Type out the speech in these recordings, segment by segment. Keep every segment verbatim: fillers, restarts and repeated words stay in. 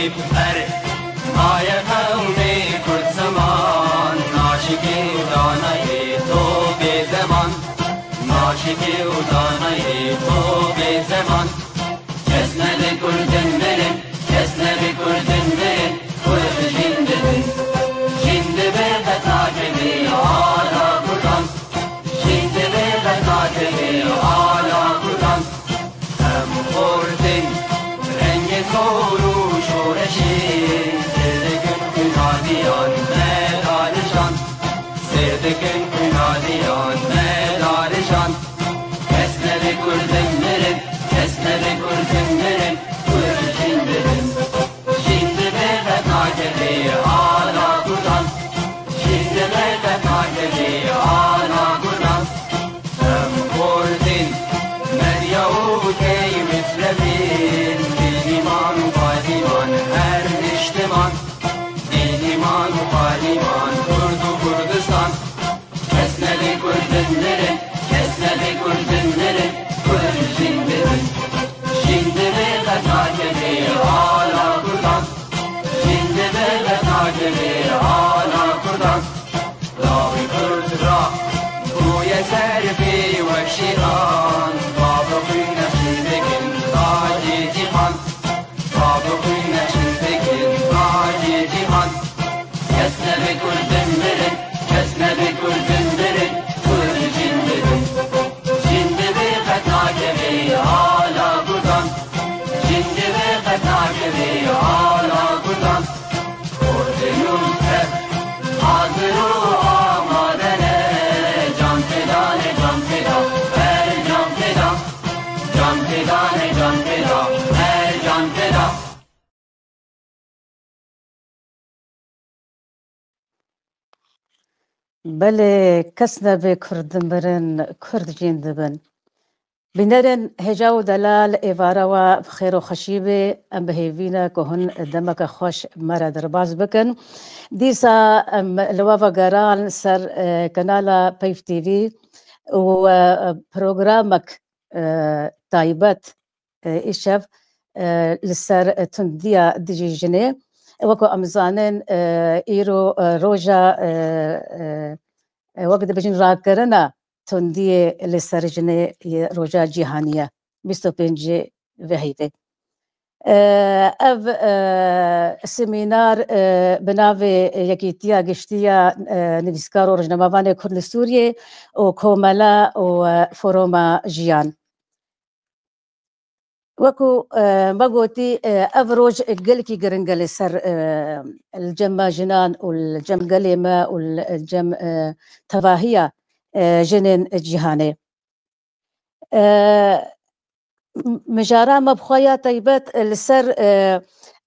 Ber maye qewmê Kurd ziman, naşikî û danayê to bê zeman. Naşikî û danayê to bê zeman. Kes nebe Kurdin mirin, kes nebe Kurdin mirin, Kurd jîn dibin. Jîn dibe qet nakeve ala Kurdan. Jîn dibe qet nakeve ala Kurdan. Em xortin rengê sor û şoreşê, sêr dikin xwînadiyan me dalijan. Sêr dikin xwînadiyan me dalijan. Kes nebe Kurdin mirin, kes nebe Kurdin mirin, Kurd jîn dibin. Jîn dibe qet nakeve ala Kurdan. Jîn dibe qet nakeve ala Kurdan. Em xortin medya û key mitlebin, bînîman û payîman her niştiman. Bînîman û payîman Kurd û Kurdistan. Kes nebe Kurdin mirin, kes nebe Kurdin mirin, Kurd jîn dibin. Jîn dibe qet nakeve ala Kurdan. Jîn dibe qet nakeve ala Kurdan. Lawê Kurd ra bûye ser pê wek şêran. Bavê xwîn nexşîn dikin tacê cîhan. Bavê xwîn nexşîn dikin tacê cîhan. Kes nebe Kurdin mirin, kes nebe Kurdin mirin, Kurd jîn dibin. Jîn dibe qet nakeve ala Kurdan. Jîn dibe qet nakeve ala Kurdan. Kurdin û Kurd hazir û amade ne. Can feda ne, can feda, her can feda. Can feda ne, can feda, her can feda. Belê, kes nebe Kurd mirin, Kurd jîn dibin. Bînerên hêja û delal, êvara we bi xêr û xweşî be. Em bi hêvî ne ku hûn demeke xweş me re derbas bikin. Dîsa em li we vegeran ser, e, kanala Peyv T V û, e, programek, e, taybet, e, îşev, e, li ser, e, tundiya dijî jinê. Wekî em zanin, e, îro, e, roja, e, e, e, wek dibêjin rakirina tundiyê li ser jinê ye roja cîhanî ye, bîst û pêncê vê heyvê. E, ev, e, semînar, e, bi navê Yekîtiya Giştî ya, e, Nivîskar û Rojnamevanê Kurd li Sûriyê û Komela û, e, Foruma Jiyan. Wekî, e, me gotî, e, ev roj gelekî giring e li ser, e, li cem me jinan û li cem gelê me û li cem, e, tevahiya, e, jinên cîhanê. E, m-, mijara me bi xwe ya taybet, e, li ser, e,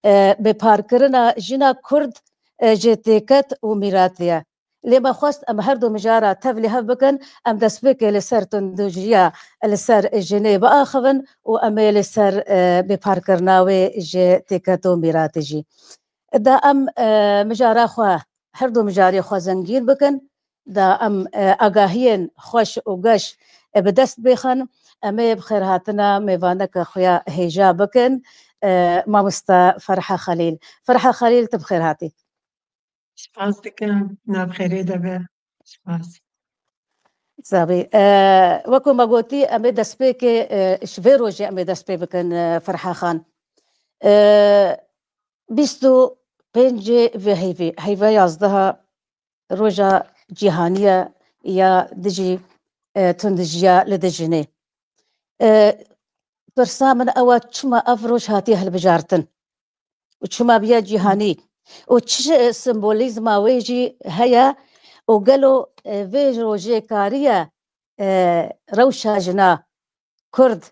e, bêparkirina jina Kurd, e, ji têket û mîratê ye. Lê me xwest em her du mijara tevlî hev bikin, em destpêkê li ser tundijiya li ser jinê biaxivin û em ê li ser, e, bêparkirina wê ji têket û mîratê jî. Da em, e, mijara xwe, her du mijarê xwe zengîn bikin, da em, e, agahiyên xweş û geş, e, bi dest bêxin, em ê bi xêrhatina mêvaneke xwe ya hêja bikin, e, mamosta Ferha Xelîl. Ferha Xelîl, tu bi xêr hatî. Spas dikim, nav xêrê de be. Spas. Zabî. E, wekî me gotî, em ê destpêkê, e, ji vê rojê em ê dest pê bikin, e, Ferha Xan. E, bîst û pêncê vê heyvê, heyva yazdeha roja cîhanî ye ya dijî, e, tundijiya li dijî jinê. E, pirsa min ew e, çima ev roj hatiye hilbijartin? Û çima biya cîhanî? Û çi simbolîzma wê jî heye? Û gelo, e, vê rojê kariye, e, rewşa jina Kurd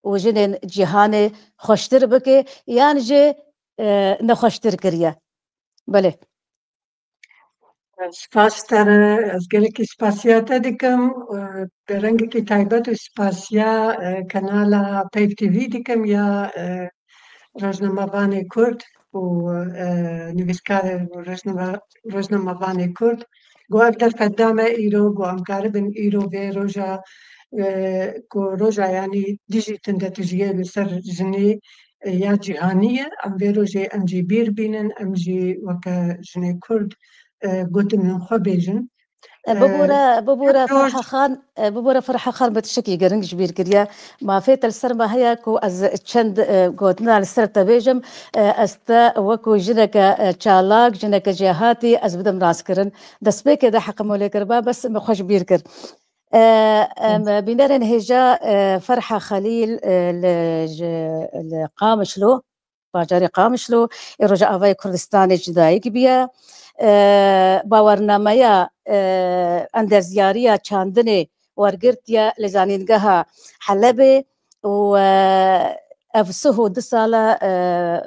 û jinên cîhanê xweştir bike yan jî, e, nexweştir kiriye? Belê. Spas te re, ez gelekî spasiya te dikim. E, bi rengekî taybet û spasiya, e, kanala Peyv T V dikim ya, e, rojnamevanê Kurd û, e, nivîskarê û rojname-, rojnamevanê Kurd. Ku ev derfet da me îro, ku em karibin îro vê roja, e, ku roja, yanî, dijî tundetijiyê li ser jinê, e, ya cîhanî ye. Em vê rojê em jî bîr bînin, em jî weke jinê Kurd, e, gotinên xwe bêjin. E, bibore, bibore Ferha Xan, e, bibore Ferha Xan, me tiştekî giring ji bîr kiriye. Mafê te li ser me heye ku ez çend, e, gotina li ser te bêjim. E, ez te wekû jineke, e, çalak, jineke jêhatî ez bidim naskirin. Destpêkê de heqim û lê kiriba, bes me xwe ji bîr kir. E, em, bînerên hêja, e, Ferha Xelîl, e, li, ji, li Qamişlo, bajarê Qamişlo, ê Rojavayê Kurdistanê ji dayik bûye. E, bawernameya, e, endezyariya çandinê wergirtiye li Zanîngeha Helebê û, e, ev sih û du sal e, e,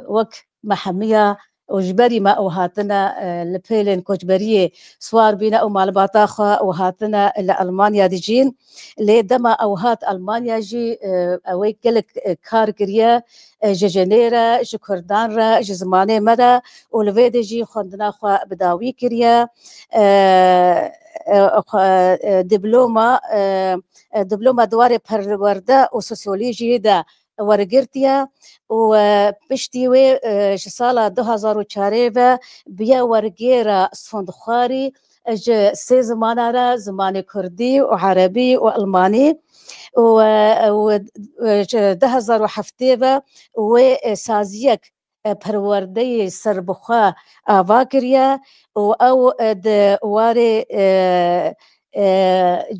wek mehemiya û ji berî me ew hatine, e, li pêlên koçberiyê siwar bîne û malbata xwe û hatine li Elmanya dijîn. Lê dema ew hat Elmanya jî, e, ew ê gelek, e, kar kiriye, e, ji jinê re, ji kurdan re, ji zimanê me re û li vê de jî xwendina xwe bi dawî kiriye. E, e, xwe, e, diploma, e, e, diploma di warê perwerde û sosyolojiyê de wergirtiye û, e, piştî wê, e, ji sala du hazar û çarê ve biye wergêra sondxwarî, e, ji sê zimana re, zimanê kurdî û erebî û elmanî û, e, û, e, ji du hazar û heftê ve wê, e, saziyek, e, perwerdeyê serbixwe ava kiriye û ew, e, di warê, e, e,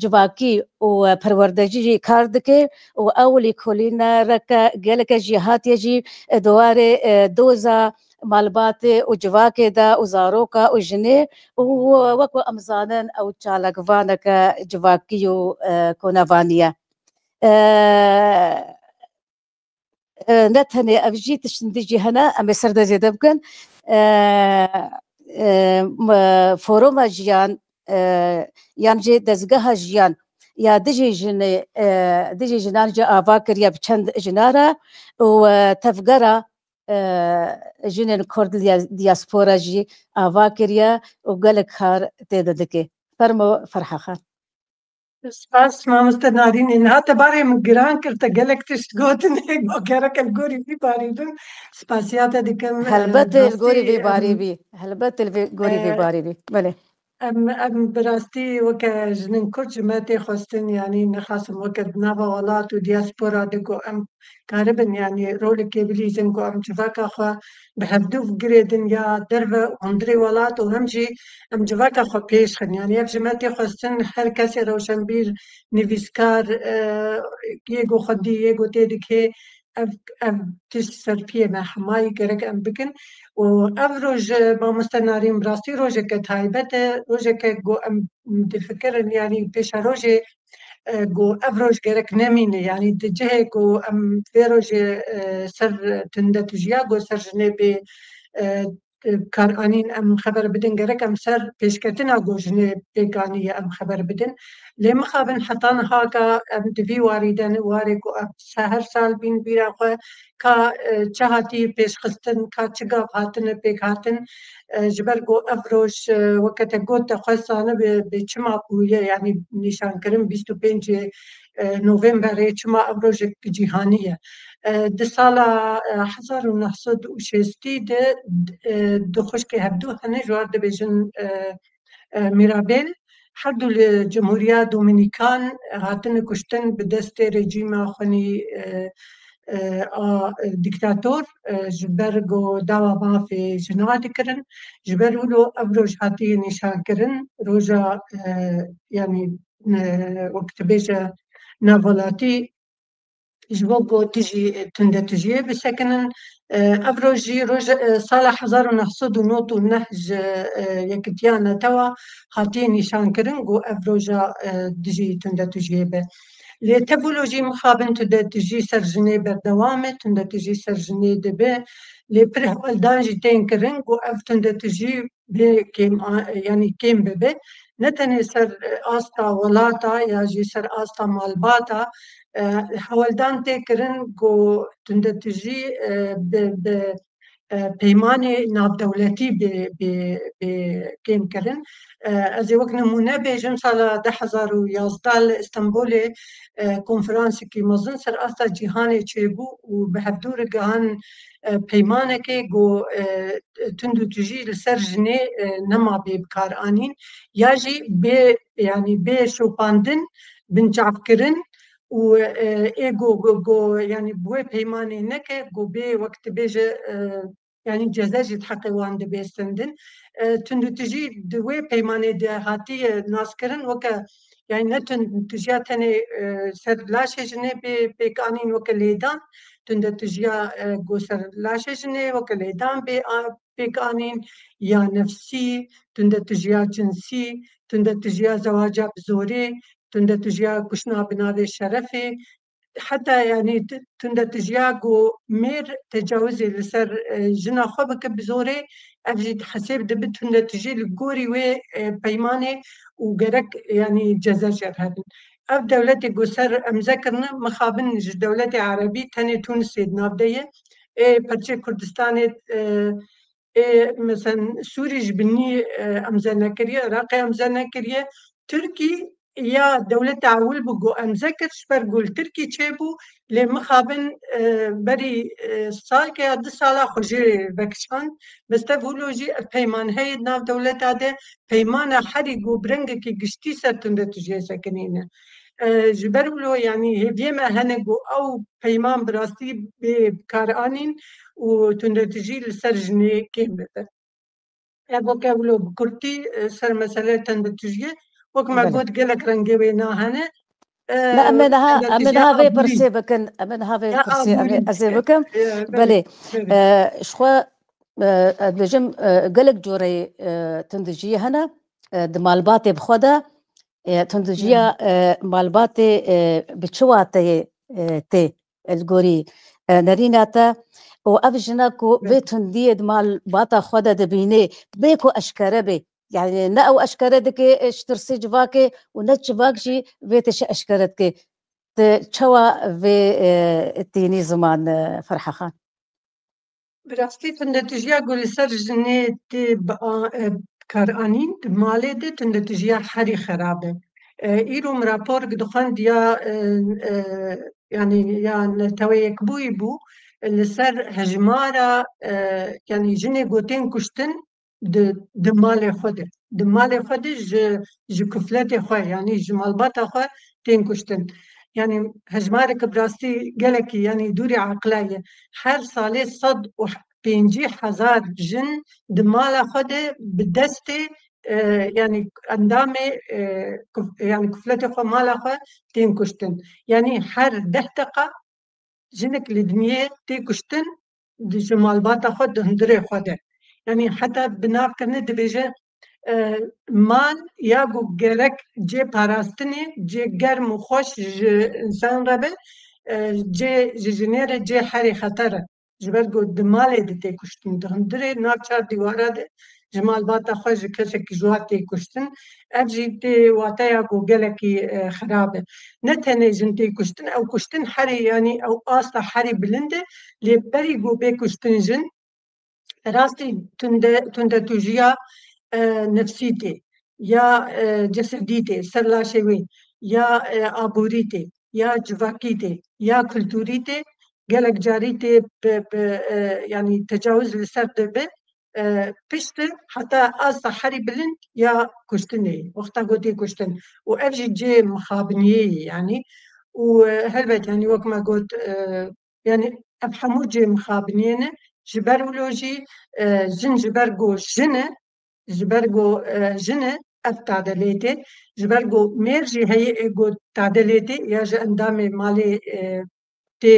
civakî û perwerdecî jî kar dike û ew lêkolînereke geleke jêhatî ye jî, e, di warê, e, doza malbatê û civakê de û zaroka û jinê û wek ku em zanin ew çalakvaneke civakî û, e, konevanî ye. E, e, ne tenê ev jî tiştin din jî hene, em ê ser de zêde bikin. E, e, m-, foruma jiyan, e, yan jî dezgeha jiyan ya dijî jinê, e, dijî jinan jî ava kiriye bi çend jina re û, e, tevgera, e, jinên Kurd li diaspora jî ava kiriye û gelek kar tê de dike. Fermo Ferha Xan. Spas mamoste Narînê. Niha te barê min giran kir, te gelek tişt gotin, ê gerek li gorî vî barî bin. Spasiya te dikim. Helbet, e, li gorî vî barî bî. Helbet, li vê gorî vî, e, barî bî. Belê. Em, em bi rastî weke jinên Kurd ji me tê xwestin, yanî nexasim weke di nava welat û diaspora de ku em karibin, yanî rolekê bilîzin ku em civaka xwe bi hevdû girêdin ya derve û hundirê welat û hem jî em civaka xwe pêş xin. Yanî ev ji me tê xwestin, her kesê rewşenbîr, nivîskar, e, yê ku xwendî, yê ku tê dikê, ev, ev tişt serpiyê me hemayî gerek em bikin. Û ev roj, e, mamoste Narîn, bi rastî rojeke taybet e, rojeke ku em difikirin, yanî pêşerojê, e, ku ev roj gerek nemîne, yanî di cihê ku em vê rojê, e, ser tundetijiya ku ser jinê bê, e, e, kar anîn em xeber bidin, gerek em ser pêşketina ku jinê pêk aniye em xeber bidin. Lê mixabin heta niha ka em di vî warî de ne, warê ku em se-, her sal bîn bîra xwe ka, e, çi hatiye pêşxistin, ka çi gav hatine pêk hatin, e, ji ber ku ev roj, e, weke te got, te xwest zanibe, bi çima bûye, yanî nîşankirin bîst û pêncê, e, Novemberê, çima ev rojek cîhanî ye. E, di sala, e, hezar û neh sed û şêstî de, e, du xwişkê hevdû hene, ji wan dibêjin, e, e, Mirabel, her du li Cumhuriya Dominîkan hatine kuştin bi destê rejîma xwenî, e, e, a, e, dîktator, e, ji ber ku dawa mafê jina dikirin. Ji ber wilo ev roj hatiye nîşankirin, roja, e, yanî, e, wek dibêje navwelatî, ji bo ku dijî tundetijiyê bisekinin. E, ev roj jî roja, e, sala hezar û neh sed û nod û neh ji, e, Yekitiya Netewa hatiye nîşankirin ku ev roja, e, dijî tundetijiyê be. Lê tevî wilo jî mixabin tundetijî ser jinê berdewam e, tundetijî ser jinê dibe. Lê pir hewldan jî tên kirin ku ev tundetijî bê kêm a-, yanî kêm bibe. Ne tenê ser, e, asta welata ya jî ser asta malbata, e, hewldan tê kirin ku tundetijî, e, bi, bi e, peymanê navdewletî bê, bê, bê kêm kirin. E, ez ê wek nimûne bêjim, sala du hezar û yazdeh li Stenbolê, e, konferansekî mezin ser asta cîhanê çêbû û bi hevdû re gihan, e, peymanekê ku, e, tundûtijî li ser jinê, e, nema bê bikaranîn, ya jî bê, yanî bê şopandin, binçavkirin û, e, ê ku, ku, ku, yanî bi wê peymanê neke, ku bê wek dibêje, e, yanî ceze jî di heqê wan dibe stendin. E, tundûtijî di wê peymanê de hatiye naskirin weke, yanî ne tundûtijiya tenê, e, ser laşê jinê bê pêkanîn weke lêdan, tundûtijiya, e, ku ser laşê jinê weke lêdan bê a-, pêkanîn, ya nefsî, tundûtijiya cinsî, tundûtijiya zewaca bi zorê, tundûtijiya kuştina bi navê şerefê, heta, yanî, tu-, tundûtijiya ku mêr tecawizê li ser, e, jina xwe bike bi zorê, ev jî hesêb dibe tundûtijî li gorî wê, e, peymanê û gerek, yanî, ceze jê re hebin. Ev dewletê ku ser emze kirine, mixabin ji dewletê erebî tenê Tunisê di nav de ye. Ê perçê Kurdistanê, e, ê, mesen, Sûrî ji binî, e, emze nekiriye, Iraqê emze nekiriye. Tirkî ya dewleta ewil bû ku emze kir, ji ber ku li Tirkî çêbû, lê mixabin, e, berî, e, salke ya du sala xwe jê vekişand. Bes tev wilo jî ev peyman heye di nav dewleta de, peymana herî ku bi rengekî giştî ser tundûtijiyê sekinîne. E, ji ber wilo, yanî, hêviyê me hene ku ew peyman bi rastî bê bikaranîn û tundûtijî li ser jinê kêm bibe. Ev weke wilo bi kurtî, e, ser meseleya tundûtijiyê. Wek me Belê. got, gelek rengê wê na hene. E, Me, em ê niha, em ê tundûtijiya niha vê aborî. pirsê bikin, em ê niha vê Ya pirsê, em ê, aborî. ez ê bikim. Ya, belê, Belê, belê. e, ji xwe, e, ez dibêjim, e, gelek coreyê, e, tundijiyê hene, e, di malbatê bi xwe de, e, tundijiya, Hmm. e, malbatê, e, bi çi wateyê, e, tê? Li gorî, e, nerîna te û ev jina ku vê Evet. tundiyê di malbata xwe de dibînê, bê ku eşkere bê. Yani ne ew eşkere dike, e, ji tirsê civakê û ne civak jî vê tişe eşkere dike. Te çawa vê, e, tînî ziman, e, Ferha Xan? Bi rastî tundetijiya ku li ser jinê tê bi a-, e, bikaranîn, di malê de tundetijiya herî xerab e. E, îro min raporek dixwend ya, e, e, yanî ya Netewê Yekbûyî bû, li ser hejmara, e, yanî jinê ku tên kuştin di, di malê xwe de. Di malê xwe de ji, ji kufletê xwe, yanî ji malbata xwe tên kuştin. Yanî hejmareke bi rastî gelekî, yanî dûrî eqila ye. Her salê sed û pêncî hezar jin di mala xwe de bi destê, e, yanî endamê, e, kuf-, yanî kufletê xwe, mala xwe tên kuştin. Yanî her deh deqa jinik li dinyê tê kuştin, di ji malbata xwe, di hundirê xwe de. Yanî heta bi nav kirine dibêje, e, mal ya ku gerek cê parastinê, cê germ û xweş ji însan re be, e, cê ji jinê re cê herî xeter e. Ji ber ku di malê de tê kuştin, di hundirê, nav çar dîwara de ji malbata xwe, ji kesekî ji wan tê kuştin. Ev jî tê wateya ku gelekî, e, xirab e. Ne tenê jin tê kuştin, ew kuştin herî, yanî ew asta herî bilind e, lê berî ku bê kuştin jin, rastî tunde, tundetûjiya, e, nefsî tê, ya, e, cesedî tê, ser laşê wê, ya, e, aborî tê, ya civakî tê, ya kulturî tê, gelek carî tê bi, bi, e, yanî tecawiz li ser dibe, e, pişt heta asta herî bilind ya kuştinê, wexta ku tê kuştin. Û ev jî cê mixabiniyê ye, yanî. Û, e, helbet, yanî wek me got, e, yanî ev hemû cê mixabiniyê ne, ji ber wilo jî, e, jin ji ber ku jin e, ji ber ku, e, jin e, ev tade lê tê, ji ber ku mêr jî heye ê ku tade lê tê, ya ji endamê malê, e, tê,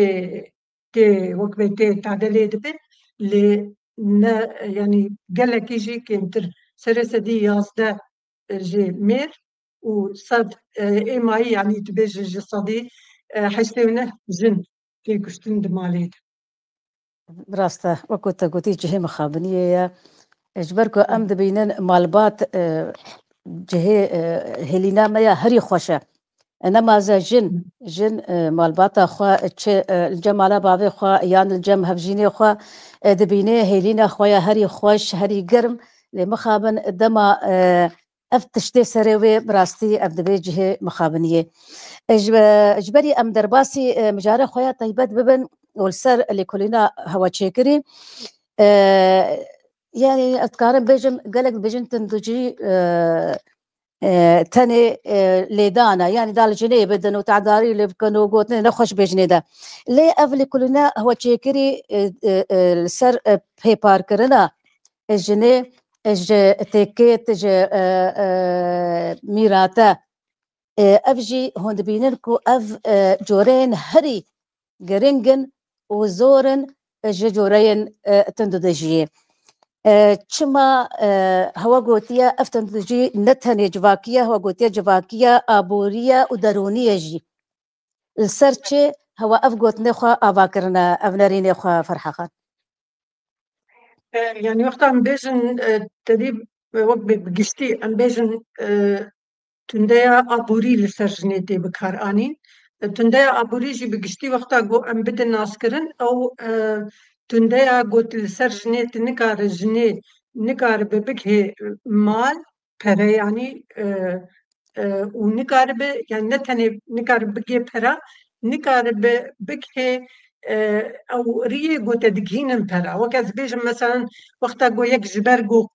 tê, wek bê tê tade lê dibe, lê ne, yanî gelekî jî kêmtir. Serê sedî yazdeh ji mêr û sed, e, ê mayî, yanî dibêje ji sedî, e, heştê û neh jin tê kuştin di malê de. Rast e, wekî te gotî cihê mixabiniyê ye. Ji ber ku em dibînin malbat, e, cihê, e, hêlîna me ya herî xweş e. Nemaze jin, jin, e, malbata xwe, çi, e, li cem mala bavê xwe yan li cem hevjînê xwe, e, dibîne hêlîna xwe ya herî xweş, herî germ, lê mixabin dema, e, ev tiştê serê wê bi rastî ev dibê cihê mixabiniyê. E, ji, ji berî em derbasî, e, mijara xwe ya taybet bibin û li ser lêkolîna hewaçêkirî, e, yani ez dikarim bêjim, gelek dibêjin tundûcî, e, e, tenê, e, lêdana, yani da li jinê bidin û tedarî lê bikin û gotinê nexweş bê jinê de. Lê ev lêkolîna hewaçêkirî, e, e, e, li ser, e, pêparkirina, e, jinê, e, ji têkêt, ji, e, e, mîrate. E, ev jî hûn dibînin ku ev, e, coreyên herî giring in û zor in, e, ji coreyên, e, tundûdijiyê. E, çima, e, hewa gotiye ev tundûdijî ne tenê civakî ye, hewa gotiye civakî ye, aborî ye û derûnî ye jî. Li ser çi hewa ev gotinê xwe ava kirine, ev nerînê xwe Ferha Xan? E, yani wexta em bêjin, e, tedî, e, wek bi, bi giştî em bêjin, e, tundeya aborî li ser jinê tê bikaranîn. E, tundeya aborî jî bi giştî wexta ku em bidin naskirin, ew, e, tundeya ku li ser jinê tu nikare jinê nikaribe bigihê mal, pere, yanî, e, e, û nikaribe, yani ne tenê nikaribe bigihê pera, nikaribe bigihê, e, ew riyê ku te digihînin pera. Wek ez bêjim, meselen, wexta ku yek ji ber ku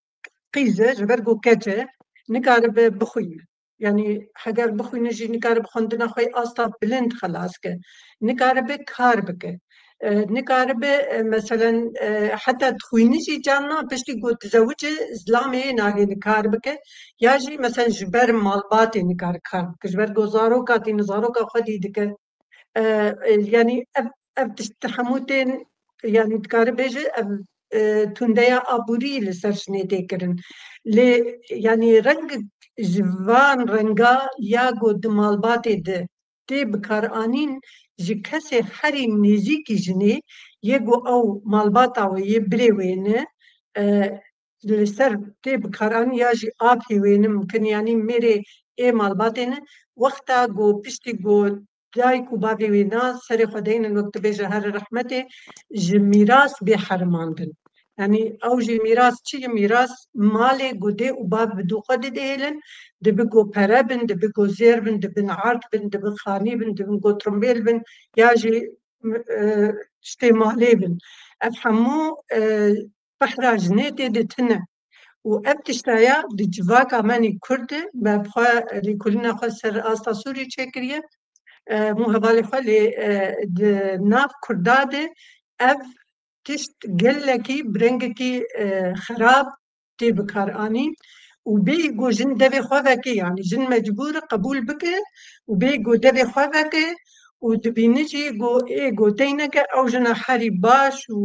qîz e, ji ber ku keç e, nikaribe bixwîne. Yani heger bixwîne jî nikaribe xwendina xwe yê asta bilind xelas ke. Nikaribe kar bike. E, nikaribe, e, meselen, e, heta dixwîne jî carna piştî ku dizewice zilamê nahêle kar bike. Ya jî meselen ji ber malbatê nikare kar bike. Ji ber ku zaroka tîne, zaroka xwedî dike. E, e, yani ev, ev tişt hemû tên, yani dikare bêje ev, e, tundeya aborî li ser jinê tê kirin. Lê yani reng ji van renga ya ku di malbatê de tê bikaranîn ji kesê herî nêzîkî jinê yê ku ew malbata wê yê birê wê ne, e, li ser tê bikaranîn ya jî apê wê ne mimkin, yanî mêrê ê malbatê ne, wexta ku piştî ku dayik û bavê wê na serê xwe deynin, wek tu bêje here rehmetê, ji mîras bê herimandin. Yanî ew jî mîras çi ye? Mîras malê ku dê û bav bi dû xwe didihêlin, dibi ku pere bin, dibi ku zêr bin, dibin erd bin, dibin xanî bin, dibin ku tirimbêl bin, ya jî, e, tiştê malê bin. Ev hemû, e, behra jinê tê de tune. Û ev tişta ya di civaka me nî Kurd e, me bi xwe lêkolîna xwe ser asta Sûrî çêkiriye. E, hemû hevalê xwe lê, e, di nav Kurda de ev tişt gelekî bi rengekî, e, xerab tê bikaranîn û bêyî ku jin devê xwe veke, yanî jin mecbûr e qebûl bike û bêyî ku devê xwe veke û dibîne jî ku ê ku teyneke ew jina herî baş û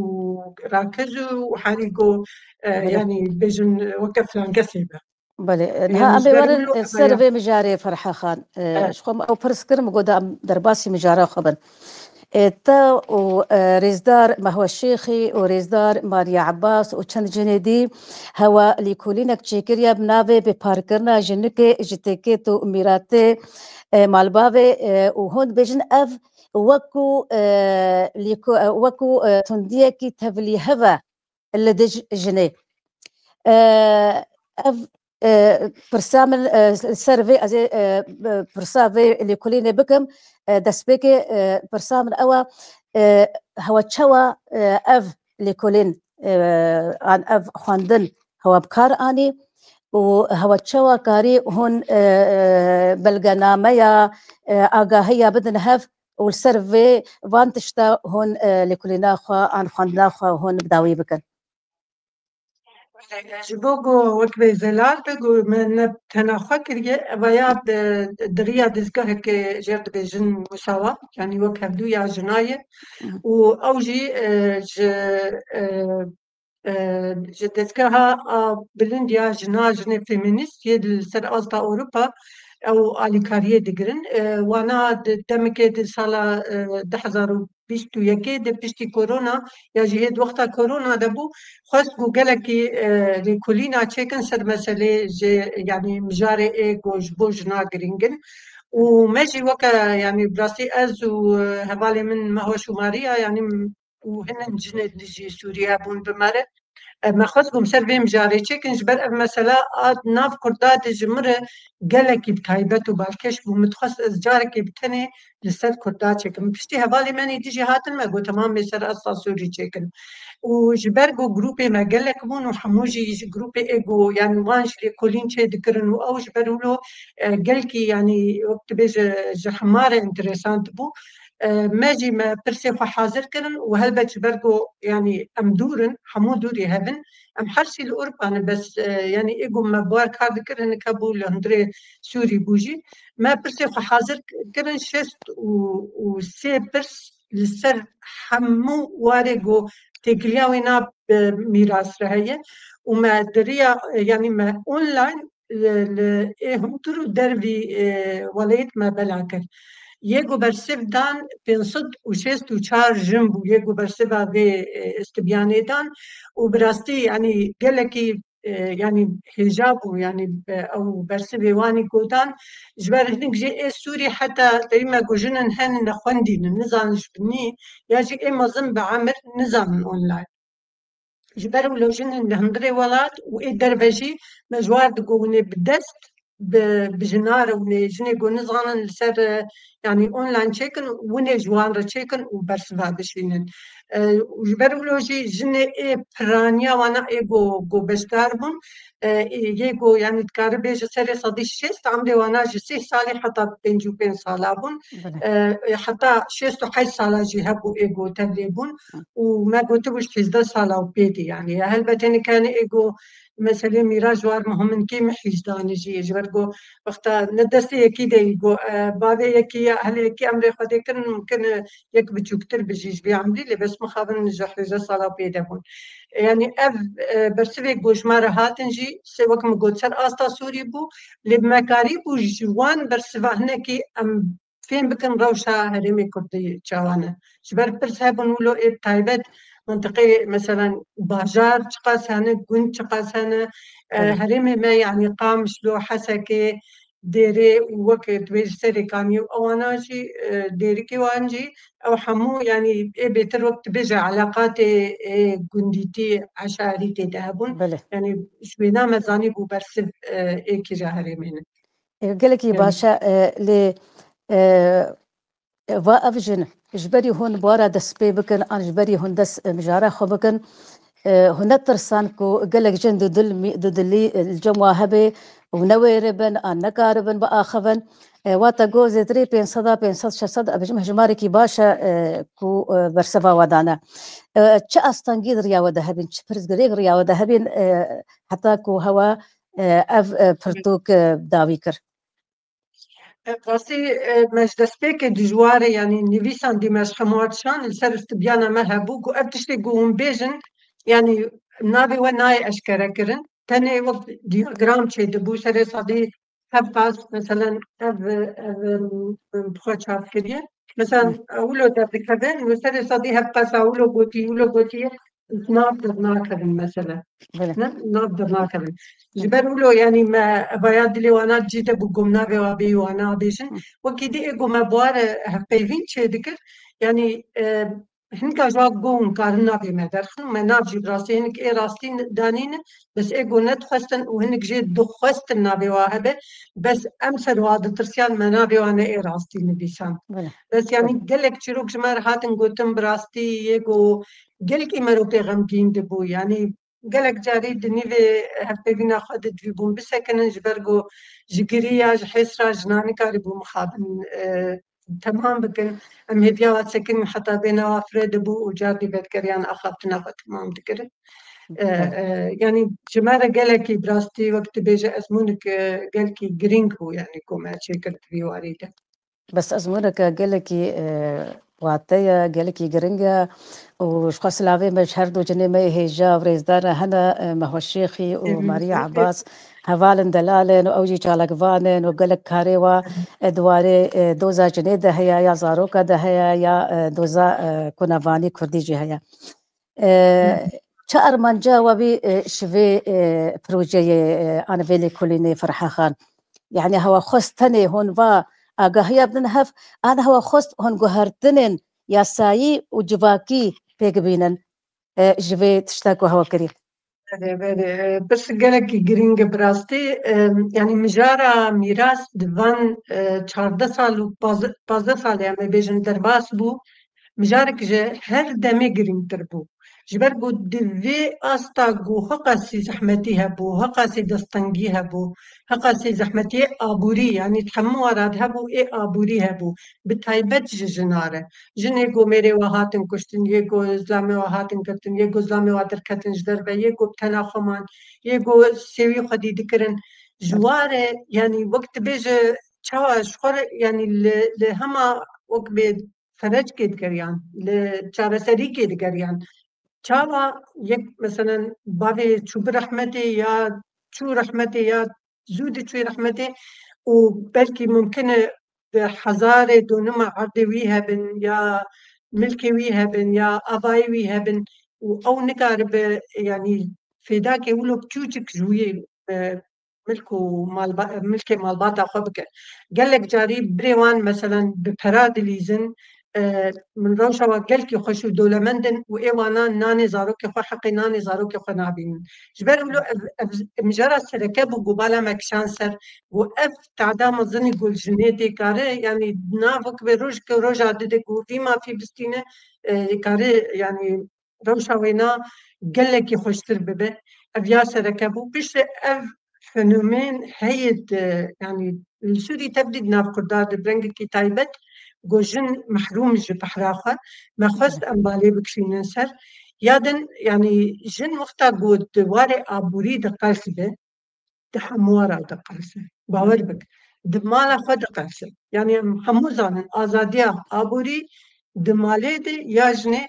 rakiz û herî ku, e, Belê. Yanî bêjin weke filan kesê be. Belê, e, Yanî niha em ê ji ber werin, wilo e, ser haya. Vê mijarê Ferha Xan. E, Evet. Ji xwe min ew pirs kir, min got da em derbasî mijara xwe bin. E, te û, e, rêzdar Mehwe Şêxî û rêzdar Mariye Ebas û çend jinê dî hewa lêkolînek çêkiriye bi navê bêparkirina jinikê ji têkêt û mîratê, e, malbavê, e, û hûn dibêjin ev wekû, e, lêko-, e, wekû, e, tundiyekî tevlîhev e li dij jinê. E, ev, e, pirsa min, e, ser vê, ez ê, e, pirsa vê lêkolînê bikim. E, destpêkê, e, pirsa min ew e, e, hewa çawa, e, ev lêkolîn, e, an ev xwendin hewa bi kar anî û hewa çawa karî hûn, e, e, belgenameya, e, agahiya bidin hev û li ser vê van tişta hûn, e, lêkolîna xwe an xwendina xwe hûn bi dawî bikin? Ji bo ku wek vê zelal be ku me ne tena xwe kiriye, ev ya bi, di riya dezgeheke jêr dibêjin musawa, yanî wek hevdû ya jina ye. Mhm. Û ew jî, e, ji, e, e, ji dezgeha a bilind ya jina, jinê feminîst yê li ser asta Ewropa ew alîkariyê digirin. E, wana di demekê di sala, e, du hezar û bîst û yekê de piştî korona ya jî hê di wexta korona de bû, xwest ku gelekî, e, lêkolîna çêkin ser meselê ji, yanî mijarê ê ku ji bo jina giring in. û me jî weke, yanî bi rastî ez û, e, hevalê min Mehweş û Mariya, yanî m-, û hinin cinên dijî Sûriye bûn bi me re. E, me xwest ku em ser vê mijarê çêkin, ji ber ev mesela a nav Kurda de ji min re gelekî bi taybet û balkêş bû. Min dixwest ez carekê bi tenê li ser Kurda çêkim. Piştî hevalê me nî dijî hatin, me got, "Temam, bê ser asta Sûrî çêkin." Û ji ber ku grûpê me gelek bûn û hemû jî ji grûpê ê ku, yanî wan jî lêkolîn çê dikirin û ew ji ber wilo, e, gelkî, yanî wek dibêje ji hemare enteresan dibû. E, me jî me pirsê xwe hazir kirin û helbet ji ber ku, yanî em dûr in, hemû dûrî hev in, em her sî li Ewropa ne, bes, e, yanî ê ku me bi wan kar dikir, hinek hebû li hundirê Sûrî bû jî. Me pirsê xwe hazir kirin, şêst û sê pirs li ser hemû warê ku têkiliya wê nav, e, mîras re heye û me di riya, e, yanî me online, e, li ê hundir û dervî, e, welayît me bela kir. Yê ku bersiv dan pênc sed û şêst û çar jin bû, yê ku bersiva vê, e, istibyanê dan û bi rastî, yanî gelekî, e, yanî hêja bû, yanî, e, ew bersivê wanî gotan, ji ber hinek jê ê Sûrî heta tevî me ku jinin hene nexwendînin, nizanin ji binî, ya jî ê mezin bi emir nizanin online. Ji ber wilo jinin li hundirê welat û ê derve jî me ji war digot hûn ê bi dest bi, bi jina re hûn ê jinê ku nizanin li ser, e, yanî online çêkin û hûn ê ji wan re çêkin û bersiva bişînin. E, û ji ber wilo jî jinê ê piraniya wana ê ku, ku beşdar bûn, e, ê, yê ku yanî dikare bêje serê sedî şêst emrê wana ji sî salî heta pêncî û pênc sala bûn. Belê. E, e, heta şêst û heşt sala jî hebû ê ku tevlê bûn. Hı. Û me gotibû ji hêzdeh sala û pê dî, yanî ya helbet hinek hene ê ku meselê mîra ji war muhim in, kê mihîj dane jî, ji ber ku wexta ne destê yekî de yî ku, e, bavê yekî ya ehlê yekî emrê Xwedê kirin, mimkin e yek biçûktir bi jî ji vê emrî, lê bes mixabin ji hêzdeh sala pê de bûn. Yanî ev, e, bersivê ku ji me re hatin jî, se wek min got, ser asta Sûrî bû, lê bi me karî bû ji wan bersiva hinekî em fêm bikin rewşa herêmê Kurdî çawa ne. Ji ber pirs hebûn wilo ê bi taybet mintiqê, meselen, bajar çiqas hene, gund çiqas hene, e, Belê. herêmê me, yanî Qamişlo, Hesekê, Dêrê û wek dibêje Serê Kaniyê û ewana jî, e, Dêrikê wan jî, ew hemû, yanî ê bêtir wek dibêje eleqatê, e, gundîtî, eşarî tê de hebûn. Belê. Yanî ji wêna me zanîbû bersiv, e, ê kîja herêmê ne. E, gelekî Yanî baş e, e, lê, e, e, va ev jin ji berî hûn bi we re dest pê bikin, an ji berî hûn dest, e, mijara xwe bikin, e, hûn netirsan ku gelek jin dudil mî-, dudilî, e, li cem we hebe û newêribin, an nekaribin biaxivin. E, wate got zêdirî pênc sed a, pênc sed, şeş sed, ev jin hejmarekî baş e, e, ku, e, bersiva we dane. E, çi astengî di riya we de hebin, çi pirsgirêk riya we de hebin, e, heta ku hewa, e, ev, e, pirtûk, e, dawî kir? E, rastî, e, me ji destpêkê dijwar e, yanî nivîsandî me ji hemû dişan, li ser istibyana me hebû ku ev tiştê ku hûn bêjin, yanî navê we nayê eşkere kirin. Tenê wek diyagram çêdibû, serê sedî hevqas, meselen, ev, ev, em, em, bi xwe çap kiriye. Meselen, Hı. ewilo derdikevin, li serê sedî hevqas ewilo gotî, wilo gotiye, nav dernakevin, meselen. Belê. Ne? Nav dernakevin. Ji Belê. ber wilo, yanî me evaya dilê wana cî de bû, gom navê wa bêyî wana bêjin. Hı. Wekî dî ê ku me bi wa re hevpeyvîn çêdikir, yanî, e, hinka ji wa got hûn karin navê me derxin, me nav jî bi rastî hinek ê rastî danîne, bes ê got nedixwestin û hinek jê dixwestin navê wa hebe, bes em ser wa ditirsiyan, me navê wa ne ê rastî nivîsan. Belê. Bes yanî Belê. gelek çîrok ji me re hatin gotin, bi rastî yê got gelkî me ro pê xemgîn dibû, yanî gelek carî di nîvê hevpeyvîna xwe de divî bûn bisekinin, ji ber ku ji girî ya ji hêsra jinan nikarîbû mixabin, e, temam bikin. Em hêviya wan sekinîn heta bêhna wan fireh dibû û cardî vedgeriyan axaftina xwe temam dikirin. E, Belê. e, yanî ji me re gelekî bi rastî wek dibêje ezmûnik, e, gelkî girîng bû, yanî ku me çêkir di vî warî de. Bes ezmûneke gelekî, e, wate ye, gelekî giring e û ji xwe silavê me ji her du cinê me yê hêja û rêzdar re hene, e, Mehweş Şêxî û Hı hı. Mariya Ebas heval in, delal in û ew jî çalakvan in û gelek karê wa, e, di warê, e, doza cinê de heye, ya zaroka de heye, ya, e, doza, e, kunevanî kurdî jî heye. E, Hı hı. Çi armanca we bî, e, ji vê, e, projeyê, e, an vê lêkolînê Ferha Xan? Yanî hewa xwest tenê hûn va agahiya bidin hev, an hewa xwest hûn guhertinên yasayî û civakî pêk bînin, e, ji vê tişta ku hewa kirî. Belê, belê. E, pirsek gelekî girîng e bi rastî. E, yanî mijara mîras di van, e, çardeh sal û pazdeh, pazdeh salê em ê bêjin derbas bû. Mijarek ji her demê girîngtir bû. Ji ber ku di vê asta ku hiqasî zehmetî hebû, hiqasî destengî hebû, hiqasî zehmetiyê aborî, yanî di hemû ara de hebû, ê aborî hebû. Bi taybet ji jina re. Jinê ku mêrê we hatin kuştin, yê ku zilamê we hatin girtin, yê ku zilamê we derketin ji derve, yê ku bi tena xwe man, yê ku sêwî xwedî dikirin. Ji wa re, yanî wek dibêje çawa ji xwe re, yanî li, li hema wek bê fereckê digeriyan, li çareserîkê digeriyan. Çawa yek, meselen, bavê çû bi rehmetê ya çû rehmetê ya zû diçû rehmetê û belkî mumkin e bi hezarê donima erdê wî hebin ya milkê wî hebin ya avayê wî hebin û ew nikaribe, yanî fêdakê wilo biçûçik ji wî, e, milk û malba-, milkê malbata xwe bike. Gelek carî birê wan, meselen, bi pera dilîzin, e, min rewşa wa gelkî xweş û dewlemend in û ê wana nanê zarokê xwe, heqê nanê zarokê xwe nabînin. Ji ber wilo ev, ev mijara sereke bû ku bala me kişan ser, ku ev tada mezinî ku li jinê tê kare, yanî navek be rojek roja dide ku vî mafî bistîne, e, kare, yanî rewşa wêna gelekî xweştir bibe. Ev ya sereke bû. Piştre ev fenomên heye di, yanî li Sûrî tevdî di nav Kurda de bi rengekî taybet ku jin mehrûm ji behra xwe. Me xwest em balê bikişînin ser. Ya din, yanî jin wexta ku di warê aborî diqelsibe, di hemû ara diqelse. Bawer bik. Di mala xwe diqelse. Yanî em hemû zanin azadiya aborî di malê de ya jinê,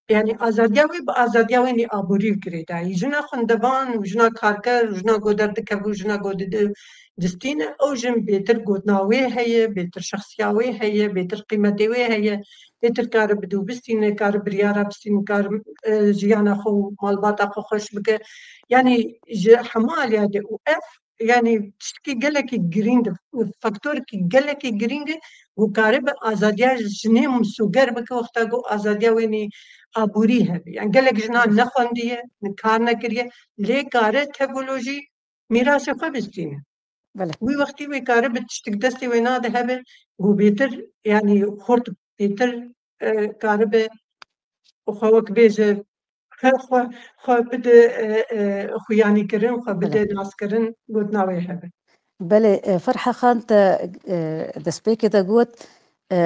yanî azadiya wê bi azadiya wê nî aborî girêdayî. Jina xwendevan û jina karker û jina ku derdikeve û jina ku didi distîne, ew jin bêtir gotina wê heye, bêtir şexsiya wê heye, bêtir qîmetê wê heye, bêtir kare bidû bistîne, kare biryara bistîne, kare, e, jiyana xwe û malbata xwe xweş bike. Yanî ji hemû aliya de û ev, yanî tiştekî gelekî girîng e, faktorekî gelekî girîng e ku karibe azadiya jinê misoger bike wexta ku azadiya wê nî aborî hebe. Yanî gelek jina nexwendiye, kar nekiriye, lê kare tevî wilo jî mîrasê xwe bistîne. Belê. Wî wextî wê karibe tiştek destê wê nade hebe ku bêtir, yanî xurt bêtir, e, karibe xwe wek bêje, xwe, xwe bide, e, e, xuyanîkirin, xwe bide Belê. naskirin, gotina wê hebe. Belê, e, Ferha Xan, te, e, destpêkê de got, e,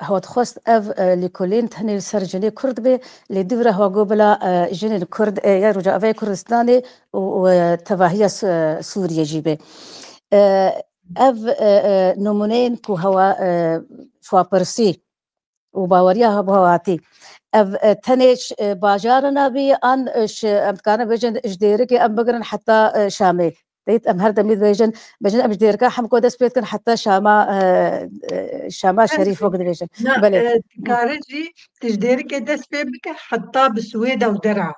hewa dixwest ev, e, lêkolîn tenê li ser jinê Kurd be, lê dû re hewa got bila, e, jinên Kurd, e, ya Rojavayê Kurdistanê û, û, e, tevahiya Su-, e, Sûriyê jî be. E, ev, e, e, nimûneyên ku hewa, e, xwepirsî û baweriya hev-, hevatî. Ev, e, tenê ji, e, bajaran a bî, an, e, ji, em dikarin bêjin ji Dêrikê em bigirin heta, e, Şamê. Dêt em her demî dibêjin, bêjin em ji Dêrika Hemko dest pê dikin heta Şama, e, e, Şama Her Şerîf wek dibêjin. Na, Belê. e, dikare jî tu ji Dêrikê dest pê bike heta bi Swêda û dera.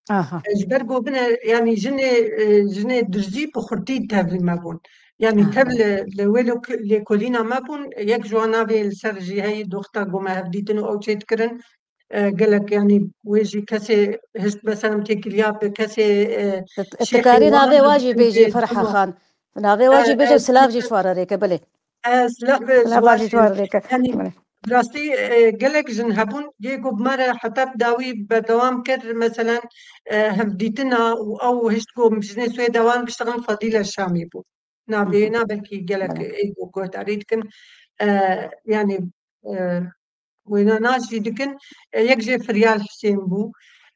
Aha. Ji ber ku bine, yanî jinê, e, jinê durzî bi xurtî tevlî me bûn. Yanî Aha. tev li, li wê lok-, lêkolîna me bûn, yek ji wan navê li ser jî heyî doxta ku me hevdîtin û ew çê dikirin. E, gelek, yanî wê jî kesê hişt, mesela têkiliya bi kesê, e, Ti, ti şêxê karî wan navê bi wa jî bêjî, Ferha Xan. Navê wa jî E, bêje, e, silav jî ji wan re rêke, belê. Ez silav, silav ji wan rêke. Yanî, rastî, e, gelek jin hebûn, yê ku bi me re heta bi dawî berdewam kir, meselen, e, hevdîtina û ew hişt ku jinê Swêda wan biştexin Fadîle Şamî bû. Navê na belkî gelek ê ku guhdarî dikin. E, yanî, e, wêna nas jî dikin. E, yek jê Firyal Husên bû.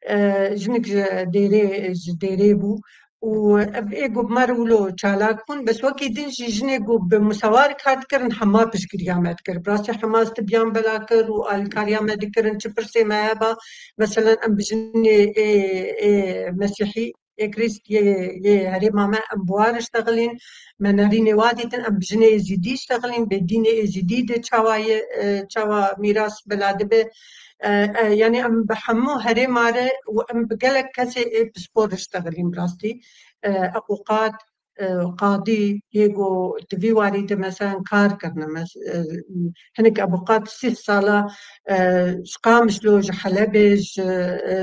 E, jinik ji Dêrê, ji Dêrê bû. Û ev ê ku bi me re wilo çalak bûn. Bes wekî din jî jinê ku bi musawar kar dikirin hema piştgiriya me dikir. Bi rastî hema stibiyan bela kir û alîkariya me dikirin. Çi pirsê me heba, meselen em bi jinê ê, ê mesîhî, ê krîst yê, yê herêma me, em bi wan re ştexilîn, me nerînê wa dîtin, em bi jinê êzîdî ştexilîn, bê dînê êzîdî de çawa ye, e, çawa mîras bela dibe. E, e, yanî em bi hemû herêma re û em bi gelek kesê ê pispor re ştexilîn bi rastî. E, ewqat, e, qadî yê ku di vî warî de, meselen, kar kirine. Mes-, e, hinek ebuqat sîh sala, e, ji Qamişlo, ji Helebê, ji, e,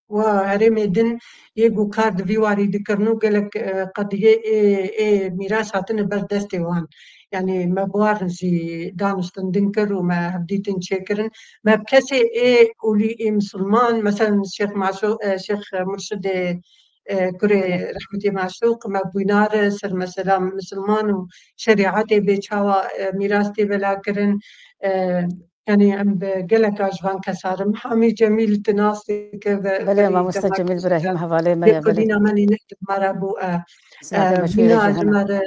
wa herêmê din yê ku kar di vî warî dikirin û gelek, e, qediyê ê, ê mîras hatine ber destê wan. Yanî me bi wan jî daniştin din kir û me hevdîtin çêkirin. Me bi kesê ê olî ê misilman, meselen Şêx Maşo-, e, Şêx Murşidê, e, kurê rehmetî Maşûq, me bûynar e ser mesela misilman û şerîetê bê çawa, e, mîras tê belakirin. E, yanî em bi geleka ji van kesarim. Hamî Cemîl ti nas dike ve Belê, mamoste Cemîl Birahîm hevalê me ye, belê. Lêkolîna me nîne me re bû, e, Saetê e, meşhûrê mîna jî ji hene. Me re,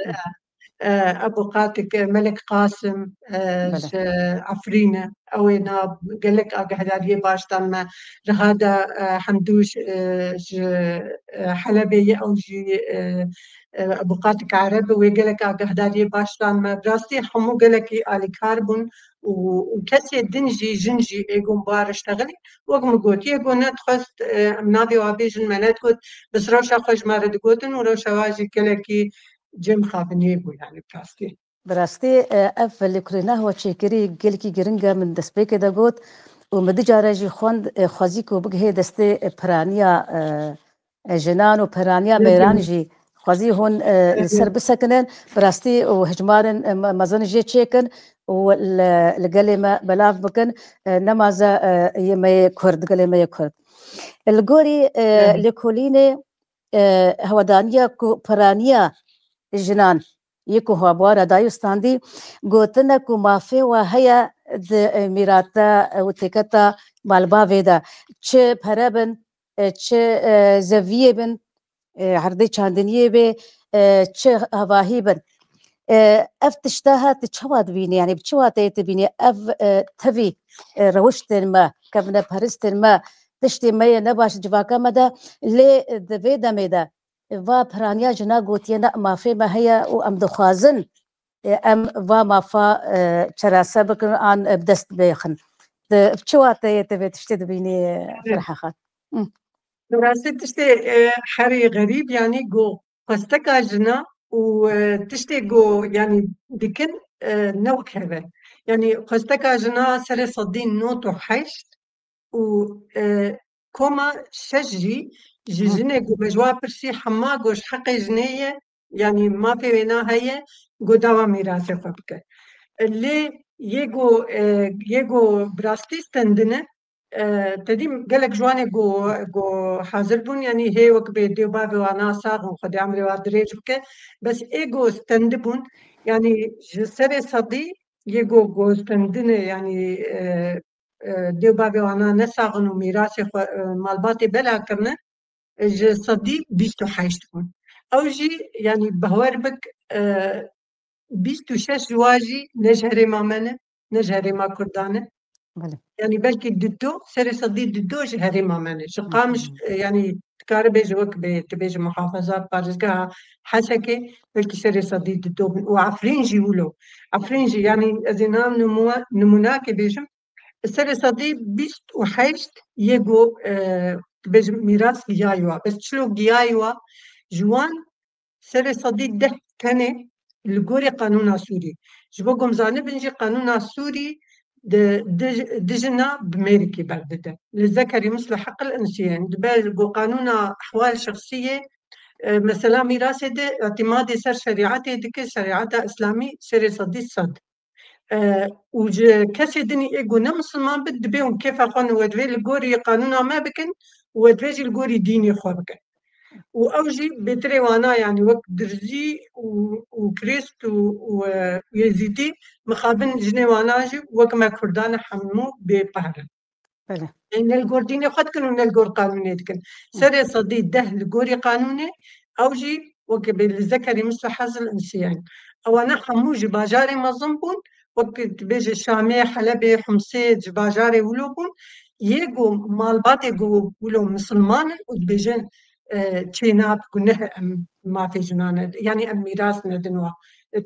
e, e, Ebu Qatik, e, Melek Qasim, e, Belê. Ji Efrîn e. Ew ê na gelek agahdariyê baş dan me. Riha de, e, Hemdû ji, e, ji, e, Helebê ye, ew jî, e, e, Ebu Qatik Ereb e, wê gelek agahdariyê baş dan me. Bi rastî hemû gelekî alîkar bûn û, û kesê din jî, jin jî ê gon bar iştexilî. Wek min gotiye, got nedixwest, e, em navê wa bêjin, me nedigotî, bes rewşa xwe ji me re digotin û rewşa wa jî gelekî cem xabiniyê bû, yanî bi rastî. Bi rastî, e, ev lêkolîna we çêkirî gelekî giring e, min destpêkê de got û min du care jî xwend, e, xwezî ku bigihê destê, e, piraniya, e, e, jinan û piraniya mêran jî xwezî hûn, e, li ser bisekinin, bi rastî û hicmarên, e, me-, mezin jê çêkin û li, li gelê me belav bikin, e, nemaze, e, yê me yê Kurd, gelê me yê Kurd. Li gorî, e, lêkolînê, e, hewadaniya ku piraniya jinan yê ku hawara dayî û standî gotine ku mafê we heye di, e, mîrata, e, û têketa malbavê de, çi pere bin, e, çi, e, zeviyê bin, e, erdê çandiniyê bê, e, çi hevahî bin. E, ev tişta ha tu çawa dibînî? Yanî bi çi wateyê tu bînî? Ev, e, tevî, e, rewiştên me, kevneperistên me, tiştê me yê nebaş civaka me de, lê, e, di vê demê de va piraniya jina gotiye ne mafê me heye û em dixwazin, e, em va mafa, e, çerase bikin an, e, bi dest bêxin. Di çi wateyê tu vê tiştê dibînî, e, Ferha Xan? Hı. Bi rastî tiştê, e, herî xerîb, yanî ku xwesteka jina û, e, tiştê ku, yanî dikin, e, ne wek hev e. Yanî xwesteka jina serê sedî nod û heşt û, e, koma şeş jî ji Hı. jinê ku me ji wa pirsî hema ku ji heqê jinê ye, yanî mafê wêna heye, ku dawa mîrasê xwe bike. E, lê yê ku, e, yê ku bi rastî stendine, e, te dî gelek ji wanê ku, ku hazir bûn, yanî hê wek bê dê û bavê wana sax in, Xwedê emrê wa dirêj bike. Bes ê ku stendibûn, yanî ji serê sedî yê ku, ku stendine, yanî, e, e, dê û bavê wana ne sax in û mîrasê xwe, e, malbatê bela kirine, e, ji sedî bîst û heşt bûn. Ew jî, yanî, bawer bik, e, bîst û şeş ji wa jî ne ji herêma me ne, ne ji herêma Kurdan e. Belê. Yanî, belkî dido, serê sedî dido ji herêma me ne. Ji Qamiş, Hı hı. e, yanî, dikare bêje wek bê, tu bêje muhafezat, parêzgeha Hesekê, belkî serê sedî dido bin. Û Efrîn jî wilo. Efrîn jî, yanî, ez ê niha nimû-, nimûnakê bêjim. Serê sedî bîst û heşt yê ku, e, dibêjim mîras giyayî wa. Bes çilo giyayî wa? Ji wan serê sedî deh tenê li gorî qanûna Sûrî. Ji bo ku em zanibin jî qanûna Sûrî di, di, di jina bi mêrikî berdide. Li zekerî mislu heqil insiyên. Dibe ku qanûna ehwal şexsiyê, e, mesela mîrasê de îtîmadê ser şerîetê dike, şerîeta Îslamî serê sedî sed. E, û ji kesê din ê ku ne misilman bit, dibê hûn kêfa xwe ne we divê li gorî qanûna me bikin û we divê jî li gorî dînê xwe bikin. Û ew jî bêtirê wana, yanî wek Dirzî û, û Krîst û, û, e, Yezîdî mixabin jinê wana jî wek me Kurdan e hemû bêpehre. Belê. Ê ne li gor dînê xwe dikin û ne li gor qanûnê dikin. Hı. Serê sedî deh li gorî qanûnê, ew jî weke bê li zekerî mislu hezil insiyên. Ewana hemû ji bajarê mezin bûn, wek dibêje Şamê, Helebê, Humsê, ji bajarê wilo bûn. Yê ku malbatê ku wilo misilman in û dibêjin, e, çênab, guneh, em mafê jinan nedin, yanî em mîras nedin wa.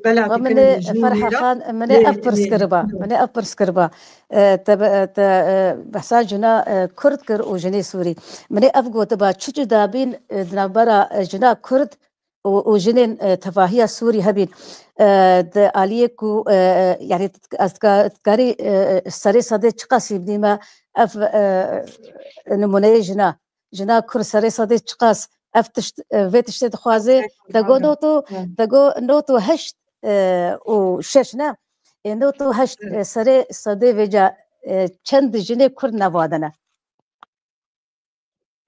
Bela Wa dikin min ê, jin Ferha mîras, Xan, min ê lê, ev pirs lê, kiriba, min ê ev pirs kiriba. E, te be-, te, e, behsa jina, e, Kurd kir û jinê Sûrî. Min ê ev gotiba, çi cudabîn, e, di navbera, e, jina Kurd û, û jinên, e, tevahiya Sûrî hebîn. E, di aliyê ku, e, yani, ez dika-, dikarî, e, serê sedê çiqas bidîme ev, e, nimûneyê jina. Jina Kurd serê sedê çiqas ev tişt, e, vê tiştê dixwaze. Te got not û, te got not û heşt, e, û şeş ne. Ê not û heşt, e, serê sedê vêca, e, çend jinê Kurd nava de ne?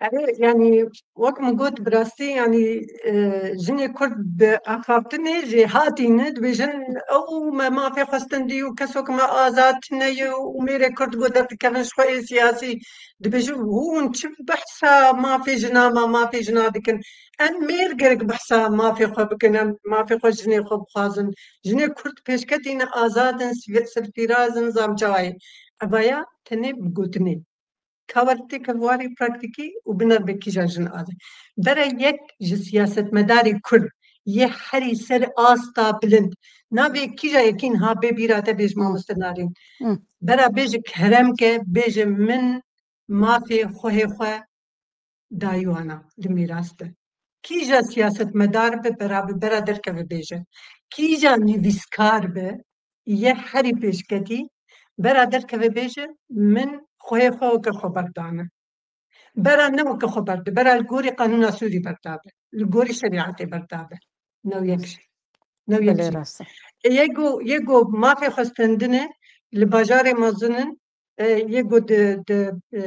Erê, yani, wek min got, bi rastî, yani, e, jinê Kurd bi axaftinê jêhatî ne, dibêjin, ew me mafê xwestin dî û keso ki me azad tune ye û mêrê Kurd got derdikevin ji xweyê siyasî. Dibêjin, hûn çi behsa mafê jina me, mafê jina dikin? Em mêr gerek behsa mafê xwe bikin, em mafê xwe jinê xwe bixwazin. Jinê Kurd pêşketî ne, azad in, sivê-, serfîraz in, zam çawa ye. Evaya tenê bi gotinê. Ka wertê kevwarê praktîkî û binerbe kîja jin azad. Bere yek ji siyasetmedarê Kurd yê herî ser asta bilind. Navê kîja yekîn ha bê bîra te bêj, mamoste Narîn. Hı. Bera bêje kerem ke, bêje min mafê xwehê xwe dayî wana li mîras de. Kîja siyasetmedar be, bera bi bera derkeve bêje. Kîja nivîskar be, yê herî pêşketî, bera derkeve bêje, min xwehê xwe weke xwe berdane. Bera ne weke xwe berde, bera li gorî qanûna Sûrî berdabe, li gorî şerîetê berdabe. New yek jî. New yek Belê jî. Rast e. E, yê go, yê go mafê xwe stendine li bajarê mezin in, e, yê go di, di, e,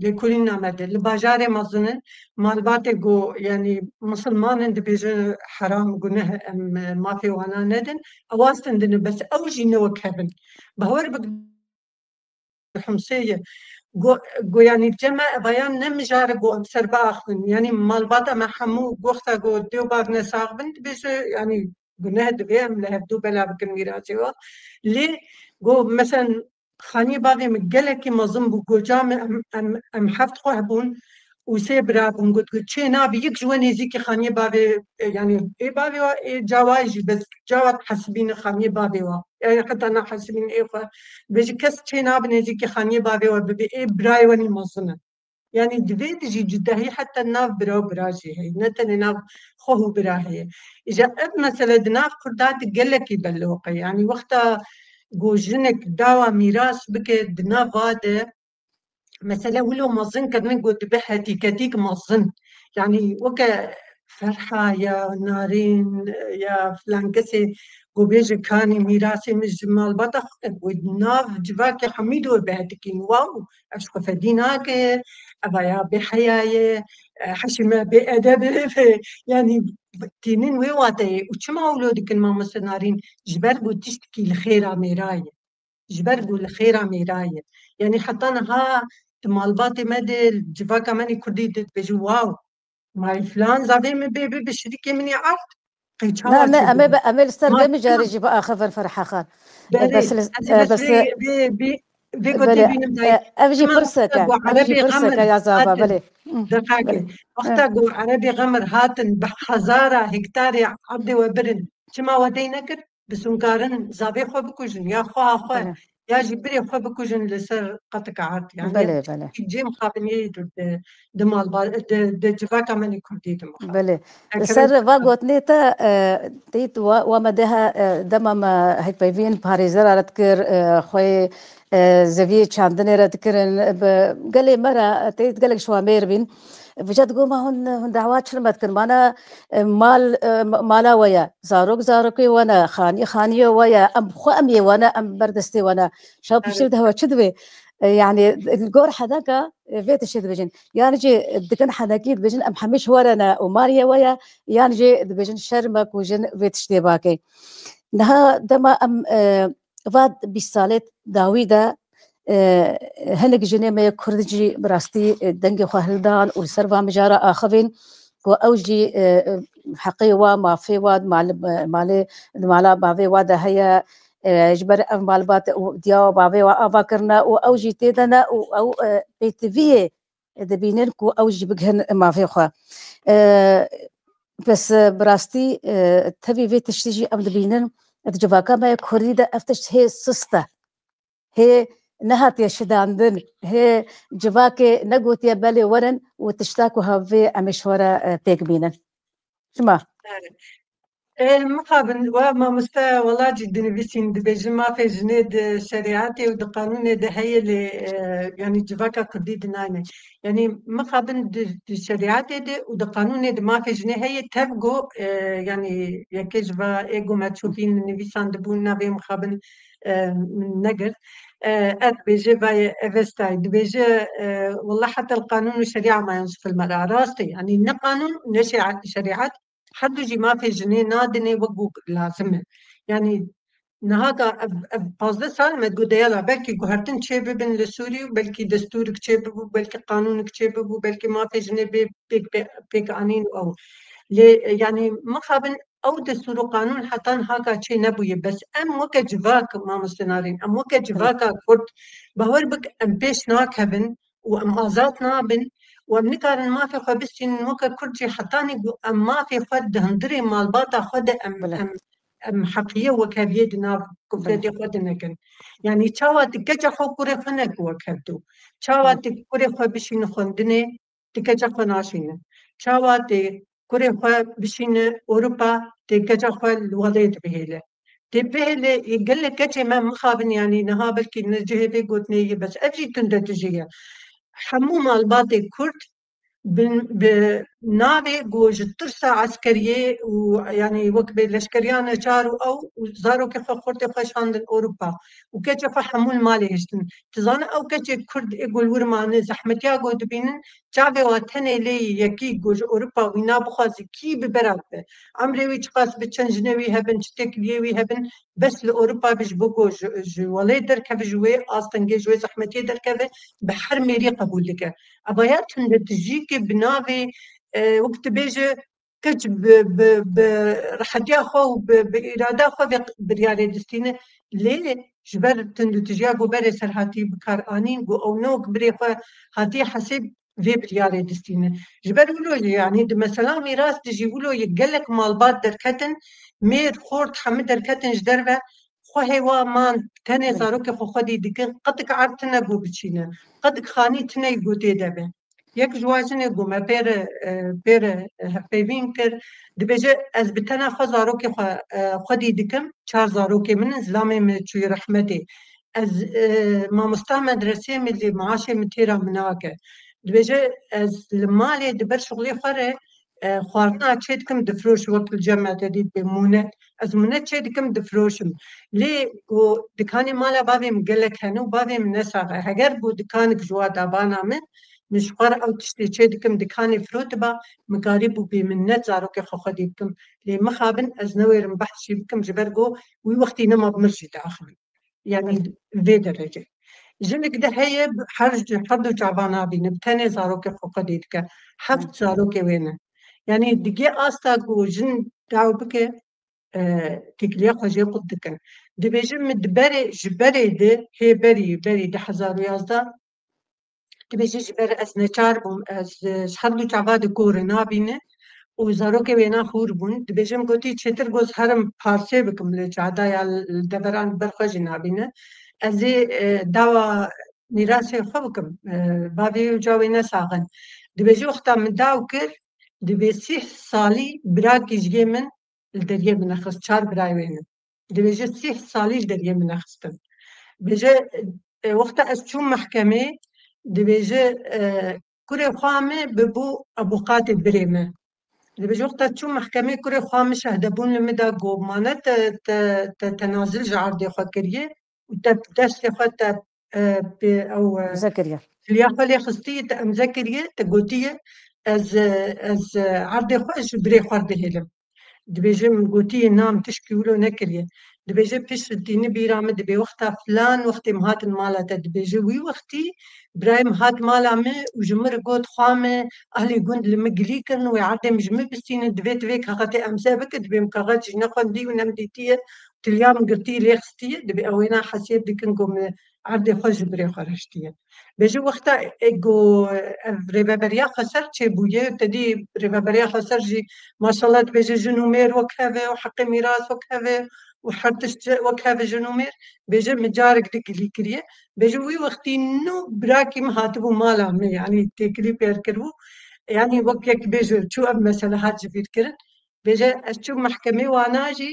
lêkolîna me de, li bajarê mezin in, malbatê go, yani, misilman in, dibêjin heram, guneh, em, e, mafê wana nedin, ewa stendine, bes ew jî ne wek hev in. Bawer bik, Humsê ye. Go, go, yani, cem me evayan ne mijare go em ser biaxivin. Yani, malbata me hemû goxta go dê û bav nesaxivin, dibêje, yani, guneh, divê em li hevdû bela bikin mîrasê wa. Lê go, mesen, xaniyê bavê min gelekî mezin bû, go ca min em, em, em heft xwe hebûn û sê bira bûn, got, got, çê nabe yek ji we nêzîkî xaniyê bavê, e, yani, ê bavê wa, ê cawa jî, bes cawa hesibîne xaniyê bavê wa. Yani, heta nahesibîne ê xwe. Bêje kes çê nabe nêzîkî xaniyê bavê wa bibe, ê birayê we nî mezin e. Yani, di vê de jî cudahî heta nav bira û bira jî heye. Ne tenê nav xweh û bira heye. Îja ev mesele di nav Kurdan de gelekî beloq e. Yani, wexta ku jinek dawa mîras bike di nav va de, mesele wilo mezin kirine ku dibe hetîketîk mezin. Yani, weke Ferha ya Narîn ya filan kesê ku bêje kanî mîrasê min ji malbata xwe, wê di nav civakê hemî dor bi hetikîn. Wow, ev ji xwe fedî nake, eva ya bêheya ye, e, heşî me bê edeb e, yani, tînin wê wateyê. Û çima wilo dikin, mamoste Narîn? Ji ber ku tiştekî li xêra mêra ye. Ji ber ku li xêra mêra ye. Yani, heta niha di malbatê me de, civaka me nî kurdî de dibêjin, wow, may filan zavê min bê bibe şirîkê min ê erd. Qey çawa Ne, ne, çêdibe? Em ê, em ê li ser vê mijarê jî biaxivin, Ferha Xan. Belê, Bes, ez ê e, bes bes, vê, vê, vê, vê gotê belê, bînim dayê. E, ev jî Çima pirsek e, wexta ku ev jî Erebê pirsek e, Xemir ya zava, hatin, belê. Hı, dixakê. Belê. Wexta ku Erebê Xemir hatin, bi hezara hektarê erdê we birin. Çima we dey nekir? Bi sûnkarin zavê xwe bikujin, ya xweha xwe, Belê. ya jî birê xwe bikujin li ser qetika erd. Yani, Belê, belê. cê mixabin yê di, di, di malba-, di, di civaka me nê kurdî di mixabin. Belê. Li ser va gotinê te, e, teyît wa, wa me deha, e, dema me hekpeyvîn parêzera re dikir, e, xwê, e, zeviyê çandinê re dikirin, bi gelê me re, teyît gelek ji wa mêr bîn. Vêca digot, ma hûn, hûn dawa çi li me dikin? Mana, e, mal, e, ma-, mala we ye, zarok zarokê we ne, xanî xaniyê we ye, em xwe em yê we ne, em ber destê we ne. Şev piştî Evet. de hewe çi divê? E, yani, li gor hedeka, e, vê tiştê dibêjin. Yan jî dikin hedekî dibêjin, em hemî ji we re ne û maliyê we ye, yan jî dibêjin şerm e ku jin vê tiştê bake. Niha dema em, e, va bîst salê dawî de, e, hinek jinê me yê Kurd jî bi rastî, e, dengê xwe hildan û li ser va mijara axivîn ku ew jî, e, e, heqê wa, mafê wa, mal-, e, malê, di mala bavê wa de heye, e, ji ber ev malbat û diya wa bavê wa ava kirine û ew jî tê de ne û ew, e, pêtiviyê dibînin ku ew jî bigihin mafê xwe. E, bes, e, bi rastî, e, tevî vê tiştî jî em dibînin, di civaka me ya Kurdî de ev tişt hê sist e. Hê nehatiye şidandin, hê civakê negotiye belê werin û tişta ku hevê em ê ji we re, e, pêk bînin. Sima. E, mixabin, we mamoste, wela cî dinivîsîn, dibêjin mafê jinê di şerîetê û di qanûnê de heye lê, e, yanî civaka kurdî di nayne. Yanî mixabin di, di şerîetê de û di qanûnê de mafê jinê heye, tev go, e, yanî yekê ji va ê go me çûpîn nivîsandibûn navê mixabin, e, min negirt. E, ev dibêje vayê Evestayê, dibêje, e, wela heta qanûn û şerîa mayan ji filme ra. Rast e, yanî ne qanûn ne şe-, şerîet, her du jî mafê jinê nadinê wek ku lazim e. Yanî niha ka ev, ev pazdeh sal me got deyala belkî guhertin çê bibin li Sûrî û belkî destûrik çê bibû, belkî qanûnik çê bibû, belkî mafê jinê bê pêk, pê-, pêk anîn û ew. Lê, e, yanî mixabin ew destûr û qanûn heta niha ka çê nebûye. Bes em weke civak, mamoste Narîn, em weke civaka Kurd, bawer bik em pêş nakevin û em azad nabin û em nikarin mafê xwe bistînin. Weke Kurd jî hetanî ku em mafê xwe di hundirê malbata xwe de em, Bile. em, em heqiyê wekheviyê di nav kufretê xwe de nekin. Yanî çawa tu keça xwe kurê xwe nek wekhev tu? Çawa Bile. tu kurê xwe bişînî xwendinê, tu keça xwe naşîne? Çawa tê kurê xwe bişîne Ewropa, tê keça xwe li welêt bihêle? Tê bihêle, ê gelek keçê me mixabin, yanî niha belkî ne cihê vê gotinê ye, bes ev jî tundetijî ye. Hemû malbatê Kurd bi, bi navê ku ji tirsa eskeriyê û, yanî wek bê leşkeriya neçar û ew û zarokê xwe, xortê xwe şandin Ewropa û keçê xwe hemû li malê hiştin. Tu zane ew keçê Kurd ê ku li wir mane, zehmetiya ku dibînin, çavê wa tenê lê yekî ku ji Ewropa wîna bixwaze kî bi bera bibe. Emrê wî çiqas bi, çend jinê wî hebin, çi têkiliyê wî hebin, bes li Ewropa bi ji bo ku ji, ji welê derkeve, ji wê astengê, ji wê zehmetiyê derkeve, bi her mêrî qebûl dike. Eva ya tundetijî ki bi navê, e, wek tu bêje, keç bi, bi, bi rehetiya xwe û bi, bi îrada xwe vê biryarê distîne. Lê ji ber tundûtijiya ku berê ser hatî bi kar anîn, ku ew ne wek birê xwe hatî hesêb, vê biryarê distîne. Ji ber wilo jî, yanî di mesela mîras de jî wilo yê gelek malbat derketin, mêr, xort, hemî derketin ji derve, xwe hêwa man, tenê Belê. zarokê xwe xwedî dikin, qetik erd tine ku biçîne, qetik xanî tine ku tê de be. Yek ji wan jinê ku me pê re, e, pê re, e, hevpeyvîn kir, dibêje, ez bi tena xwe zarokê xwe, e, xwedî dikim, çar zarokê min in, zilamê min çûyî rehmetê. Ez, e, mamosta medreseyê min, lê maaşê min têra min nake. Dibêje, ez li malê di ber şixulê xwe re, e, xwarina çê dikim, difroşim, wek li cem me te dît bê mûnet. Ez mûnet çê dikim, difroşim. Lê ku dikanê mala bavê min gelek hene û bavê min ne sax e. Heger bû dikanik ji wa dabana min, min ji xwe re ew tiştê çê dikim, dikanê firotiba, min karîbû bê min net zarokê xwe xwedî bikim. Lê mixabin ez newêrim behs jî bikim, ji ber ku wî wextî nema bi mir jî diaxivin. Yanî vê derecê. Jinik de heye, her, her du çava nabîne, bi tenê zarokê xwe xwedî dike. Heft zarokê wê ne. Yanî digê asta ku jin daw bike, e, têkiliya xwe jê qut dikin. Dibêje min di berê, ji berê de, hê berî, berî du hezar û yazdeh, dibêje ji ber ez neçar bûm, ez, e, ji her du çava de kor nabîne û zarokê wêna hûr bûn. Dibêje min gotî çêtir goz herim parsê bikim li cada ya li deveran ber xwe jî nabîne. Ez ê, e, dawa mîrasê xwe bikim, e, bavê wê û ca wê nesaxin. Dibêje wexta min daw kir, dibê sîh salî birakî ji yê min li deriyê min nexist, çar birayê wê ne. Dibêje sîh salî ji deriyê min nexistin. Dibêje, e, wexta ez çûm mehkemê, dibêje, e, kurê xwe me bibû avûqatê birê me. Dibêje wexta çûm mehkemê kurê xwe me şehdebûn li min da, got mane te, te, te tenazil ji erdê xwe kiriye û te destê xwe te, e, pê ew, e, Zekeriya. Tiliya xwe lê xistiye, te emze kiriye, te gotiye, ez, e, ez, e, erdê xwe ji birê xwe re dihêlim. Dibêje min gotiye, na, min tişkî wilo nekiriye. Dibêje pişt tîni bîra min, dibê wexta filan wextê min hatin mala te. Dibêje wî wextî birayê min hat mala min û ji min re got, xwa me, ehlê gund li min gilî kirin, wê erdê min ji min bistînin, divê tu vê kaxetê emze bike, dibê min kaxet jî nexwendî û nemdîtiye, tiliya min girtî lê xistiye, dibê ew wêna hesêb dikin ku min erdê xwe ji birê xwe re hiştiye. Bêje wexta, e, ku ev rêveberiya xweser çêbûye, te dî rêveberiya xweser jî maşallah dibêje jin û mêr wek hev e û heqê mîras wek hev e û her tişt wek hev e jin û mêr. Bêje min carek di gilî kiriye. Bêje wî wextî nû birakî min hatibû mala min, yanî têkilî pêr kiribû. Yanî wek yek bêje çû ev mesele hat ji bîr kirin. Bêje ez çûm mehkemê wana jî,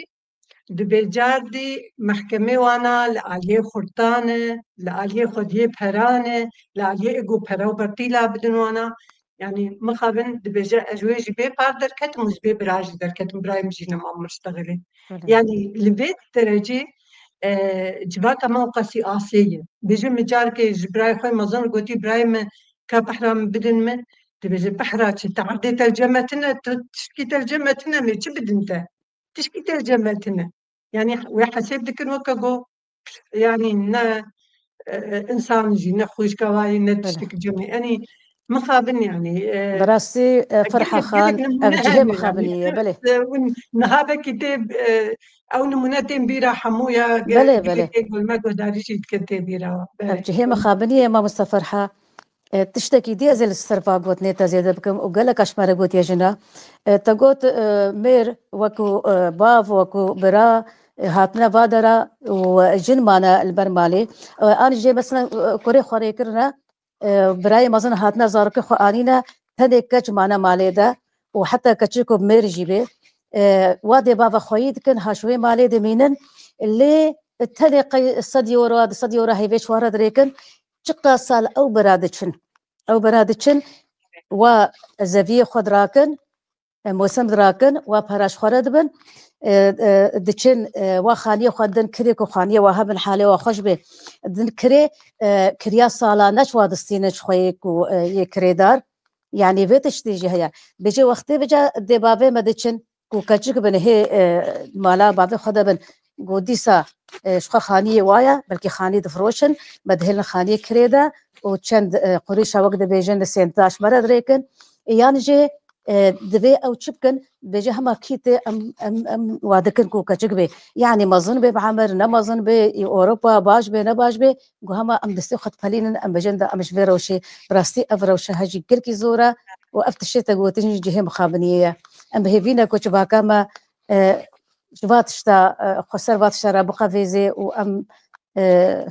dibê cardî mehkemê wana li aliyê xurtan e, li aliyê xwediyê peran e, li aliyê ego pera û bertîla bidin wana. Yanî mixabin dibêje ez wê ji bê par derketim û ji bê bira jî derketim, birayê min jî nema min ştexilê. Belê. Yanî li vê derecê, e, civaka me ewqasî asê ye. Bêje min carekê ji birayê xwe mezin gotî, birayê min ka pehra min bidin min, dibêje pehra çi, te erdê telceme tine, tu tiştkî telceme tine, em ê çi bidin te? Tişkî telceme tine. Yanî wê hesêb dikin weke go, yanî ne, e, e, însan jî, ne xwişka wayî, ne Belê. tiştik cemê. Yanî mixabin yanî, e, Bi rastî, e, Ferha gelek, gelek Xan, nimûne ev cihê hene mixabinî yanî. ye, belê. E, hûn niha belkî tê, e, ew nimûne tên bîra hemû ya, ge-, Belê, gelek belê. tê gul me guhdarî jî dikin tê bîra. Belê. Ev cihê mixabinî ye, mamoste Ferha. E, tiştekî dî ez ê li ser va gotinê te zêde bikim û gelek aş me re gotiye jina. E, te got, e, mêr wekû, e, bav, wekû bira, e, hatine va dera û jin mane li ber malê. E, an jê mesela, e, kurê xwe rê kirine, e, birayê mezin hatine zarokê xwe anîne, tenê keç mane malê de û heta keçik û mêr jî bê. E, wa dê bava xweyî dikin, ha ji wê malê dimînin. Lê tenê qey sed euro, du sed euro heyvê çi wa re dirêkin. Çiqas sal ew bira diçin. Ew bira diçin, wa zeviyê xwe dirakin, e, mosem dirakin, wa pera ji xwe re dibin, e, e, diçin, e, wa xaniyê xwe din kirê ku xaniyê wa hebin, halê wa xweş bê. Din kirê, e, kiriya sala ne çi wa distînin ji xwe yê ku, e, yê kirêdar. Yanî vê tiştî jî heye. Bêje wextê bêje dê bavê me diçin, ku keçik bin hê, e, mala bavê xwe de bin, ku dîsa, e, ji xwe xaniyê wa ye, belkî xanî difiroşin, me dihêlin xaniyê kirê de û çend, e, qurîşa wek dibêjin li sênta ji me re dirêkin. Yan jî, e, divê ew çi bikin, bêje hema kî tê em, em, em wa dikin ku keçik bê. Yanî mezin bê bi emir, ne mezin bê, ê Ewropa baş bê, ne baş bê, ku hema em destê xwe dipelînin, em bêjin de em ji vê rewşê, bi rastî ev rewşe hejî gelkî zor e û ev tiştê te gotin jî cihê mixabiniyê ye. Em bi hêvî ne ku civaka me, e, ji va tişta, e, xweser va tişta re biqevêzê û em, e,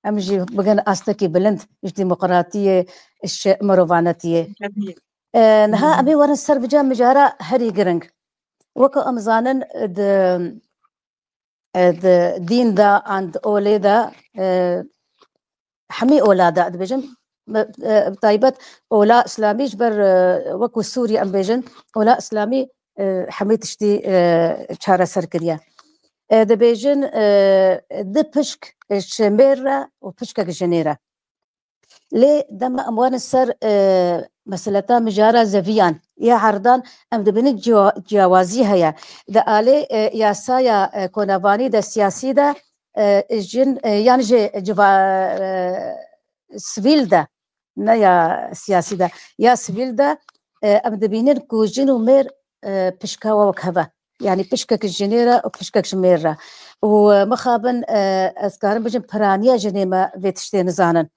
em jî bigin astekî bilind ji demokratiyê, ji mirovanetiyê. Tabii. E, niha Hı hı. em ê werin ser vêca mijara herî giring. Weke em zanin, di, e, di dîn de an di olê de, e, hemî ola de dibêjin, bi, e, bi taybet ola îslamî ji ber, e, wekû Sûrî em bêjin, ola îslamî, e, hemî tiştî, e, çareser kiriye. E, dibêjin, e, du pişk ji mêr re û pişkek ji jinê re. Lê dema em werin ser, e, meseleta mijara zeviyan ya erdan, em dibînin ciya-, ciyawazî heye. Di alê, e, yasaya, e, konevanî de, siyasî de, e, jin, e, yan jî civa-, e, sivîl de, ne ya siyasî de, ya sivîl de, e, em dibînin ku jin û mêr, e, pişka we wek hev e. Yanî pişkek ji jinê re û pişkek ji mêr re. Û, e, mixabin, e, ez karim bijim piraniya jinê me vê tiştê nizanin.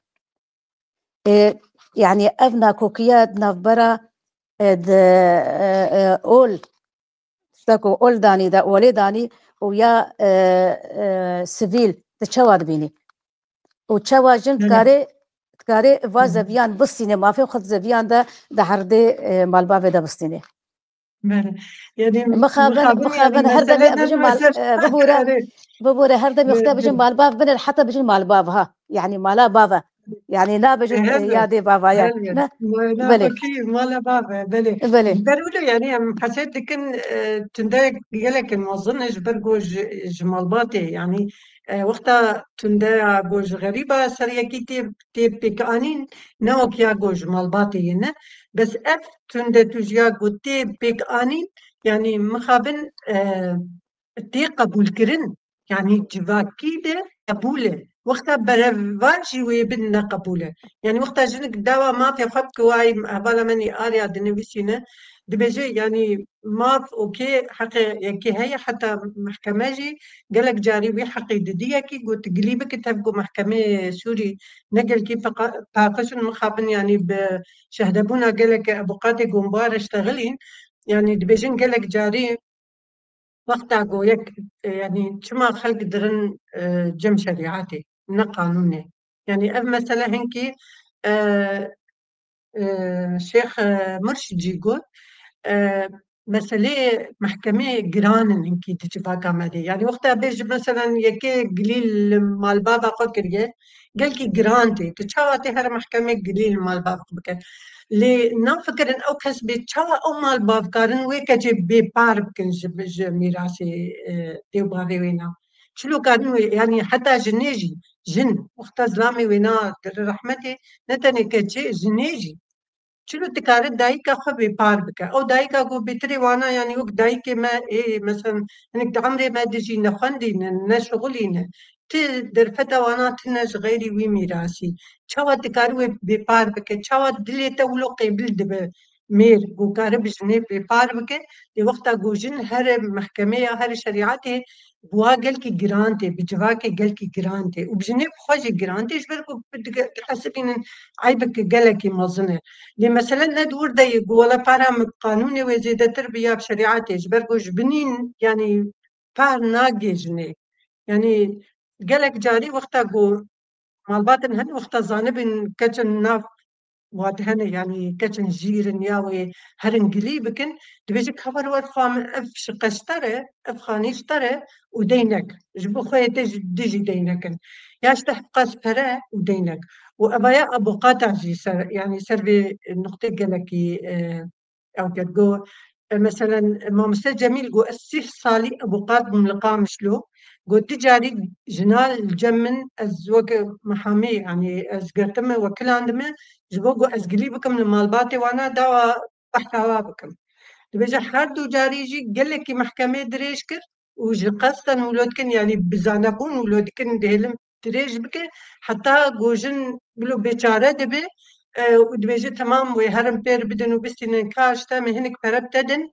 E, yanî ev nakokiya di navbera, e, di, e, e, ol, tişta ku ol danî de, olê danî û ya, e, e, sivîl, tu çawa dibînî? Û çawa jin Hı hı. dikarê, dikarê va Hı hı. zeviyan bistîne, mafê xwe di zeviyan de, di erdê, e, malbavê de bistîne? Belê. Yanî Mixabin, mixabin, mixabin yanî her demê mesele em ne bijin mal, ser e, bibûre, karê. bibûre her demê Be-, wexta bijin be-, malbav binin, heta bijin malbav ha. Yanî mala bava. Yanî nabijin, e, e, her ya dê bava ya. Belê. Ne? Ne, ne, Belê. okey, mala bava, belê. Belê. Ji ber wilo yanî em hesêb dikin, e, tunde gelek mezin e, ji ber ku ji, ji malbatê, yanî, e, wexta tunde ya ku ji xerîba ser yekî tê, tê pêkanîn, ne wek ya ku ji malbatê ye, ne? Bes ev tunde tu ji ya ku tê pêkanîn, yanî mixabin, e, tê qebûlkirin, yanî civakî de qebûl e. Wexta berevan jî wê bin ne qebûl e. Yanî wexta jinik dawa mafê xwe bike, wayî hevala me nî Arya dinivîsîne, dibêje, yanî maf, okê, heqê yekê heye, heta mehkeme jî gelek carî wî heqê didî yekî, got, gilî bike tev ku mehkemê Sûrî ne gelkî peqa-, paqij in, mixabin, yanî bi şehdebûna gelek ebûqatê gombar e ştexilîn, yanî dibêjin gelek carî wexta ku yek, e, yanî çima xelk dirin, e, cem şerîetê, ne qanûnê. Yanî ev mesele hinkî, e, e, Şêx, e, Murşid jî got, e, meselê mehkemê giran in hinkî di civaka me de. Yanî wexta bêjî, meselen, yekê gilî li malbava xwe kiriye, gelkî giran tê. Tu çawa tê here mehkemê gilî li malbav xwe bike? Lê nafikirin ew kes bê çawa ew malbav karin wê keçê bêpar bikin ji, ji mîrasê, e, dê û bavê wê na. Çilo karin wê, yanî heta jinê jî, jin, wexta zilamê wê na rehmetê, ne tenê keçê, jinê jî. Çilo dikare dayika xwe bêpar bike? Ew dayika ku bêtirê wana, yanî wek dayikê me ê, meselen, hinek di emrê me de jî nexwendî ne, neşixulî ne. Ti derfeta wana tine ji xeyrî wî mîrasî. Çawa dikare wê bêpar bike? Çawa dilê te wilo qêbil dibe mêr ku kare bi jinê bêpar bike? Lê wexta ku jin here mehkemê ya here şerîetê, bi wa gelkî giran tê, bi civakê gelkî giran tê û bi jinê bi xwe jî giran tê, ji ber ku dihesibînin eybeke gelekî mezin e. Lê mesele ne di wir de ye ku wele para min qanûnê wê zêdetir bi ya bi şerîetê, ji ber ku ji binîn, yanî par nagê jinê. Yanî gelek carî wexta ku malbatin hin wexta zanibin keçin nav wat hene, yanî keçin jîrin ya wê herin gilî bikin, dibêje ka wer wer xwe min ev şiqe ji te re, ev xanî ji te re û dey nek. Ji bo xwe yê te jî, di jî dey nekin. Ya ji te hevqas pere û dey nek. Û evaya avoqata jî ser, yanî ser vê nuqtê gelekî, e, ew ket. Got, e, meselen, Mamoste Cemîl got, ez sîh salî avoqat bûm li Qamişlo. Got, du carî jina li cem min, ez weke mehamî, yanî ez girtime, wekilandime, ji bo ku ez gilî bikim li malbatê wana, dawa behra wa bikim. Dibêje her du carî jî gelekî mehkemê dirêj kir û ji qesten wilo dikin, yanî bi zanebûn wilo dikin, dihêlin dirêj bike, heta ku jin wilo bêçare dibe, e, û dibêje, temam, wê herin pêr bidin û bistînin, ka ji te me hinek pere bi te din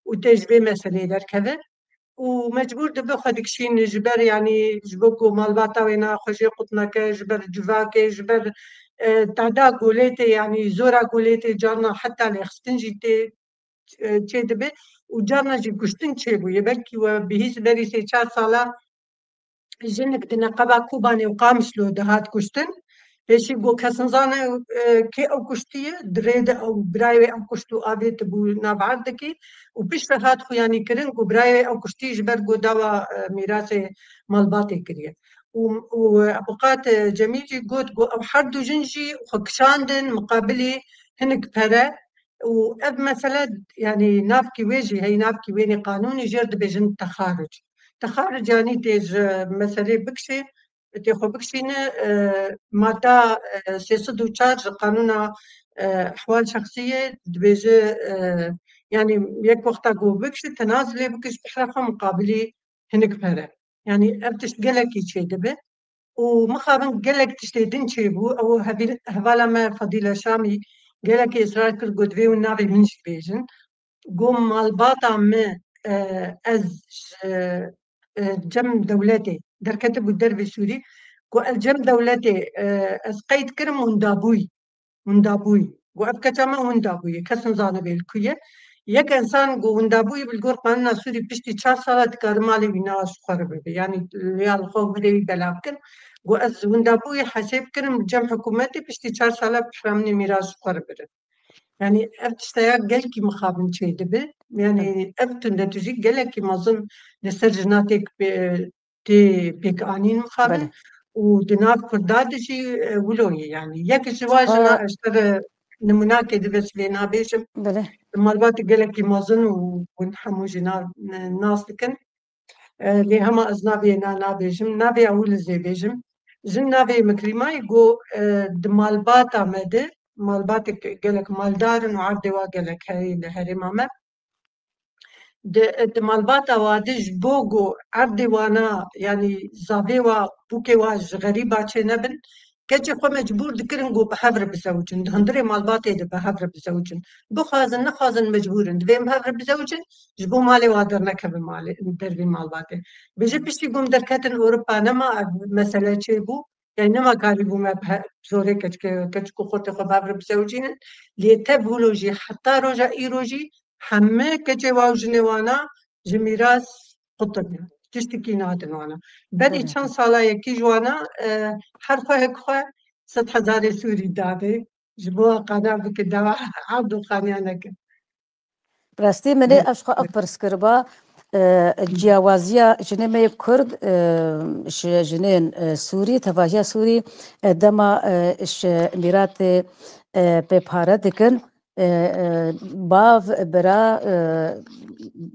û tê ji vê meseleyê derkeve. Û mecbûr dibe xwe dikişîne ji ber, yanî ji bo ku malbata wê na xwe jê qut neke, ji ber civakê, ji ber, e, tahda golê tê, yanî zora golê tê, carna heta lêxistin jî tê, e, çê dibe û carna jî kuştin çêbûye. Belkî we bihîst berî sê çar sala jinik di neqeba Kobanê û Qamişlo dihat kuştin. Pêşî got, kes nizane, e, kê ew kuştiye, di rê de ew birayê wê ew kuşt û avêtibû nav erdekê û piştre hat xuyanî kirin ku birayê wê ew kuştî ji ber ku dawa, e, mîrasê malbatê kiriye. Û, û avoqat, e, Cemîl jî got ku ew her du jin jî xwe kişandin miqabilî hinik pere û ev mesele, yanî navkî wê jî heyî, navkî wênê qanûnî jêr dibêjin texaruc. Texaruc yanî tê ji meselê bikişê, tê xwe bikişîne, e, madda, e, sê sed û çar ji qanûna, e, ehwal şexsiyê dibêje, e, yanî yek wexta ku bikişî, tenazulê bikiş, behra xwe miqabilî hinik pere. Yanî ev tişt gelekî çêdibe. Û mixabin gelek tiştê din çêbû. Ew hevîl-, hevala me Fadîle Şamî gelekî israr kir, got, divê hûn navê min jî bêjin. Got, malbata me, e, ez ji, e, cem dewletê, derketibû dervê Sûrî, got, ez cem dewletê, e, ez qeyd kirim windabûyî. Windabûyî. Got, ev keça me windabûyî. Kes nizane bê li ku ye. Yek însan got, windabûyî bi li gor qanûna Sûrî piştî çar sala dikare malê wî na ji xwe re bibe. Yanî ya li xwe û birê wî belav kin. Got, ez windabûyî hesêb kirim li cem hikûmetê, piştî çar sala bihramînê mîras ji xwe re birin. Yanî ev tişteya gelkî mixabin çêdibe. Yanî ev tundetûjî gelekî mezin li ser jina tê pê-, tê pêkanîn mixabin. Belê. Û di nav Kurda de jî, e, wilo ye yanî. Yek ji wan jina, ez ji te re nimûnakê divê, sibê nabêjim. Belê. Malbatê gelekî mezin û hûn hemû jî na-, nas dikin. E, lê hema ez navê na nabêjim. Navê ew li zê bêjim. Jin navê Mikrîmayî got, e, di malbata me de, malbatek gelek maldar in û erdê wa gelek heye li herêma me. Di, di malbata wa de ji bo ku erdê wana, yanî zavê wa, bûkê wa ji xerîba çê nebin, keçê xwe mecbûr dikirin ku bi hev re bizewicin. Di hundirê malbatê de bi hev re bizewicin. Bixwazin, nexwazin mecbûr in. Divê em bi hev re bizewicin, ji bo malê wa dernekeve malê, dervê malbatê. Bêje piştî ku em derketin Ewropa, nema ev mesele çêbû. Yanî nema karîbû me bi he-, zorê keçike, keçik û xortê xwe bi hev re bizewicînin. Lê tev wilo jî heta roja îro jî heme keçê wa û jinê wana ji mîras qutin. Tiştikî nadin wana. Berî çend sala yekî ji wana, e, her xwe hek xwe sed hezarê Sûrî dadê. Ji bo qada bike dawa erd û xaniya neke. Rastî min ê ev ji xwe ev pirs kiriba, e, ciyawaziya jinê me yê Kurd, e, ji jinên, e, Sûrî, tevahiya Sûrî, e, dema, e, ji mîratê, e, pê pare dikin, e, e, bav, bira, e,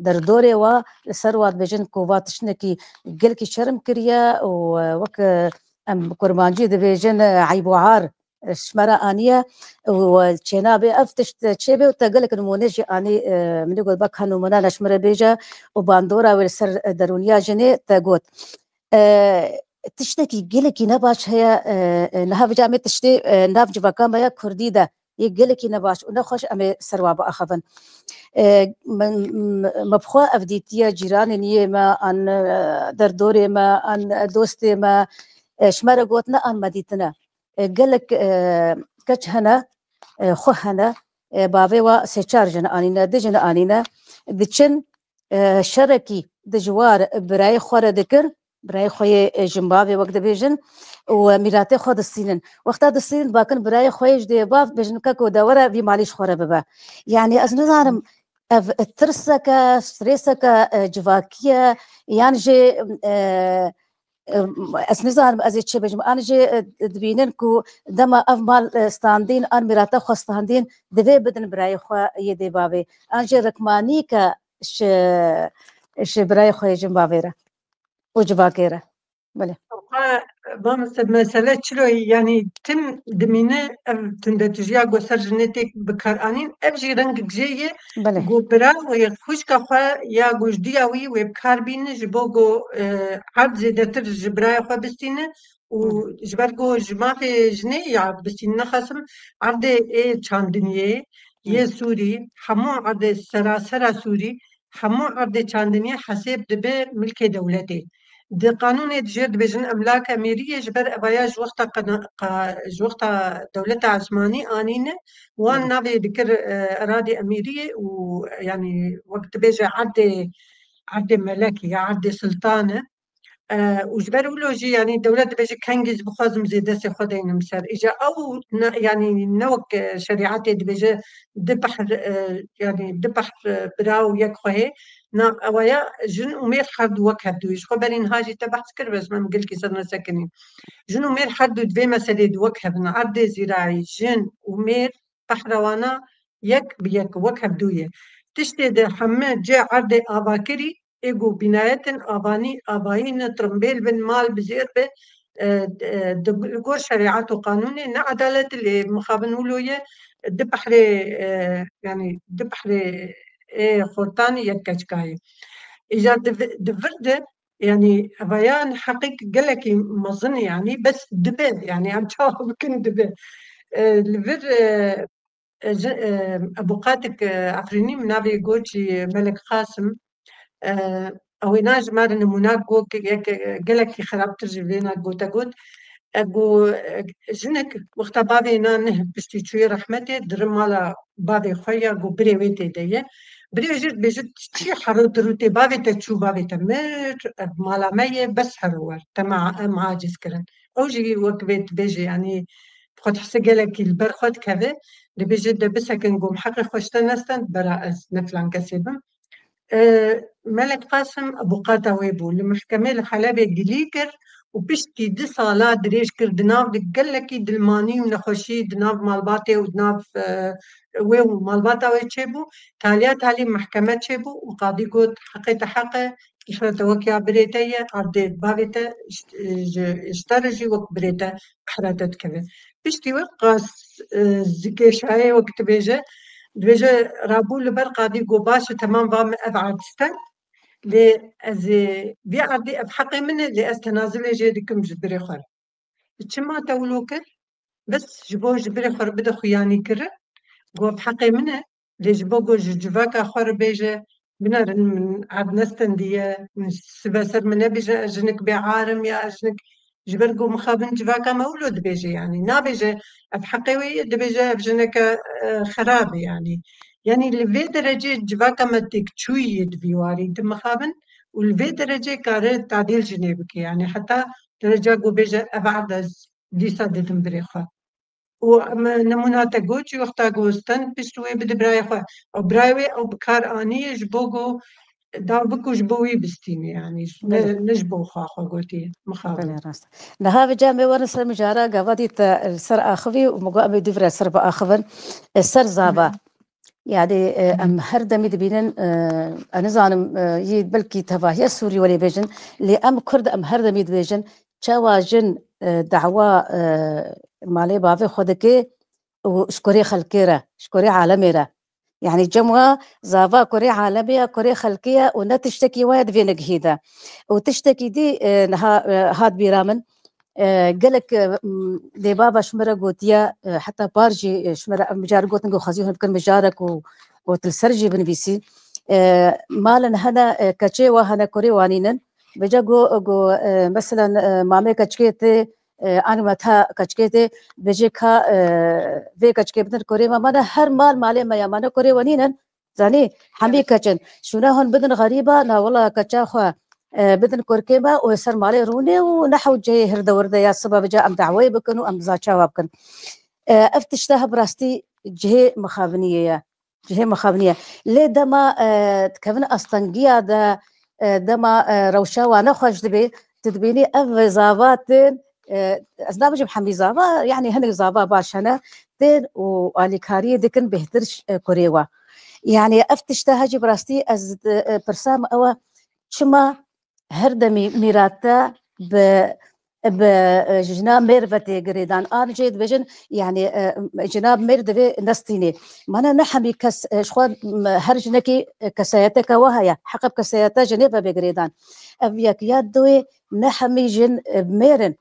derdorê wa li ser wa dibêjin ku va tiştekî gelkî şerm kiriye û, e, wek, e, em bi kurmancî dibêjin, e, eyb û ar, e, ji me re aniye û, e, çênabê ev tişt çêbe û te gelek nimûne jî anî, e, min ê got bak ha nimûne ne ji min re bêje û bandora wê li ser, e, derûniya jinê te got. E, tiştekî gelekî nebaş heye, e, e, niha vêca em ê tiştê, e, nav civaka me ya Kurdî de yê gelekî nebaş û nexweş em ê ser wa biaxivin. E, min, m-, me bi xwe ev dîtiye cîranên yê me an, e, derdorê me an, e, dostê me, e, ji me re gotine an me dîtine. E, gelek, e, keç hene, e, xwe hene, e, bavê wa sê çar jin anîne, du jin anîne, diçin, e, şerekî dijwar birayê xwe re dikin, birayê xwe yê, e, jinbavê wek dibêjin û, e, mîratê xwe distînin. Wexta distînin bakin birayê xwe yê ji dê bav bêjin keko de were vî malî ji xwe re bibe. Yanî ez nizanim ev tirseke, strêseke, e, civakî ye yan jî, e, e, ez nizanim ez ê çi bêjim. An jî, e, dibînin ku dema ev mal, e, standîn, an mîrata xwe standîn, divê bidin birayê xwe yê dê bavê. An jî rikmanîke ji, ji birayê xwe yê jinbavê re û civakê re. Belê. Xwe, mamoste, mesele çilo ye, yanî tim dimîne ev tundetijiya ku ser jinê tê bikaranîn, ev jî rengek jê ye. Belê. Ku bira wê xwişka xwe ya ku ji diya wî wê bi kar bîne ji bo ku, e, erd zêdetir ji birayê xwe bistîne û Hı. ji ber ku ji mafê jinê ya bistîne nexasim erdê ê çandiniyê, yê Hı. Sûrî, hemû erdê serasera Sûrî, hemû erdê çandiniyê hesêb dibe milkê dewletê. Di qanûnê dijêr dibêjin emlak emêriyê, ji ber evaya ji wexta qena-, qa-, ji wexta dewleta Osmanî anîne, wan Hı. navê dikir, e, eradê emêriyê û, yanî, wek dibêje erdê, erdê melek ya erdê sultan e. E, û ji ber wilo jî, yanî, dewlet dibêje kengî ez bixwazim zê destê xwe deynim ser. Îca ew ne, yanî, ne wek, e, şerîetê dibêje du pehr, e, yanî, du pehr, e, bira û yek xwehê. Na, ewa ya jin û mêr her du wek hevdû. Ji xwe berî niha jî te behs kir, bes em gelkî ser nesekinîn. Jin û mêr her du di vê meselê de wek hev in. Erdê zîrayî, jin û mêr pehrewana yek bi yek wek hevdû ye. Tiştê de heme cê erdê avakirî, ê ku bînayetên avanî, avayî ne, trimbêl bin, mal bi zêr be, e, e, di, li gor şerîet û qanûnê ne edalet lê mixabin wilo ye, du pehrê, e, yanî du pehrê ê xortanî yek keçikayê. Îcar di vi-, di vir de, yanî, evayan heqek gelekî mezin e, yanî, bes dibe, yanî, em çawa bikin dibe. E, li vir, e, e, ji, e, Ebûqatik, e, Efrînî min navê got jî Melek Qasim. E, ew ê na ji me re nimûna got, yek, e, gelekî xerabtir ji vê na gote got. E, got, e, jinik wexta bavê na nih piştî çûyê rehmetê, dirim mala bavê xwe ya, got birê wê tê de ye. Birê jî dibêje çi hero dirûtê bavê te çû, bavê te mir, ev mala me ye, bes hero wer, te me, em aciz kirin. Ew jî wek vê dibêje, yanî, xwe dihise gelekî li ber xwe dikeve, dibêje de bisekin, got, heqê xwe ji te nestend, bera ez ne filan kesê bim. E, Melek Qasim ebûqata wê bû. Li mehkemê li Helebê gilî kir û piştî du sala dirêj kir di nav di gelekî dilmanî û nexweşî di nav malbatê û di nav, e, wê û malbata wê çêbû. Taliya talî mehkeme çêbû û qadî got, heqê te heq e, qîfra te wek ya birê te ye, erdê bavê te ji, ji, ji te re jî wek birê te qîfra te dikeve. Piştî wê qas, e, zikêşayê wek dibêje, dibêje, rabû li ber qadî got, baş e, temam, va min ev erd stend, lê ez ê vî erdê ev heqê min e, lê ez tenazilê jê dikim ji birê xwe re. Çima te wilo kir? Bes ji bo ji birê xwe re bide xuyanî kirin. Got, ev heqê min e, lê ji bo got ji civaka xwe re bêje, binerin min erd nestendiye, min sibe ser min nebêje, ez jinik bê ar im ya ez jinik, ji ber ku mixabin civaka me wilo dibêje, yanî nabêje ev heqê wê ye, dibêje ev jineke, e, xerab e, yanî. Yanî li vê derecê civaka me têkçûyî ye di vî warî de mixabin û li vê derecê kare tadîl jinê bike, yanî heta dereca ku bêje ev erd ez dîsa didim birê xwe. û em nimûna te got jî, wexta ku stand pişt wê bide birayê xwe, ew birayê wê ew bi kar aniye ji bo ku daw biku ji bo wî bistîne, yanî ne, ne ji bo xwe xwe gotiye, mixabin. Belê, rast. Niha vêca em ê werin ser mijara gava dî te li ser axivî û min got em ê dûvira ser biaxivin, e, ser zava. Hı. Yani, e, em her demî dibînin, e, ez nizanim, e, yî belkî tevahiya Sûrî welê bêjin, lê em Kurd em her demî dibêjin, çawa jin, e, dawa, e, malê bavê xwe dike û ji kurê xelkê re, ji kurê alemê re. Yani cem wa zava kurê alemê ye, kurê xelkê ye û ne tiştekî wa ye di vê nigihî de. Û tiştekî dî, e, niha, e, hat bîra min, e, gelek, e, m, dê bava ji me re gotiye, e, heta par jî, e, ji me re em mijar gotin ku xwezî hûn bikin mijarek û, û tu li ser jî binivîsî. E, malin hene, e, keçê wa hene kurê wanînin. Vêca go, go, e, meselen, e, mamê keçikê tê, e, an me ta keçikê tê, bêjê ka, e, vê keçikê bidin kurê me. Mane her mal malê me ya, mane kurê we nînin. Zanî, hemî keç in. Şûna hûn bidin xerîba, na wela keça xwe, e, bidin kurkê me û ser malê rûnê û ne hewceyê hirde wirde ya siba bica em daweyê bikin û em za çawa bikin. E, ev tişta he bi rastî cihê mixabiniyê ye. Cihê mixabiniyê. Lê dema, e, dikevin astengiya de, e, dema, e, rewşa wane xweş dibe, tu dibînî ev zava tên, e, ez nabêjim hemî zava, yani hinek zava baş hene, tên û alîkariyê dikin bêhtir ş-, e, kurê we. Yani ev tişte hecî bi rastî ez, e, pirsa min ew e, çima her demî mîrat te bi, bi, e, jina mêr ve tê girêdan. An jê dibêjin, yani, e, jina mêr divê nestînê. Mane ne hemî kes, e, ji xwe, m, her jinekî, e, kesayeteke we heye. Heqe bi kesayeta jinê ve bê girêdan. Ev yek ya duwê ne hemî jin, e, mêr in.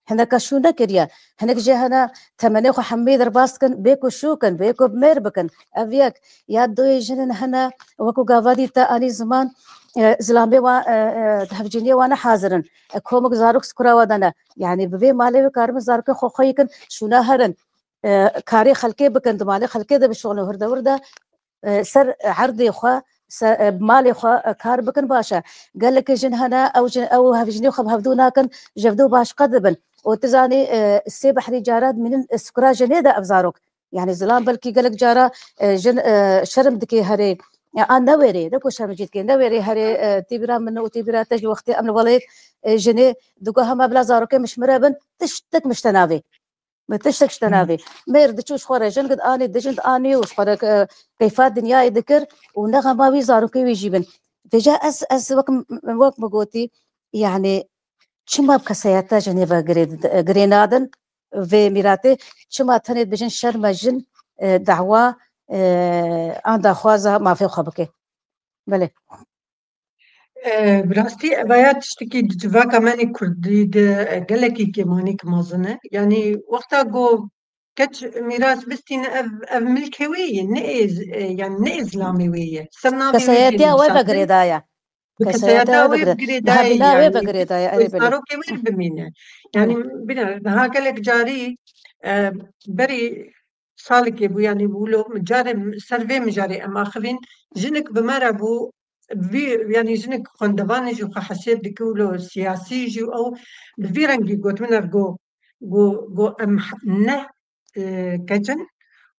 Hineka şû nekiriye. Hinek jê hene temenê xwe hemî derbas dikin, bê ku şû kin, bê ku bi mêr bikin. Ev yek. Ya duwê jinin hene, wekî gava dî te anî ziman, e, zilamê wa, e, e, hevcîniyê wa ne hazir in. E, komik zarok skura wa de ne. Yani bi vê malê wê karibin zarokê xwe xweyî kin, şûna herin. E, karê xelkê bikin, di malê xelkê de bişuxulin, hurde hurde, e, ser erdê xwe, se-, e, malê xwe, e, kar bikin baş e. Gelek jin hene, ew jin, ew hevjinê xwe bi hevdû nakin, ji hevdû başqe dibin. Û tu zanî, e, sê behrî cara dimînin, e, skura jinê de ev zarok. Yani zilam belkî gelek cara, e, jin, e, şerm dike herê. E, an newêrê, ne ku şerm jî dike, newêrê herê, e, tîbira min û tîbira te ji wextê em li welêt, e, jinê digo hema bila zarokê min ji min re bin, tiştek min ji te navê. Me tiştek ji te navê. Mêr diçû ji xwe re jin dianî, dijin dianî û ji xwe re, e, keyfa dinyayê dikir û ne xema wî zarokê wî jî bin. Vêca ez, ez wek, wek min gotî, yani çima bi kesayeta jinê ve girê, girê nadin vê mîratê, çima tenê dibêjin şerm e jin, e, dawa, e, an daxwaza mafê xwe bike. Belê. E, bi rastî ev ya tiştekî di civaka me nê kurdî de, e, gelekî kêmanîk mezin e. Yanî wexta ku keç mîras bistîne ev, ev milkê wê ye, ne ê z-, e, yanî ne ê zilamê wê ye. Ser navê wê jî nivîsandin. Kesayetiya wê ve girêdaye. Bi kesayeta wê ve girêdaye, yanî zarokê wê bimîne. Yanî bine, daha gelek carî, e, berî salekê bû, yanî wilo carê ser vê mijarê em axivîn, jinik bi me re bû, vî, yanî jinik xwendevanê jî xwe hesêb dike wilo siyasî jî ew bi vî rengî got min ev go, go, go em h-, ne, e, keç in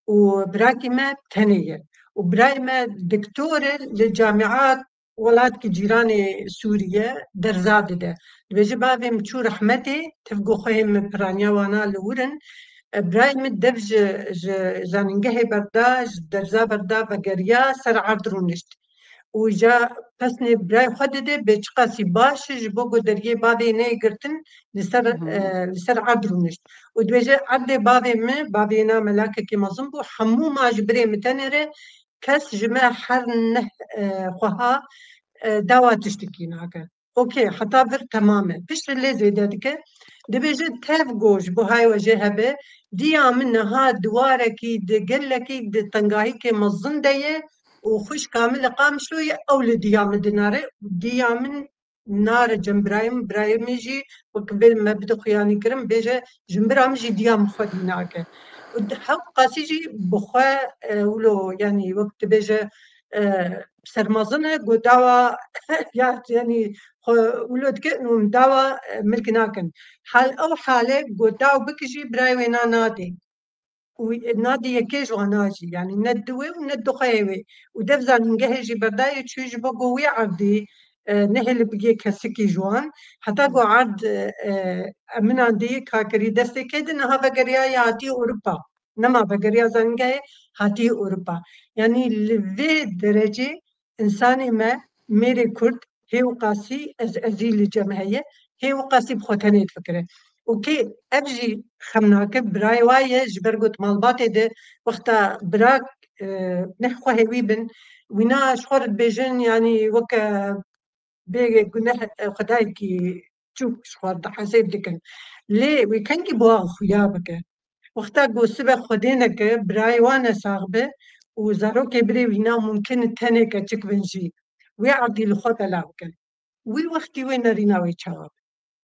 û birakî me tenê ye. Û birayê me doktor e li camiat welatkî cîranê Sûriye derza dide. Dibêje bavê min çû rehmetê, tev ku xwehê min piraniya wana li wir in. E, birayê min dev ji, ji zanîngehê berda, ji derza berda vegeriya ser erd rûnişt. Û ja pesnê birayê xwe dide, bê çiqasî baş e, ji bo ku deriyê bavê neyê girtin, li ser, Hı hı. e, li ser erd rûnişt. Û dibêje erdê bavê min, bavê na melakekî mezin bû, hemû ma ji birê min tenê re, kes ji me her neh, e, xweha, e, dawa tiştekî nake. Okey, heta vir temam e. Piştre lê zêde dike. Dibêje tev go ji bo hay we jê hebe, diya min niha di warekî, di gelekî, di tengahîkê mezin de ye û xwişka min li Qamişlo ye, ew li diya min dinare û diya min nare cem birayê min, birayê min jî wek vê me bide xuyanî kirin, bêje ji min bira min jî diya min xwedî nake. Û di hew qasî jî bi xwe, e, wilo, yanî wek dibêje, e, sermezin e, got dawa, ya, yanî xwe wilo dike û dawa, e, milk nakin. Hal ew hale got daw bikijî birayê wê na nadê. û nadî yekê ji wana jî, yanî ne di wê û ne di xweyê wê. Û dev zanîngehê jî berdayê çû ji bo ku wî erdî, e, nehêlibigê kesikî ji wan. Heta ku erd, e, e, eminan dî ka kirî destê kê de niha vegeriyaye hatiye Ewropa. Nema vegeriya zanîngehê hatiye Ewropa. Yanî li vê derecê însanê me, mêrê Kurd, hê û qasî ez ezî li cem heye, hê û qasî bi xwe tenê difikire. Û kê ev jî xem nake, birayê wa ye, ji ber ku di malbatê de wexta bira, e, neh xwe hêwî bin, wîna ji xwe re dibêjin, yanî weke bê guneh, e, xwedayekî çûk ji xwe dihesêb dikin. Lê wî kengî bi wan xuya bike? Wexta ku sibe Xwedê neke, birayê wan ne sax be û zarokê birê wîna mumkin e tenê keçik bin jî, wê erdî li xwe bela bike. Wî wextî wê nerîna wê çawa be?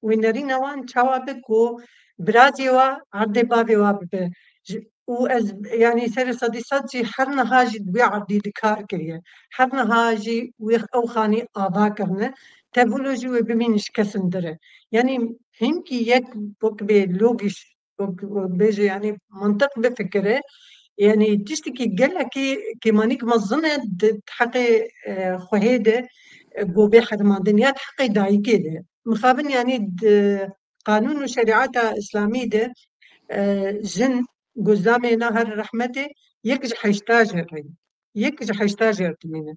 Wê nerîna wan çawa be ku birazê wa erdê bavê wa bibe? Ji, û ez, yanî serê sedî sed jî her niha jî di wê erdî di kar kiriye. Her niha jî wê ew xanî ava kirine. Te vilo jî wê bimîne ji kesin dire. Yanî hinkî yek wek bê logîş, wek, wek bêje, yanî mantiq bifikire. Yanî tiştekî gelekî kêmanîk mezin e di heqê, e, xwehê de, e, ku bê herimandin ya di heqê dayikê de. Mixabin, yanî di qanûn û şerîeta îslamî de, e, jin ku zilamê na her rehmetê yek ji heşta jê re, yek ji heşta jê re dimîne.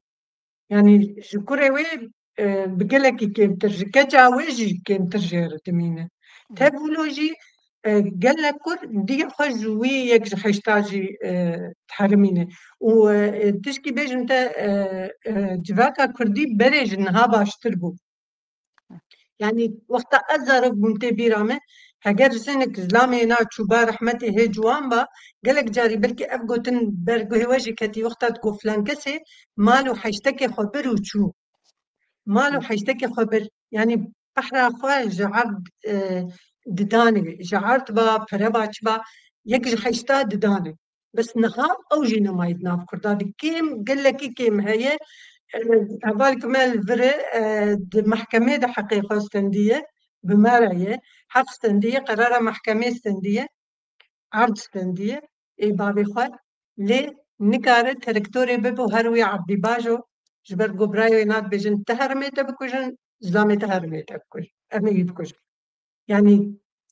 Yanî ji kurê wê, e, bi gelekî kêmtir, ji keça wê jî kêmtir jê re dimîne. Te vilo jî, e, gelek kur diyê xwe ji wî yek ji heşta jî, e, diherimîne. Û, e, tişkî bêjim te, e, e, civaka kurdî berê ji niha baştir bû. Yanî wexta ez zarok bûm tê bîra me, heger jinik zilamê na çûba rehmetê hê ciwan ba, gelek carî belkî ev gotin ber guhê we jî ketî, wexta digot filan kesê mal û heştekê xwe bir û çû. Mal û heştekê xwe bir. Yanî pehra xwe ji erd, e, didanê, ji erd ba, pere ba, çi ba, yek ji heşta didanê. Bes niha ew jî nemayî di nav Kurda de. Kêm, gelekî kêm heye. E, hevalek me li vir e, e, di mehkemê de heqê xwe stendiye, bi me re ye. Heq stendiye, qerara mehkemê stendiye, erd stendiye, ê bavê xwe. Lê nikare terektorê bibe û her wî erdî bajo, ji ber ku birayê wê nadibêjin, ti herimê te bikujin, zilamê te herimê te bikujin. Em ê wî bikujin. Yanî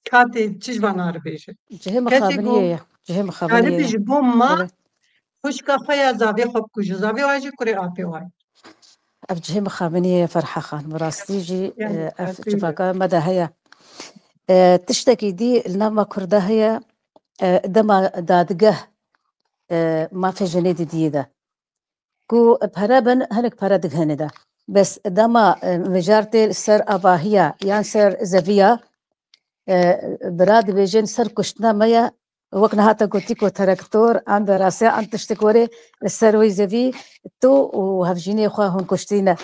katê çi ji vana re bêje? Cihê Kesê mixabiniyê ku ye. Cihê mixabiniyê karibi ye. Ji bo ma Belê. Xwişka xwe ya zavê xwe bikuje. Zavê wa jî kurê apê wa ye. Ev cihê mixabiniyê ye Ferha Xan. Bi rastî jî, Yani, e, ev rastî ye. Civaka me de heye. E, tiştekî dî li nav me Kurda heye. E, dema dadgeh, e, mafê jinê didiyê de. Ku pere bin, hinek pere dighene de. Bes dema, e, mijar tê li ser avahiya yan ser zeviya, e, bira dibêjin ser kuştina me ye, wek niha te gotî ku terektor, an derase, an tiştek were li ser wê zevî tu û hevjînê xwe hûn kuştîne.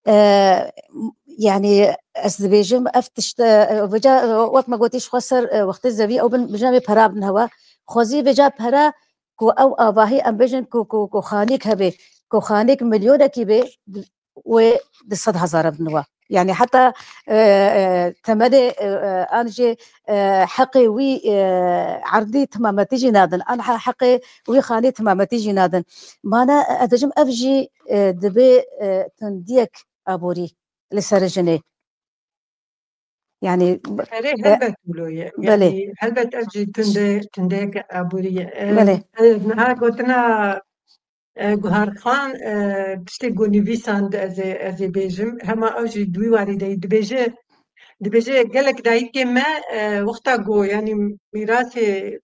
E, yanî ez dibêjim ev tişt, e, vêca, e, wek me gotî ji xwe ser, e, wextê zevî ew bin, bijna wê pera bin hewa. Xwezî vêca pera ku ew avahî em bêjin ku, ku, ku xanîk hebe, ku xanîk milyonekî be, wê di sed hezar bin wa. Yanî heta, e, e, temelê, e, e, an jî, e, heqê wî, e, erdî timametî jî nadin. An he-, heqê wî xanî timametî jî nadin. Mana, e, ez dibêjim ev jî, e, dibe, e, tundiyek aborî li ser jinê. Yanî, Erê, e, helbet wilo ye. Belê. Yanî, helbet ev jî tunde, tundeyeke aborî ye. E, Belê. E, niha gotina, e, Guhar Xan, e, tiştê ku nivîsand ez ê, ez ê bêjim. Hema ew jî di wî warî de yî dibêje, dibêje gelek dayikê me, e, wexta ku, yanî, mîrasê,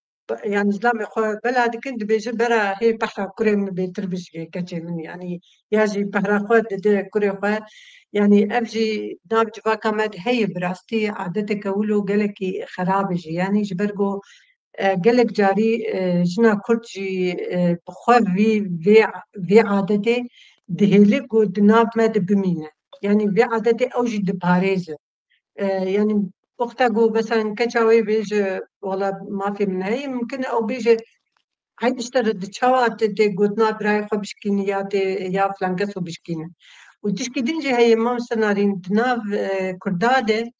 yanî zilamê xwe bela dikin, dibêje bera hê pehra kurê min bêtir bijî, keçê min, yanî ya jî pehra xwe dide kurê xwe. Yanî ev jî nav civaka me de heye, bi rastî adeteke wilo gelekî xerab e jî. Yanî ji ber ku, e, gelek carî, e, jina Kurd jî, e, bi xwe vî, vê, vê adetê dihêle ku di nav me de bimîne. Yanî vê adetê ew jî diparêze. E, yanî wexta ku mesela keça wê bêje, wela mafê min heye, mimkin e ew bêje, hey, işte di çawa te, tê gotina birayê xwe bişkînî ya tê, ya filan keso bişkîne. Û tişkî din jî heye, mamoste Narîn, di nav, e, Kurda de,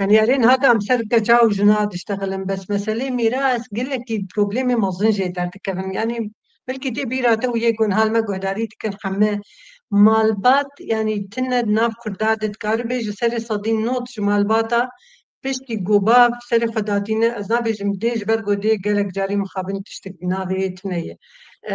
Yani erê niha em ser keça û jina diştexilin, bes meselê mîras gelekî problemê mezin jê derdikevin. Yani belkî tê bîra te û yê ku niha li me guhdarî dikin heme malbat, yani tine di nav Kurda de dikaribe ji serê sedî nod ji malbata piştî ku bav serê xwe datîne, ez nabêjim dê ji ber ku dê gelek carî mixabin tiştik di navê yê tine ye. E,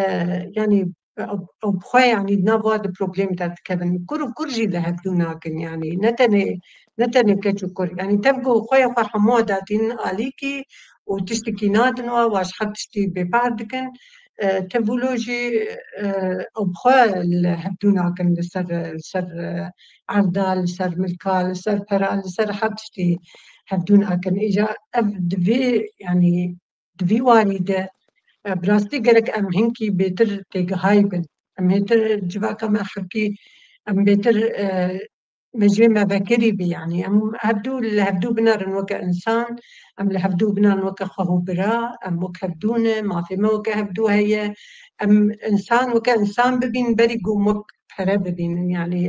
yani ew, ew bi xwe, yani di nav wa de problem derdikevin. Kur û kur jî li hevdû nakin, yani ne tenê, ne tenê keç û kur. Yani tev ku xwe ya xwe hemû datîn alîkî û tiştikî nadin wa, wa ji her tiştî bêpar dikin. E, tev wilo jî, e, ew bi xwe li hevdû nakin li ser, li ser, e, erda, li ser milka, li ser pera, li ser her tiştî hevdû nakin. Îja ev divê, yani di vî warî de, e, bi rastî gerek em hinkî bêtir têgihayî bin. Em hêtir civaka me hevkî, em bêtir, e, me jê me vekirî bî, yanî em hevdû, li hevdû binerin weke însan, em li hevdû binerin weke xwe û bira, em wek hevdû ne, mafê me weke hevdû heye, em însan weke însan bibîn berî ku em wek pere bibînin, yanî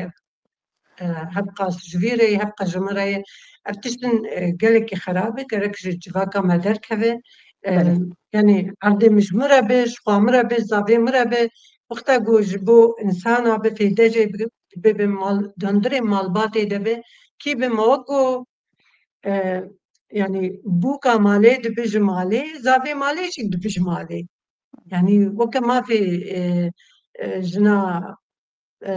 e, hebqa ji vî re ye, hebqa ji min re ye. Ev tiştin, e, gelekî xerab e, gerek ji civaka me derkeve. E, Belê. Yanî erdê min ji min re be, ji xwe min re be, zavê min re be, wexta ku ji bo însana be fêde jê bi, bi, bi mal, di hundirê malbatê de be, kî be ma wek ku, e, yanî bûka malê dibe ji malê, zavê malê jî dibe ji malê. Yanî weke mafê, e, e, jina e,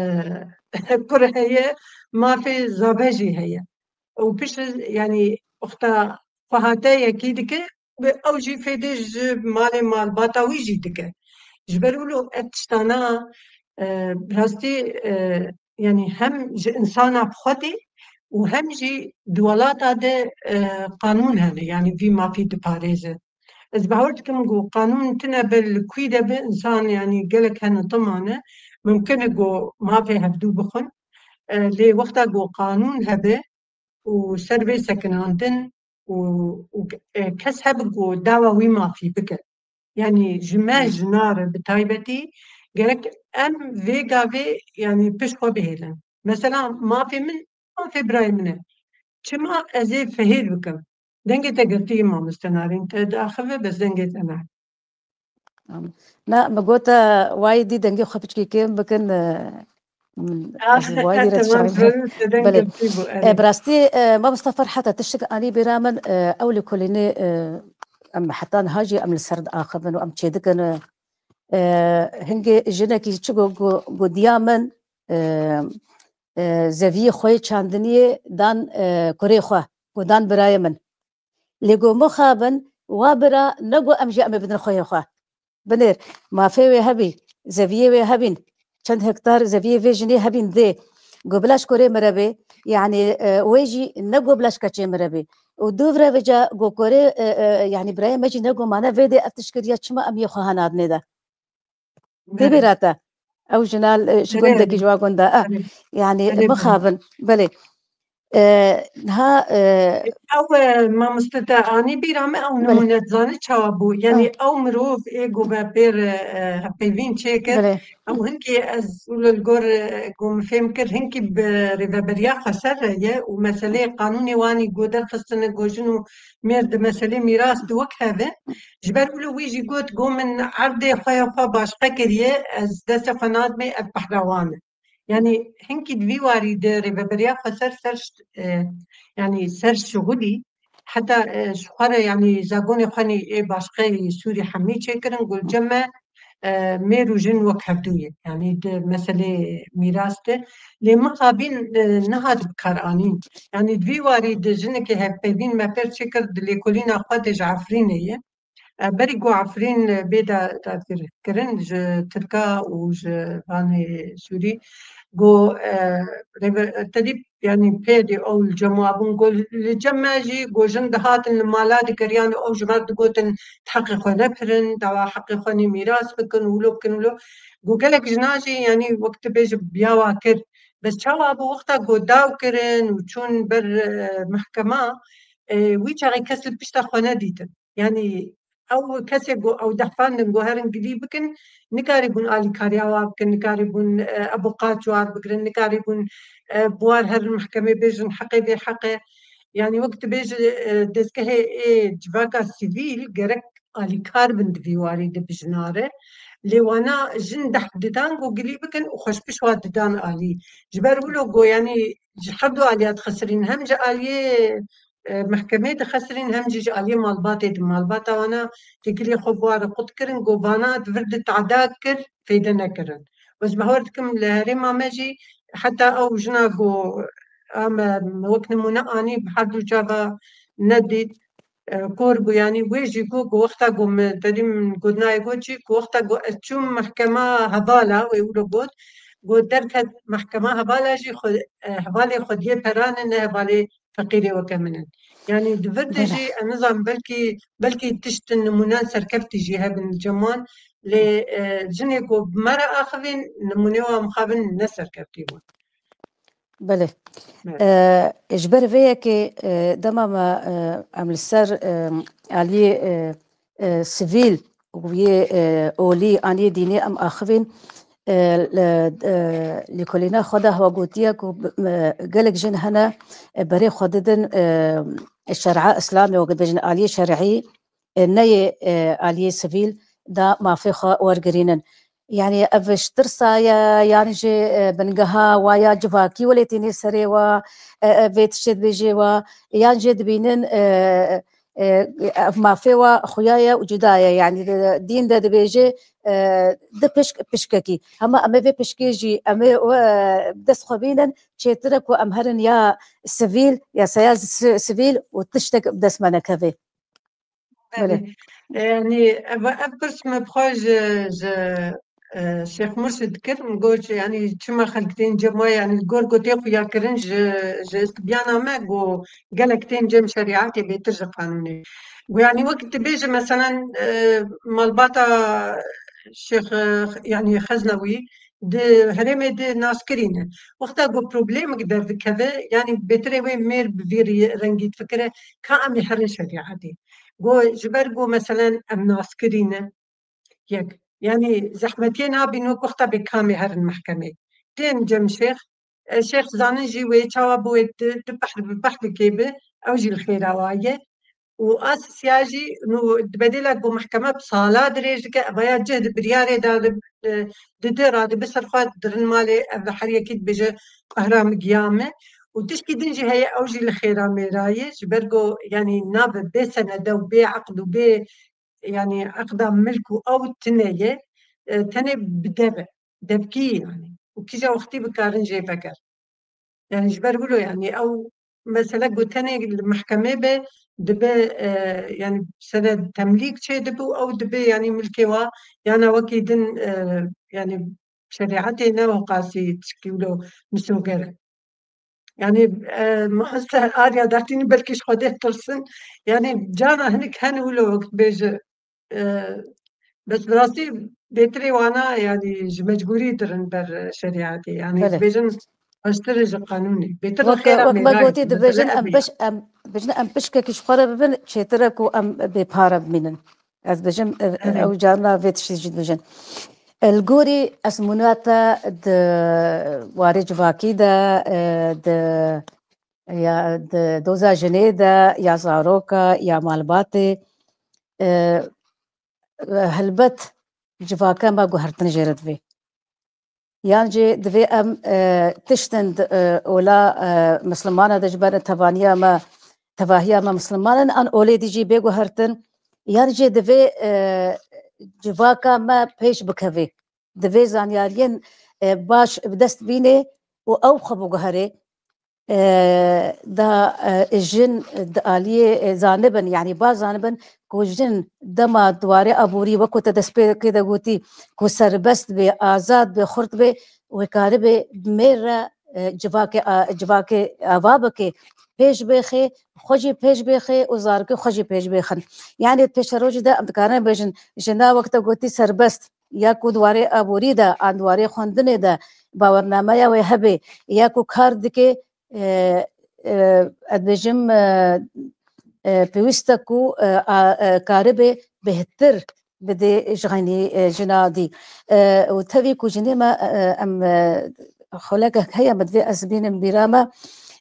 kur heye, mafê zave jî heye. Û pişt, yanî, wexta xwe hate yekî dike, ew jî fêdê ji malê malbata wî jî dike. Ji ber wilo ev tiştana, e, bi rastî, e, yanî hem ji însana bi xwe tê û hem jî di welata de, e, qanûn hene, yanî vî mafî diparêze. Ez bawer dikim ku qanûn tune be li kwî de be, însan, yanî gelek hene timane. Mimkin e ku mafê hevdû bixwin. E, lê wexta ku qanûn hebe û ser vê sekinandin û, û, e, kes hebe ku dawa wî mafî bike. Yanî ji me Hı. jina re bi taybetî gerek em vê gavê, yanî pişt xwe bihêlin. Mesela mafê min, mafê birayê min e. Çima ez ê fihêl bikim? Dengê te girtî, mamoste Narîn, te diaxive, bes dengê te ne. Tamam. Na, me got, e, wayî dî dengê xwe piçkî kêm bikin, e, min, Ah, ez wayî dî re tamam, dişarîm. Belê. Te deng girtî bû, E, erê. Bi rastî, e, mamoste Ferhat, tiştek anî bîra min, e, ew lêkolînê, e, em heta niha jî em li ser diaxivin û em çêdikin, e, e, hingê jinekî çi got, got, gotiya min, e, e, zeviyê xwe yê çandiniyê dan, e, kurê xwe, got dan birayê min. Lê got mixabin, wa bira, ne got em jî em ê bidin xweyê xwe. Binêr, mafê wê hebî, zeviyê wê hebîn, çend hektar zeviyê vê jinê hebîn dê. Got bila ji kurê min re bê, yanî, e, wê jî ne got bila ji keçê min re bê. Û dûv re vêca got kurê, e, e, yanî birayê me jî ne got mane vê dê ev tişt kiriye, çima em yê xwe hanadinê de? Tê Belê. bêra te. Ew jina, e, ji Belê, gundekî belê. ji wa gunda. Ah, Belê. yanî Belê, belê. mixabin. Belê. E, niha, e, Ew, e, mamoste te anî bîra me, ew Belê. nimûne dizanî çawa bû. Yanî Ah. ew mirov ê ku me pêr, e, hevpeyvîn çêkir, Belê. ew hinkî ez wilo li gor, e, ku min fêm kir, hinkî bi rêveberiya xweser re ye û meseleyê qanûnê wanî ku derxistine ku jin û mêr di meselê mîras di wek hev e. Ji ber wilo wî jî got, got min erdê xwe ya xwe başqe kiriye, ez destê xwe nadimê, ev behra wan e. Yanî hinkî di vî warî de rêveberiya xweser ser ş-, e, yanî ser şixulî, heta, e, ji xwe re, yanî zagonê xwe nî ê başqe yî Sûrî hemî çêkirin, got cem me, e, mêr û jin wek hevdû ye. Yanî di meselê mîras de. Lê mixabin, e, nehat bi kar anîn. Yanî di vî warî de jinekê hevpeyvîn me pêr çêkir di lêkolîna xwe de ji Efrînê ye. E, berî ku Efrîn, e, bê da-, dagirkirin ji Tirka û ji vanê Sûrî, got, e, rêve-, tedî, yanî pê dê ew li cem wa bûn, got li cem me jî, got jin dihatin li mala digeriyan û ew ji me digotin heqê xwe nepirin, dawa heqê xwe nê mîras bikin, wilo bikin, wilo. Got gelek jina jî, yanî wek tu bêjî biyawa kir. Bes çawa bû wexta got daw kirin û çûn ber, e, mehkema, e, wî çaxê kes li pişta xwe nedîtin. Yanî ew kesê ku ew dehfandin ku herin gilî bikin, nikarîbûn alîkariya wa bikin, nikarîbûn, e, ebuqat ji war bigirin, nikarîbûn, e, bi war herin mehkemê bêjin heqê vê heqe. Yani wek dibêje, e, dezgehê ê civaka sivîl gerek alîkar bin di vî warî de bi jina re. Lê wana jin deh didan ku gilî bikin û xweşpiş wa didan alî. Ji ber wilo ku, yani, ji her du aliya dixisirîn, hem ji aliyê, e, mehkemê dixisirîn, hem jî ji aliyê malbatê di. Malbata wana têkiliyê xwe bi wa re qut kirin, ku vana di vir de tada kir, feyde nekirin. Ez bawer dikim li herêma me jî heta ew jina ku a me wek nimûne anî, bi her du çava nedît, e, kor bû, yanî wê jî got, got wexta ku min, tedî min got nayê got çi, got wexta ku ez çûm mehkema hevala, wê wilo got, got derket mehkema hevala jî xwe, e, hevalê xwediyê perane, ne hevalê feqîrê weke min in. Yanî di vir de Belê. jî, ez nizanim, belkî, belkî tiştin nimûnen serkeftî jî hebin li cem wan, lê, e, jinê ku bi me re axivîn, nimûnê wan mixabin ne serkeftî bûn. Belê. Evet. E, ji ber vê yekê, e, dema me, e, em li ser, e, aliyê, e, e, sivîl û yê, e, olî an yê dînî em axivîn, e, li, e, lêkolîna xwe de hewa gotiye ku, e, gelek jin hene, e, berê xwe didin, e, şer'a Îslamê, wek dibêjin aliyê şer'î, e, neyê, e, aliyê sivîl da mafê xwe wergirînin. Yani ev ji tirsa ye, yan jî, e, bingeha wa ya civakî welê tînî serê wa, e, e, vê tiştê dibêjê wa, yan jî dibînin, e, e, ev mafê wa xuya ye û cuda ye. Yani di, dîn de dibêje, e, di pişk, pişkekî. Hema em ê vê pişkê jî em ê, e, dest xwe bînin, çêtir e ku em herin ya sivîl, yasaya si-, sivîl û tiştek bi dest me nekeve. Belê. Belê. E, yanî ev, ev pirs me bi xwe ji, ji, e, Şêx Murşid kir. Min got, yanî çima xelk tên cem we, yanî li gor gotê xuya kirin ji, ji stibiyana me, got gelek tên cem şerîetê bêtir ji qanûnê. Got, yanî wek dibêje, meselen, e, malbata Şêx, e, yanî Xeznewî di herêmê de naskirî ne. Wexta ku problemek derdikeve, yanî bêtirê wê mêr bi vî rî-, rengî difikire, ka em ê herin şerîetê. Got, ji ber ku, meselen, em naskirî ne, yek. Yanî zehmetiyê nabîn wek wexta bê kamê herin mehkemê. Tên cem şêx, e, şêx zanin jî wê çawa bi wê di, di behr, bi behlikê bi, ew jî li xêra wa ye. Û a sisiya jî, nû, di bedêla ku mehkeme bi sala dirêj dike, evaya cih di biryarê de di, di, dide, radibe ser xwe, dirin malê, ev her yekî dibêje qehra min, giya min. Û tişkî din jî heye, ew jî li xêra mêra ye, ji ber ku, yanî, nabe bê senede û bê eqd û bê, yanî, eqda milk û ew tine ye, e, tenê bi dev e, devkî, yanî. Û kîja wextî bikarin jê vegerin. Yani ji ber wilo, yani ew mesele ku tenê li mehkemê be, dibe, e, yani sened temlîk çê dibe û ew dibe yani milkê wa, yana wekî din, e, yani şerîetê ne waqasî tişkî wilo misoger e. Yani, e, master Arya Dertînî belkî ji Xwedê tirsin. Yani cana hinik hene wilo wek bêje, e, bes bi rastî bêtirê wana, yani ji mecbûrî dirin ber şerîetê. Yani Belê. dibêjin baştir ji qanûnê. Bêtir li Wek, xêra wek me mêra ye. gotî, Mesele dibêjin ev em e. piş-, em, dibêjin em pişkekî ji xwe re bibin, çêtir e ku em bê pare bimînin. Ez dibêjim, ev, Evet. ew carna vê tiştî jî dibêjin. E, li gorî ezmûna te di warê civakî de, e, di, ya, di doza jinê de, ya zaroka, ya malbatê, e, helbet civaka me guhertin jê re divê. Yan jî divê em, e, tiştin di, e, ola, e, Mislimana de ji ber tevaniya me, tevahiya me Misliman in, an olê dî jî bê guhertin. Yan jî divê, e, civaka me pêş bikevê. Divê zanyariyên, e, baş bi dest bînê û ew xwe biguherê. E, da, e, jin di aliyê, e, zanibin, yanî ba zanibin ku jin dema di warê aborî, wek ku te destpêkê de gotî, ku serbest bê, azad bê, xurt bê, wê karibê bi mêr re, e, civakê a-, civakê ava bike, pêş bêxê, xwe jî pêş bêxê û zarokê xwe jî pêş bêxin. Yanî pêşerojî de em dikarin bêjin, jina wek te gotî serbest, ya ku di warê aborî de, an di warê xwendinê de bawernameya wê hebe, ya ku kar dike, e, e, ez dibêjim, e, e, pêwîst e ku, e, a, e, karibe bêhtir bidê ji xeynî, e, jina dî. E, û tevî ku jinê me, e, em, e, xulekek heye, min divê ez bînim bîra me,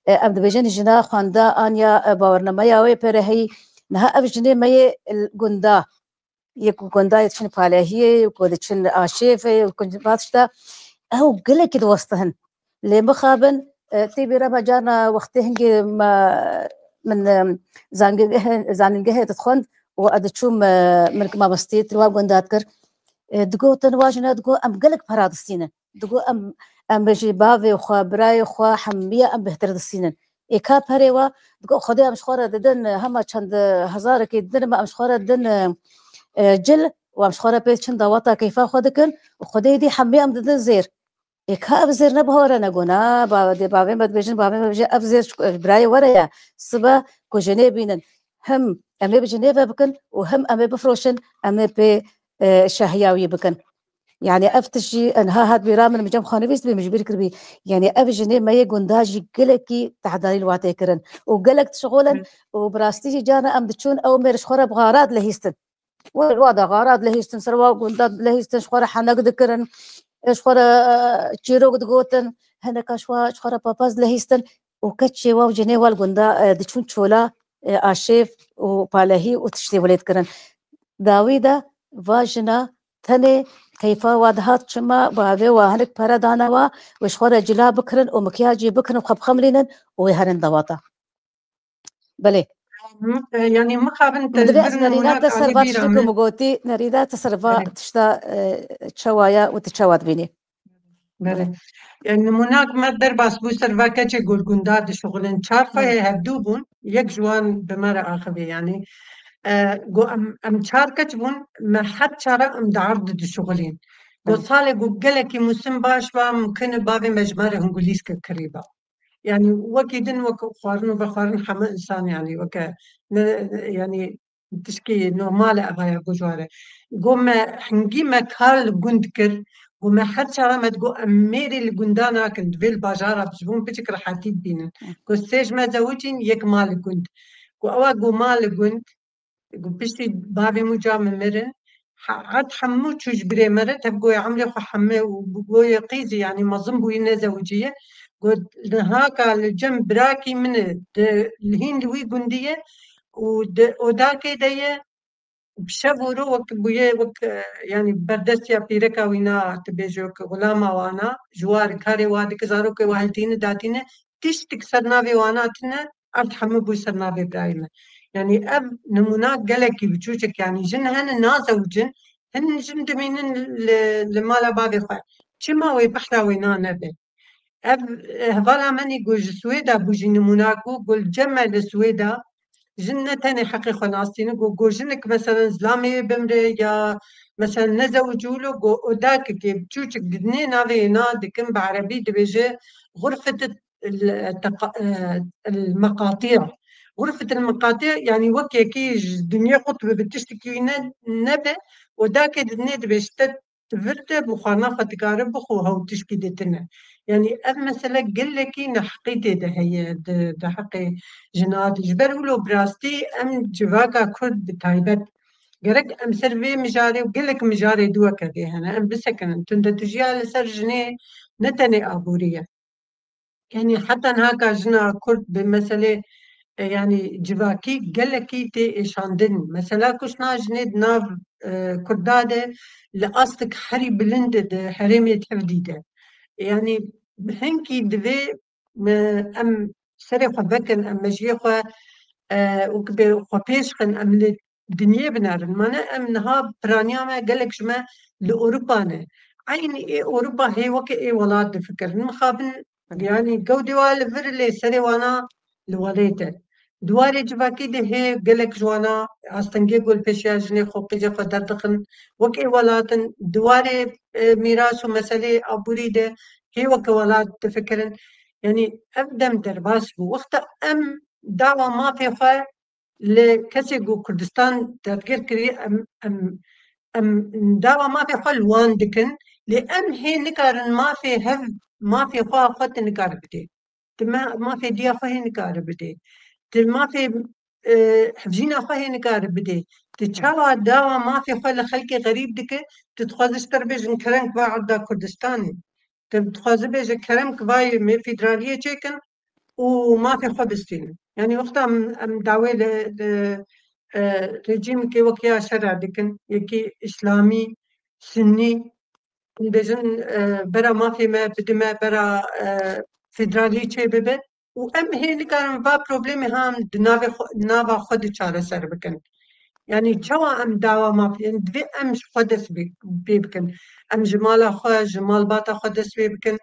E, em dibêjin jina xwenda aniya, e, bawernameya wê pêre heyî. Niha ev jinê me yê, e, gunda, yê ku gunda yê diçin Palehiyê, yê ku diçin Aşêfê, yê ku vat işte, ew gelekî diwestihin. Lê mixabin, e, tê bîra me carna wextê hingê me, min, e, zangingehê, zanîngehê dixwend û ez diçûm, e, min mamosteyê li wan gunda dikir. E, digotin, wa jina digot, em gelek para distînin. Digot, em, em ji bavê xwe, birayê xwe, hemiya em bêhtir distînin. Ê ka perê wa, digot, Xwedê em ji xwe re didin, hema çend hezarekê didin, em ji xwe re didin, e, e, cil, û em ji xwe re pê çin daweta keyfa xwe dikin, û Xwedê dî hemiya em didin zêr. Ê ka ev zêr ne bi we re ne got, na, ba-, dê bavê me dibêjin, bavê me dibêje, ev zêr ji, ji birayê we re ye. Sibe ku jinê bînin. Him em ê bi jinê ve bikin û him em ê bifroşin, em ê pê, e, şahiya wî bikin. Yani ev tişt jî enha hat bîra min, min cem xwe nivîst bî, min ji bîr kiribî. Yani ev jinê me yê gunda jî gelekî tehdarî li watê kirin. Û gelek dişixulin û bi rastî jî carna em diçûn ew mêr ji xwe re bi xarat lehîstin. Wa, wa da xarat lehîstin, ser wa gunda lehîstin, ji xwe re henek dikirin, ji xwe re, e, çîrok digotin, hineka ji xwe, ji xwe re papaz lehîstin. Û keçê wa û cinê wa li gunda, e, diçûn çola, e, aşêv û palehî û tiştê welê dikirin. Dawî de va jina tenê keyfa wa dihat çima, bavê wa hinek pere dane wa, wê ji xwe re cila bikirin û mikyajê bikirin, xwe bixemilînin û wê herin dawata. Belê. E, yani mixabin te Divê ez vir nerîna nûmûnak te ser anî va bîra tiştê ku min. Min gotî, nerîna te ser va Belê. Tişta, e, çawa ye û tu çawa dibînî? Belê. Belê. Yani nûmûnak me derbas bû ser va keçê gurgunda dişixulin. Çar xwehê Belê. Hevdû bûn, yek ji wan bi me re axivê yani. E, got em, em çar keç bûn, me her çara em di erd dişixulîn. Got Belê. Salê got gelekî mûsim baş ba, mumkin e bavê me ji me re hingulîskek kirîba. Yani wekî din, wek xwarin û vexwarin heme insan yani weke ne, yani tişkî normal e evaya gujware. Got me hingî me kar li gund kir, got me her çara me digot em mêrê li gunda nakin, divê li bajara bijibûn piçik rehetî bibînin. Got sê ji me zewicîn, yek ma li gund. Got ewa got ma li gund, Got piştî bavê min û ca min mirin, he-, erd hemû çû ji birê me re, tev goya emrê xwe heme û bi goyê qîzî, yanî mezin bûyî, nezewiciye. Got niha ka li cem birakî min e, di, li hîn li wî gundî ye û di odakê de ye, bi şev û ro wek bûye, wek, e, yanî berdestiya pîreka wî na, tu bêje wek xulama wana, ji war karê wa dike, zarokê wa hiltîne, datîne, tiştik ser navê wana tine, erd hemû bû ser navê birayê me. Yanî ev nimûna gelekî biçûçik, yanî jin hene nazewicin, hin jin dimînin li, li mala bavê xwe. Çima wê behra wê na nebe? Ev, e, hevala menî ku ji Swêda bû jî nimûna ku, ku li cem me li Swêda jin ne tenê heqê xwe nastîne, ku, ku jinik meselen zilamê wê bimre ya meselen nezewicûlo, ku odakekê biçûçik didinê navê na dikin, bi erebî dibêje xurfet el-, teqa-, e, el-meqatî. Xurfet el-meqatî, yanî wek yekî ji dinyê qut bibe, tiştekî wî ne, nebe, odakê didinê dibêje te vir de bi xwarina xwe dikare bixwe, hew tişkî dîtine. Yanî ev mesele gelekî neheqî tê de heye di, di heqê jina de. Ji ber wilo bi rastî em civaka Kurd bi taybet gerek em ser vê mijarê û gelek mijarê di weke vê hene, em bisekinin. Tundetijiya li ser jinê ne tenê aborî ye. Yanî heta niha ka jina Kurd bi meselê, e, yanî civakî gelekî tê êşandin. Mesela kuştina jinê di nav, e, Kurda de li astik herî bilind e di herêmê tevdî de. Yanî hinkî divê, e, em serê xwe vekin, em mejiyê xwe, e, û kibê xwe pêş xin, em li dinyê binerin. Mane em niha piraniya me gelek ji me li Ewropa ne. Eynî ê Ewropa hê weke ê welat difikirin. Mixabin, Hı. Yanî gewdê wa li vir lê serê wana li welêt e. Di warê civakî de hê gelek ji wana astengê ku li pêşiya jinê xwe qîzê xwe derdixin. Wek ê welat in. Di warê, e, mîras û meselê aborî de hê weke welat difikirin. Yanî ev dem derbas bû. Wexta em dawa mafê xwe li kesê ku Kurdistan dagir kirî, em, em, em dawa mafê xwe li wan dikin, lê em hê nikarin mafê hev, mafê xwe, xwe tu nikare bidê. Tu me, mafê diya xwe hê nikare bidê. Tu mafê, e, hevjîna xwe hê nikare bidê. Tu çawa dawa mafê xwe li xelkê xerîb dike, tu dixwaze ji te re bêjin kerem ki va erda Kurdistanê. Tu dixwaze bêje kerem ki va yê me federaliyê çêkin, û mafê xwe bistînin. Yanî wexta em, em dawê li, li, e, rejîmekê wek ya şera dikin, yekî îslamî, sunnî, em dibêjin, e, bera mafê me bidime, bera, e, federalî çê bibe. Û em hê nikarin va problemê han di navê xwe, nava xwe de çareser bikin. Yanî çawa em dawa mafê, yanî divê em ji xwe dest pê, pê bikin. Em ji mala xwe, ji malbata xwe dest pê bikin.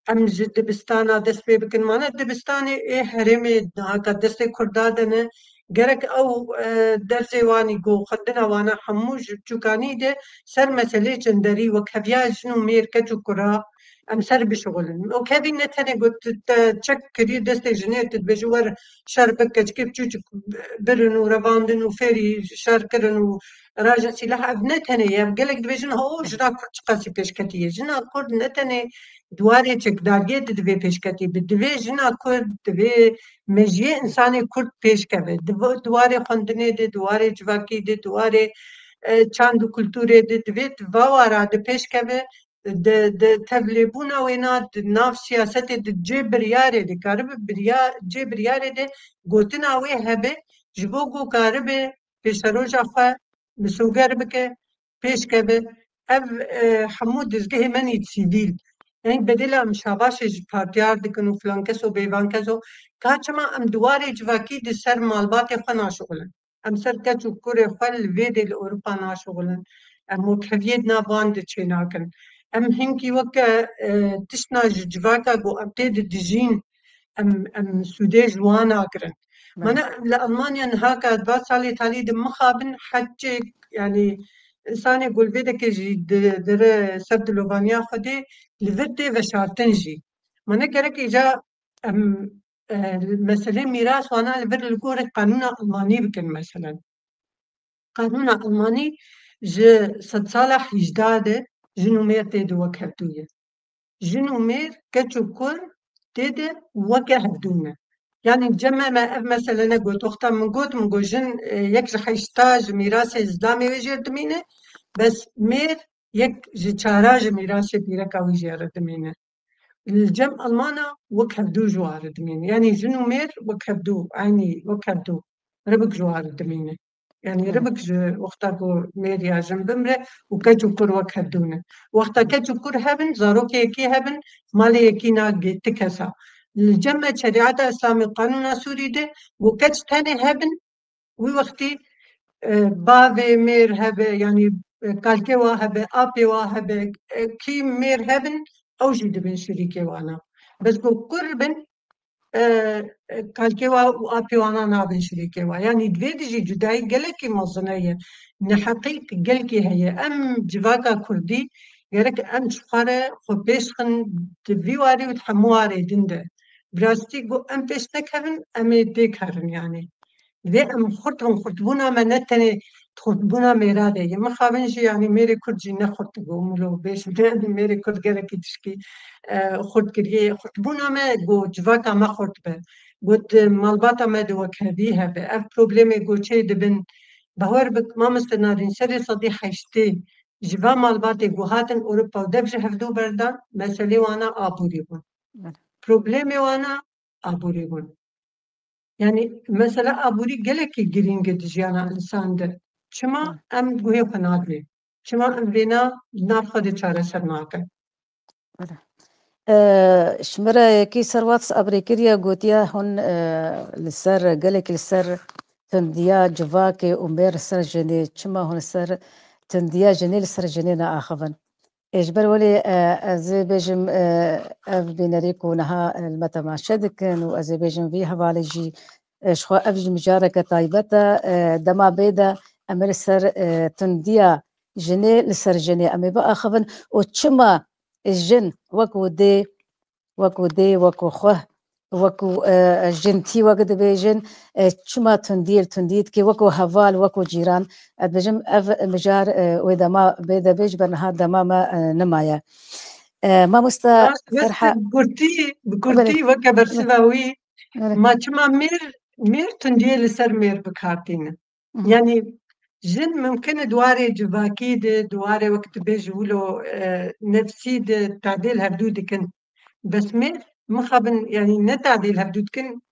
Em ji dibistana dest pê bikin. Mane dibistanê ê herêmê haka destê Kurda de ne. Gerek ew, e, dersê wanî ku xwendina wana hemû ji biçûkanî de ser meselê cenderî wek heviya jin û mêr, keç û kura em ser bişixulin. Û kevî ne tenê got tu te çek kirî destê jinê, tu dibêjî wer şer bike, çikê biçûçik birin û revandin û fêrî şer kirin û rajin sîlah, ev ne tenê ye. Ev gelek dibêjin, ho, jina Kurd çiqasî pêşketî ye. Jina Kurd ne tenê di warê çekdariyê de divê pêşketî bi. Divê jina Kurd, divê mejiyê insanê Kurd pêş keve. Di va-, di warê xwendinê de, di warê civakî de, di warê, e, çand û kulturê de divê di va wara de pêş keve. Di, di tevlêbûna wêna di nav siyasetê de cê biryarê de karibe birya-, cê biryarê de gotina wê hebe, ji bo ku karibe pêşeroja xwe misoger bike, pêş keve. Ev, e, hemû dizgehê me nî sivîl. Yanî bedêla em şabaşê ji partiyar dikin û filan kes û bêvan kes o. Ka çima em di warê civakî di ser malbatê xwe naşixulin? Em ser keç û kurê xwe li vê dê li Ewropa naşixulin. Em wekheviyê di nav wan de çênakin. Em hinkî weke, e, tiştna ji civaka ku em tê de dijîn, em, em sûdê ji wan nagirin. Belê. Mana li Almanya niha ka va salê talî de mixabin heçê, yanî, insanê ku li vê dekê jî di, dire ser dilovaniya Xwedê li vir tê veşartin jî. Mana gerek îca em, e, meselê mîras wana li vir li gorî qanûna Almanî bikin meselen. Qanûna Almanî ji sedsala hejdeh de jin û mêr tê de wek hevdû ye. Jin û mêr, keç û kur tê de weke hevdû ne. Yanî cem me, me ev mesele negot. Wexta min got, min got jin, e, yek ji heşta ji mîrasê zilamê wê jê re dimîne, bes mêr yek ji çara ji mîrasê pîreka wî jê re dimîne. Li cem Almana wek hevdû ji wan re dimîne. Yanî jin û mêr wek hevdû, eynî wek hevdû. Ribik ji wan re dimîne. Yanî, hı, ribik ji wexta ku mêr ya jin bimre û keç û kur wek hevdû ne. Wexta, hı, keç û kur hebin, zarokê yekî hebin, malê yekî nagê ti kesa. Li cem me şerîeta Îslamê, qanûna Sûrî de, ku keç tenê hebin, wî wextî, e, bavê mêr hebe, yanî, e, kalkê wa hebe, apê wa hebe, e, kî mêr hebin, ew jî dibin şirîkê wana. Bes ku kur bin, e, e, kalkê wa û apê wana nabin şirîkê wa. Yanî di vê de jî cudayî gelekî mezine ye. Neheqî gelkî heye. Em civaka kurdî gerek em ji xwe re xwe pêş xin di vî warî û di hemû warê din de. Bi rastî ku em pêş nekevin, em ê têk herin yanî. Divê em xurt bin, xurtbûna me ne tenê xurtbûna mêra de ye. Mixabin jî, yanî mêrê kurd jî ne xurt bû, milo bêjin, yanî mêrê kurd gelekî tişkî, e, xurt kiriye. Xurtbûna me ku civaka me xurt be. Ku di malbata me de wekhevî hebe. Ev problemê ku çê dibin, bawer bik, mamoste Narîn, serê sedî heştê ji va malbatê ku hatin Ewropa û dev ji hevdû berdan, meselê wana aborî bûn. Belê. Problemê wana aborî bûn. Yanî mesela aborî gelekî girîng e di jiyana însan de. Çima, hı, em guhê xwe nadin? Çima em vêna li nav xwe de çareser nakin? Belê. E, ji min re yekî ser WhatsApp rê kiriye, gotiye hûn, e, li ser, gelekî li ser tundiya civakê û mêr li ser jinê, çima hûn li ser tundiya jinê li ser jinê naaxivin? Ê, ji ber welê, e, ez ê bêjim, e, ev bînerî ku niha, e, li me temaşe dikin û ez ê bêjim vî hevalê jî, e, ji xwe ev jî mijareke taybet e, e, dema bê de em ê li ser, e, tundiya jinê li ser jinê em ê biaxivin û çima jin wekû dê, wekû dê, wekû xwe, wekû, e, jin tî wek dibêjin, e, çima tundiyê li tundî dikê, wekû heval, wekû cîran. Ez dibêjim ev mijar, e, wê dema bê de bê, ji ber niha dema me, e, nimaye. E, mamosta Rast, bes Ferha-, bi kurtî, bi kurtî Belê. Weke bersiva wî, Belê. Ma çima mêr, mêr tundiyê li ser mêr bi kar tîne? Hı hı. Yanî jin mimkin e di warê civakî de, di warê wek tu bêjî wilo, e, nefsî de tadê li hevdû dikin. Bes mêr mixabin, yanî ne tadîl hevdû dikin,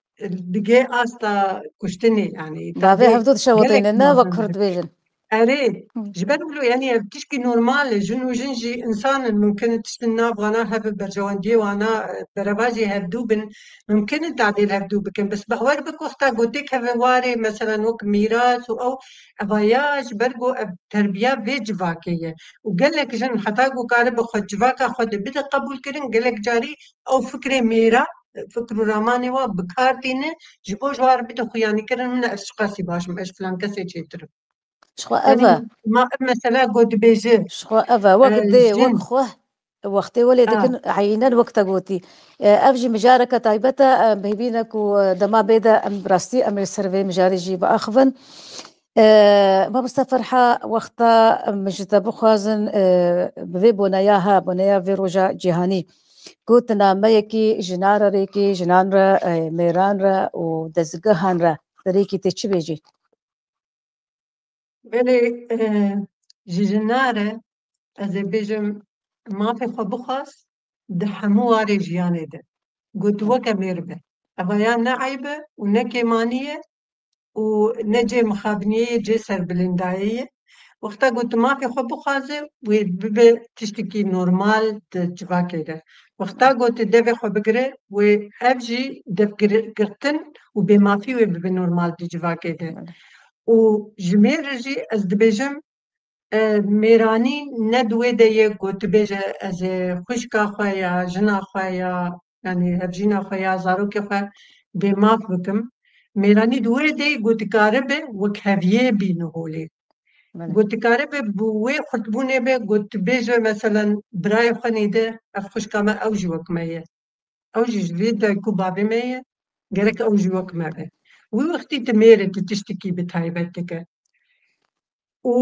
digê asta kuştinê, yanî Bavê tadê hevdû dişewitîne, gelek ne wek mezin Kurd e. Dibêjin. Erê, Hı. Ji ber wilo, yanî ev tişkî normal e, jin û jin jî însan in, mimkin e tiştin nav wana hebe, berjewendiyê wana, e, berevajî hevdû bin, mimkin e tadê li hevdû bikin. Bes behwer bik wexta gotêk heve warê, meselen wek mîras û ew, eva ya ji ber ku ev terbiya vê civakê ye. Û gelek jin heta ku karibe xwe civaka xwe de bide qebûl kirin, gelek carî ew fikrê mêra, fikr û ramanê wa bi kar tîne, ji bo ji war bide xuyanî kirin, min ez çiqasî baş im, ez ji filan kesê çêtir im. Ji xwe ev Yanî e. Ma ev mesela got dibêje, Ji xwe ev e. Wek e, dê, wek jin. Xwe, wextê welê A. Dikin, eynen wek te gotî. E, ev jî mijareke taybet e, em bihîvîne ku, e, dema bê de em bi rastî em ê ser vê mijarê jî biaxivin. E, Mamoste Ferha, wexta em ji te bixwazin, e, bi vê boneya he, boneya vê roja cîhanî, ku tu nameyekî jinan re rêkî, jinan re, e, mêran re û dezgehan re derêkî tê çi bêjî? Belê, e, ji jinan re ez ê bêjim, mafê xwe bixwaz di hemû warê jiyanê de. Got weke mêr be. Eva ya ne eyb e û ne kêmanî ye û ne cê mixabiniyê ye, cê serbilindayê ye. Wexta got tu mafê xwe bixwaze, wê bibe tiştekî normal di civakê de. Wexta got tu devê xwe bigire, wê ev jî dev gir-, girtin û bêmafî wê bibe normal di civakê de. Belê. Û ji mêr re jî ez dibêjim, e, mêranî ne di wê de ye ku tu bêje ez ê xwişka xwe ya, jina xwe ya, yanî hevjîna xwe ya, zarokê xwe bêmaf bikim. Mêranî di wê de ye ku dikaribe wekheviyê bîne holê. Belê. Ku dikaribe bi wê xurtbûnê be, ku tu bêje, meselen, birayê xwe nêde, ev xwişka me, ew jî wek me ye. Ew jî ji vê dayik û bavê me ye, gerek ew jî wek me be. Wî wextî tu mêr e, tu tiştekî bi taybet dike. Û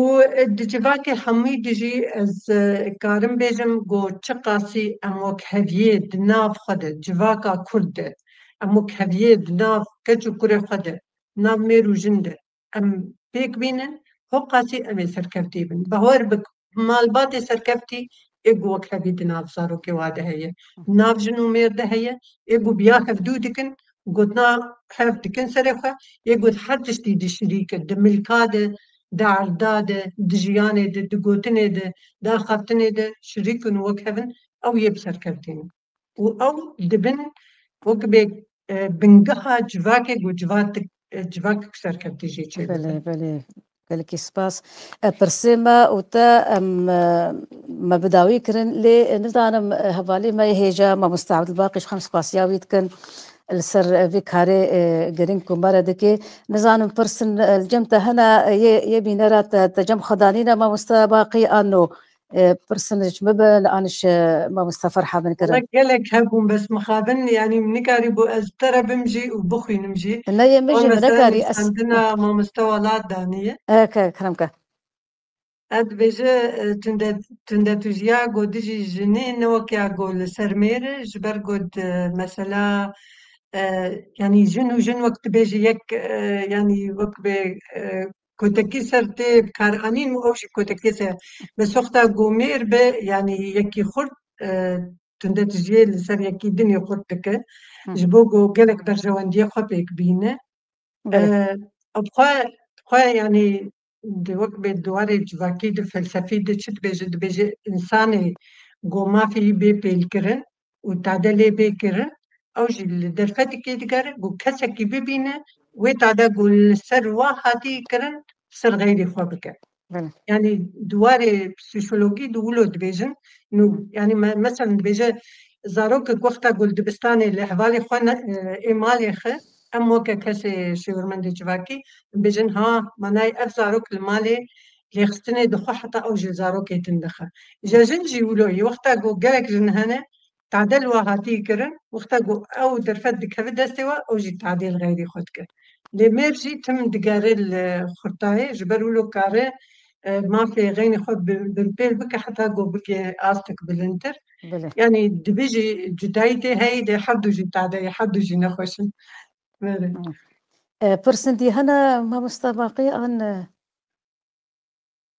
di civakê hemû de jî ez, e, karim bêjim ku çiqasî em wekheviyê di nav xwe de, civaka Kurd de, em wekheviyê di nav keç û kurê xwe de, nav mêr û jin de em pêk bînin, hoqasî em ê serkevtî bin. Bawer bik, malbatê serkevtî ê ku wekhevî di nav zarokê wa de heye, nav jin û mêr de heye, ê ku biya hevdû dikin, gotina hev dikin serê xwe, ê ku her tiştî di şirîk e, di milka de, di erda de, di jiyanê de, di gotinê de, di axaftinê de şirîk in û wek hev in, ew yê bi serkevtî ne. Û ew dibin wek bê, e, bingeha civakê ku civak-, e, civakek serkevtî jê çêbibe. Belê, belê. Gelekî spas. E, pirsê me û te, em, e, me bi dawî kirin, lê, e, nizanim, e, hevalê me yê hêja, Mamoste Abdulbaqî, ji xwe em spasiya wî dikin li ser, e, vê karê, e, girîng ku me re dike. Nizanim pirsin, e, li cem te hene, e, yê, yê bînera te, te cem xwe danîne, Mamoste Baqî, an no? E, pirsin ji min bin, an ji Mamoste Ferha bin kirin? Wala gelek hebûn, bes mixabin, yanî min nikarîbû ez bi te re bim jî û bixwînim jî. Ne, yê min jî, min nekarî, ez xwendina mamoste Welat daniye. E, ke, kerem ke. Ez dibêje, e, tunde, tundetujiya ku dijî jinê ne weke ya ku li ser mêr e, ji ber ku di, mesela, e, yanî jin û jin wek dibêjî yek, e, yanî wek bê, e, kotekî ser tê bikaranîn û ew jî kotekî ser. Bes wexta ku mêr be, yanî yekî xurt, e, tundetijiyê li ser yekî dinê xurt dike. Hı. Ji bo ku gelek berjewendiyê xwe pêk bîne. Belê. E, xwe, xwe, yanî, di wek bê di warê civakî, di felsefî de çi dibêje? Dibêje, însanê ku mafê wî bê pêlkirin û tade lê bê kirin, ew jî li derfetekê digere, ku kesekî bibîne, wê tade ku li ser wa hatî kirin, ser xeyrê xwe bike. Belê. Yanî di warê psîkologî di wilo dibêjin. Nû, yanî me-, mesela dibêje, zarokek wexta ku li dibistanê li hevalê xwe ne, e, ê malê xe, em weke kesê şêwirmendê civakî, em bêjin, ha, manayê ev zarok li malê lêxistinê dixwe heta ew ji zarokê din dixe. Ji jin jî wilo ye, wexta ku gelek jin hene, tade li wa hatî kirin, wexta ku ew derfet dikeve destê we, ew jî tadê li xeyrê xwe dike. Lê mêr jî tim digere li xurtayê, ji ber wilo kare, e, mafê xeynê xwe bi-, binpêl bike heta ku bike astek bilindtir. Belê. Yanî dibê jî cudayî tê heyî, lê her du jî tade ye, her du jî nexweş in. Belê. Hı. E, pirsên dî hene, mamoste Baqî, an, e,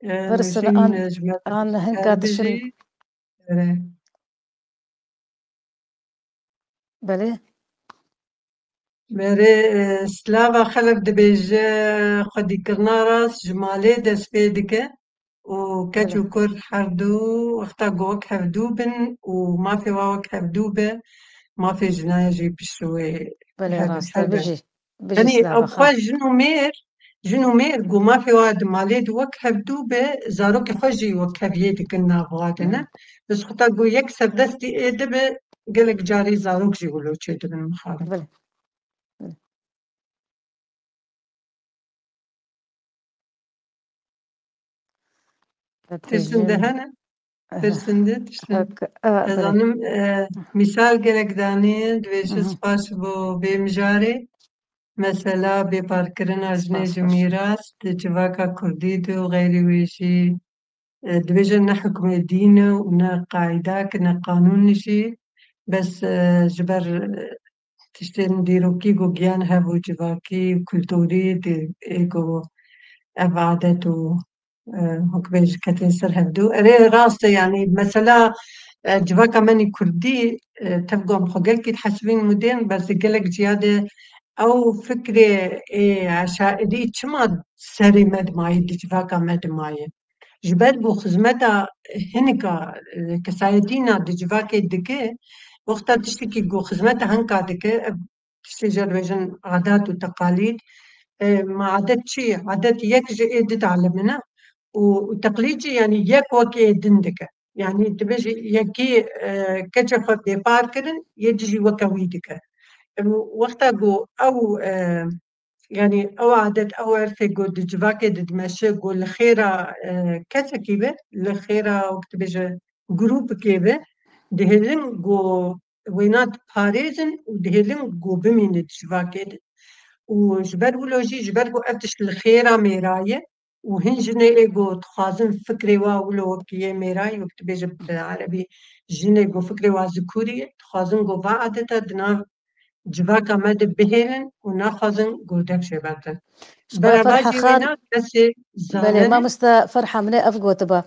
E, pirsin Nûşîn, an, e, ji me an hinka e, dişin? Bijî. Erê. Belê. Berê, e, Slava Xelef dibêje, xwedîkirina rast ji malê dest pê dike û keç û kur her du wexta ku wek hevdû bin û mafê wa wek hevdû be, mafê jina ye jî pişt wê. Belê, rast e, bijî. Bijî Yanî, Slava ew xwe jin û mêr, jin û mêr ku mafê wa di malê de wek hevdû be, zarokê xwe jî wek heviyê dikin nav wa de ne. Bes xwe ta ku yek serdestî ê dibe, gelek carî zarok jî wilo çêdibin mixabin. Belê. Belê. Tiştin de hene? Pirsinde tiştin. Ez zanim, e, mîsal gelek danî, dibêje spas bo vê mijarê. Mesela bêparkirina jinê ji mîras di civaka kurdî de û xeyrî wê jî, e, dibêje ne hukmê dîn e û ne qaidak, ne qanûn jî. Bes, e, ji ber, e, tiştên dîrokî ku giyan hev û civakî û kulturî di ê ku ev adet û, e, hukmê ji ketê ser hevdû. Erê, rast e, yanî mesela, e, civaka me nî kurdî, e, tev ku em xwe gelkî dihesibîn mudên, bes di gelek ciya de ew fikrê ê eşairî çima serê me dimayî, di civaka me dimayî? Ji ber ku xizmeta hinika, e, kesayetîna di civakê dike, wexta tiştekî ku xizmeta hinka dike, ev tiştê jê dibêjin adat û teqalîd, e, ma adet çi ye? Adet yek ji ê di dalimine û, û teqlîd jî, yanî yek wek ê din dike. Yanî dibêje yekî, e, keçê xwe bêpar kirin, yê di jî weke wî dike. E, wexta ku ew, e, Yanî ew adet, ew erfê ku di civakê de dimeşe, ku li xêra, e, kesekî be, li xêra, wek dibêje, grûpikê be, dihêlin ku wêna diparêzin û dihêlin ku bimîne di civakê de. Û ji ber wilo jî, ji ber ku ev tişt li xêra mêra ye û hin jinê ê ku dixwazin fikrê wa wilo wek yê mêra ye, wek dibêje bi erebî jinê ku fikrê wa zikûrî ye, dixwazin ku va adeta di nav civaka me de bihêlin û naxwazin ku dev jê berdin. Ji ber Ferha Xan, wêna kesê belê, zanin. Mamoste Ferha, min ê ev gotiba.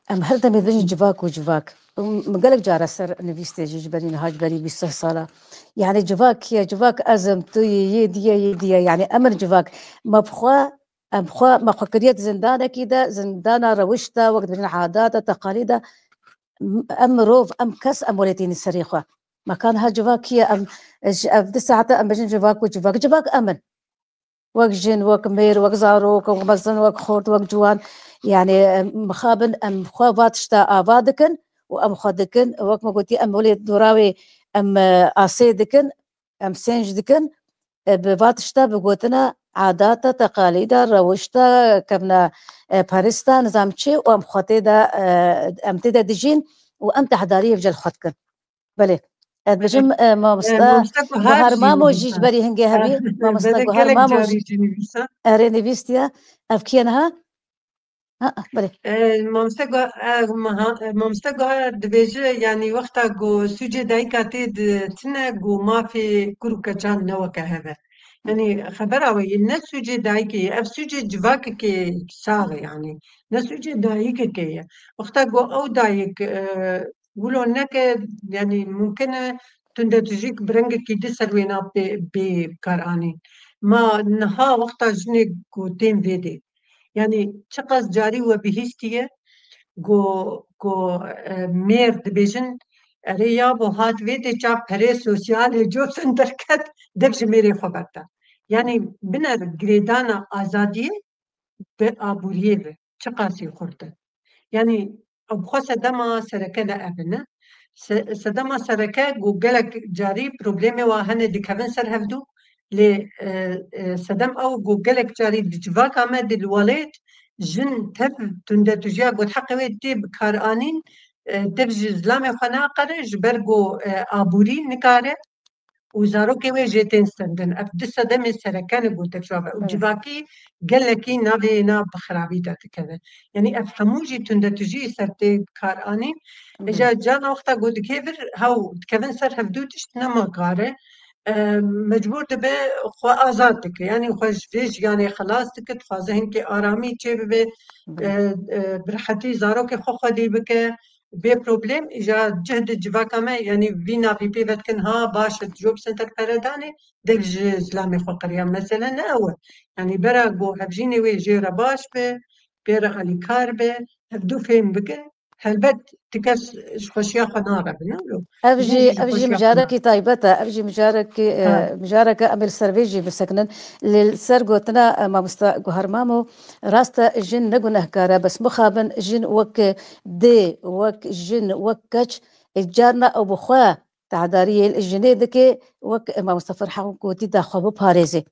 Em her demê dibêjin civak û civak. Min gelek cara ser nivîstê jî ji berî niha, ji berî bîst sih sala. Yanî civak kî ye? Civak ez im, tu yî, yê dî ye, yê dî ye. Yanî em in civak. Me bi xwe, em xwe, me xwe kiriye di zindanekî de, zindana rewişta, wek dibêjin adata, teqalîda. Em mirov, em kes, em welatî ne serê xwe. Me ka niha civak kî ye? Em, ji ev di saete em bêjin civak û civak. Civak em in. Wek jin, wek mêr, wek zarok, wek mezin, wek xort, wek ciwan. Yanî, em, mixabin em xwe va tişta ava dikin û em xwe dikin, wek me gotî, em welê dora wê em, e, asê dikin, em sênc dikin, e, bi va tişta bi gotina adata, teqalîda, rewişta, kevna, e, perista, nizam çi û em xwe tê de, e, em tê de dijîn û em tehdarî hevce li xwe dikin. Belê. Ez dibêjim, e, mamoste Guhar Mamo jî ji berî hingê hebî. Mamoste Guhar Mamo jî. Erê, nivîstiye. Ev kî ye niha? Ha, belê. E, mamoste Guhar, e, maha-, e, mamoste Guhar dibêje, yanî wexta ku sûcê dayika tê di tine, ku mafê kur û keçan ne weke hev e. Yanî xebera we yê ne sûcê dayikê ye, ev sûcê civakekê sax e yanî. Ne sûcê dayikekê ye. Wexta ku ew dayik, e, wilo neke, yanî mumkin e tundetûjîk bi rengekî di ser wêna pê, bê kar anîn. Ma niha wexta jinê ku tên vê dê. Yanî çiqas carî we bihîstiye ku, ku, e, mêr dibêjin, erê yabo hat vê dê çav perê sosyalê cotin derket, dev ji mêrê xwe berda. Yanî biner girêdana azadiyê bi aboriyê ve çiqasî xurt e. Yanî ew bi xwe sedema sereke de ev e, ne? Se-, sedema sereke ku gelek carî problemê wa hene dikevin ser hevdû, lê, e, e, sedem ew ku gelek carî di civaka me di li welêt jin tev tundetujiya ku di heqê wê tê bi kar anîn, e, tev ji zilamê xwe naqere, ji ber ku, e, aborî nikare û zarokê wê jê tên stendin. Ev di sedemê sereke ne gote çav e û civakî gelekî navê na bi xirabî de dikeve. Yanî ev hemû jî tundetujî ser tê kar anîn. Îja carna wexta ku dikê vir, hew dikevin ser hevdû tişt nema kar e. E, mecbûr dibe xwe azad dike. Yanî xwe ji vê jiyanê xelas dike, dixwaze hinkê aramî çêbibe, e, e, bi rehetî zarokê xwe xwedî bike. bê problem, îja cih di civaka me, yanî vî navî pê vedikin, ha, baş e, job center pere danê, dek ji zilamê xwe qiriya. Mesele ne ew e. Yanî bera ku hevjînê wê jê re baş be, pê re alîkar be, hevdu fêm bikin, helbet ti kes ji xweşiya xwe narevin, ne wilo? Ev jî, ev jî mijarekî taybet e, ev jî mijarekî, e, mijareke em ê li ser vê jî bisekinin. Lê li ser gotina, e, mamosta Guhar Mamo, rast e, jin ne gunehkar e, bes mixabin jin wek dê, wek jin, wek keç, e, carna ew bi xwe tedariyê jinê dike, wek, e, mamosta Ferha gotî, da xwe biparêzê.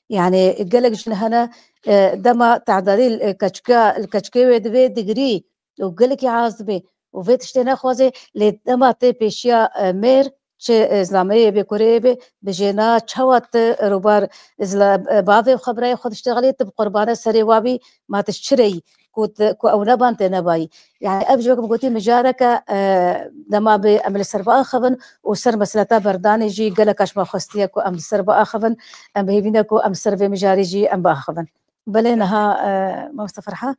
Yani gelek jin hene, e, dema tedarî, e, keçika, li keçikê wê divê digirî û gelekî hez dibê û vê tiştê nexwaze, lê dema tê pêşiya, e, mêr, çi, e, zilameyê bê, kureyê bê, bijêna çawa tu robar zila-, e, bavê xwe, birayê xwe diştexilê, tu bi qurbana serê wa bî, ma tu ji çi re yî, ku tu, ku ew neban tê nebayî. Yani ev jî wek min gotî mijareke, e, dema bê em li ser biaxivin û ser meseleta berdanê jî gelek ji me xwestiye ku em li ser biaxivin, em hêvî ne ku em ser vê mijarê jî em biaxivin. Belê niha, e, mamoste Ferha?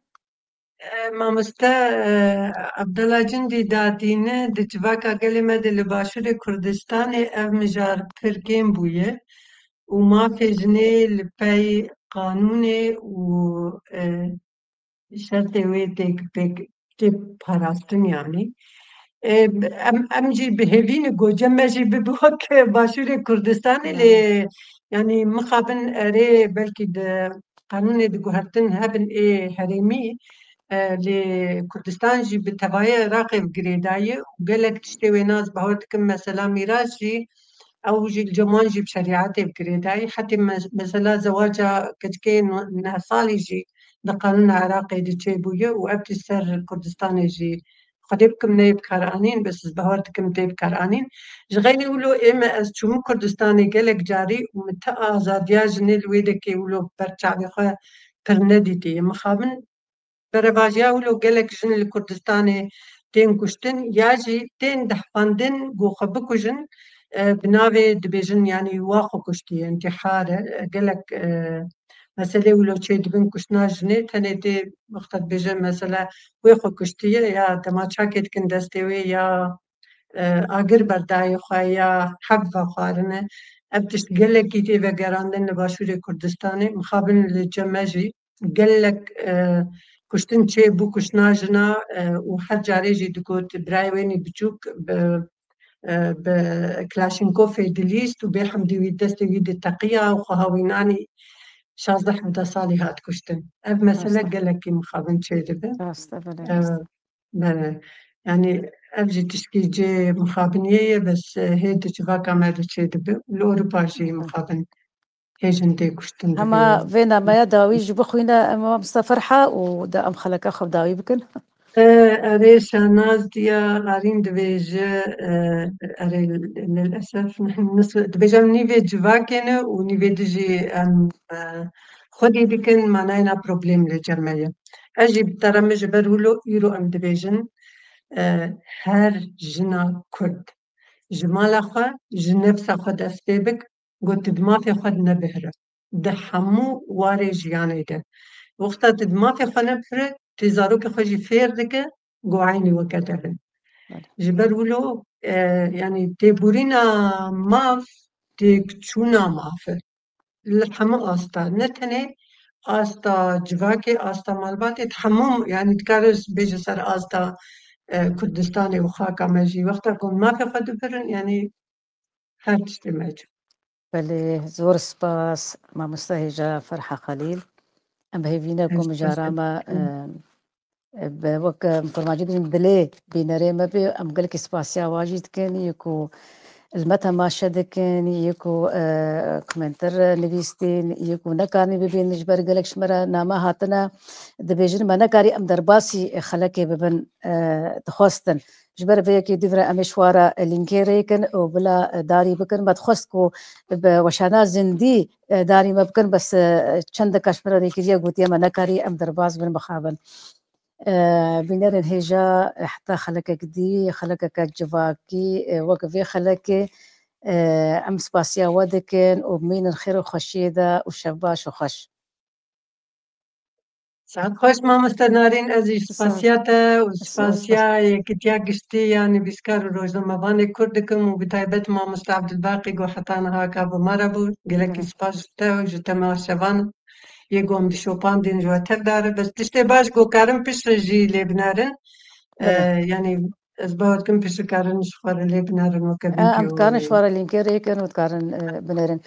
E, mamoste, e, Abdullah Cindî datîne di civaka gelê me de li Başûrê Kurdistanê ev mijar pir kêm bûye û mafê jinê li pey qanûnê û, e, şertê wê tê, tê, tê parastin yanî. E, em, em jî bi hêvî ne ku cem me jî bibe wek Başûrê Kurdistanê, lê yanî mixabin erê belkî di qanûnê di guhertin hebin ê herêmî, e, lê Kurdistan jî bi tevayê Iraqê bi girêdayî û gelek tiştê wê nas bawer dikim, mesela mîras jî ew jî li cem wan jî bi şerîetê bi girêdayî. Hetê me-, mesela zewaca keçikê no-, neh salî jî di qanûna Iraqê de çêbûye û ev tişt ser Kurdistanê jî, Xwedê bikim neyê bikaranîn, bes ez bawer dikim tê bikaranîn. Ji xeynî wilo ê me ez çûm Kurdistanê gelek carî û min ti azadiya jinê li wê dekê wilo ber çavê xwe pir nedîtiye. Mixabin berevajiya wilo gelek jin li Kurdistanê tên kuştin ya jî tên dehfandin ku xwe bikujin, e, bi navê dibêjin, yanî wa xwe kuştiye, întîhar e, e, gelek, e, meselê wilo çê dibin kuştina jinê, tenê tê wexta dibêje mesela wê xwe kuştiye ya dema çakê dikin destê wê ya, e, agir berdayê xwe ya heb vexwarine. Ev tişt gelekî tê vegerandin li Başûrê Kurdistanê. Mixabin li cem me jî gelek, e, kuştin çêbû, kuştina jina, e, û her carê jî digot birayê wê nî biçûk bi, e, bi Klaşînkofê dilîst û bê hemdî wî destê wî diteqiya û xwe hewînanî şazdeh hevdeh salî hat kuştin. Ev mesele gelekî mixabin çêdibe. Rast e, belê, e, rast. Belê. Yanî ev jî tişkî cê mixabiniyê ye, bes, e, hê di civaka me de çêdibe. Li Ewropa jî mixabin hê jin tê kuştin. Hema vê nameya dawî jî bixwîne, em Mustafa Ferha û da em xeleka xwe bi dawî bikin. E, erê Şahnaz diya Arîn dibêje, e, erê lilesef, dibêjim nîvê civakê ne û nîvê dijî em, e, xwedî dikin, manayê na problem li cem me ye. Ez jî bi te re min ji ber wilo îro em dibêjin, e, her jina Kurd ji mala xwe, ji nefsa xwe dest pê bik, got tu di mafê xwe de nebihre. Di hemû warê jiyanê de. Wexta tu di mafê xwe nebihre, tu zarokê xwe jî fêr dike, ku eynî weke dev in. Belê. Ji ber wilo, e, yanî têbûrîna maf, têkçûna maf e. Li hemû asta, ne tenê asta civakê, asta malbatê, di hemû, yanî dikare bêje ser asta, e, Kurdistanê û xaka me jî. Wexta ku mafê xwe dibirin, yanî her tiştê me cû. Belê, zor spas, mamoste hêja Ferha Xelîl. Em hêvî ne ku mijara me, e, e, bi wek, em, kurmancî dibin dilê bînerê me bê, em gelekî spasiya wa jî dikin, yê ku li me temaşe dikin, yê ku, e, komentar nivîstîn, yê ku nekarî bibînin, ji ber gelek ji me re name hatine, dibêjin me nekarî em derbasî xelekê bibin, e, dixwestin. Ji ber vê yekê dûvre em ê şwara lînkê rêkin û bila darî bikin. Me dixwest ku bi weşana zindî, e, darî me bikin, bes, e, çendeka ji me re rêkiriye, gotiye me nekarî em derbas bin, mixabin. E, bînerên hêja, e, heta xelekek dî, xelekeke civakî, e, wek vê xelekê, e, em spasiya we dikin û bimînin xêr û xweşiyê de û şev baş û xweş. Saet xweş mamoste Narîn, ez jî spasiya te û spasiya Yekitiya Giştî ya Nivîskar û Rojnamevanê Kurd dikim û bi taybet mamoste Abdulbaqî ku heta niha ka bi me re bû. Gelekî spas ji te û ji temaşevan yê ku em dişopandin ji we tev dare. Bes tiştê baş ku karin piştre jî lê binerin. Ee, yanî ez bawer dikim piştre karin ji xwe re lê binerin weke Em dikarin ji xwe re lînkê rêkin û dikarin e, binerin.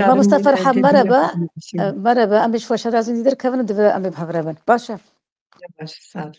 Mamoste Ferhan, merhaba. E, merhaba, em ê ji we şerazîn dî derkevin û divê em ê bi hev re bin. Baş e. Baş, sağ ol.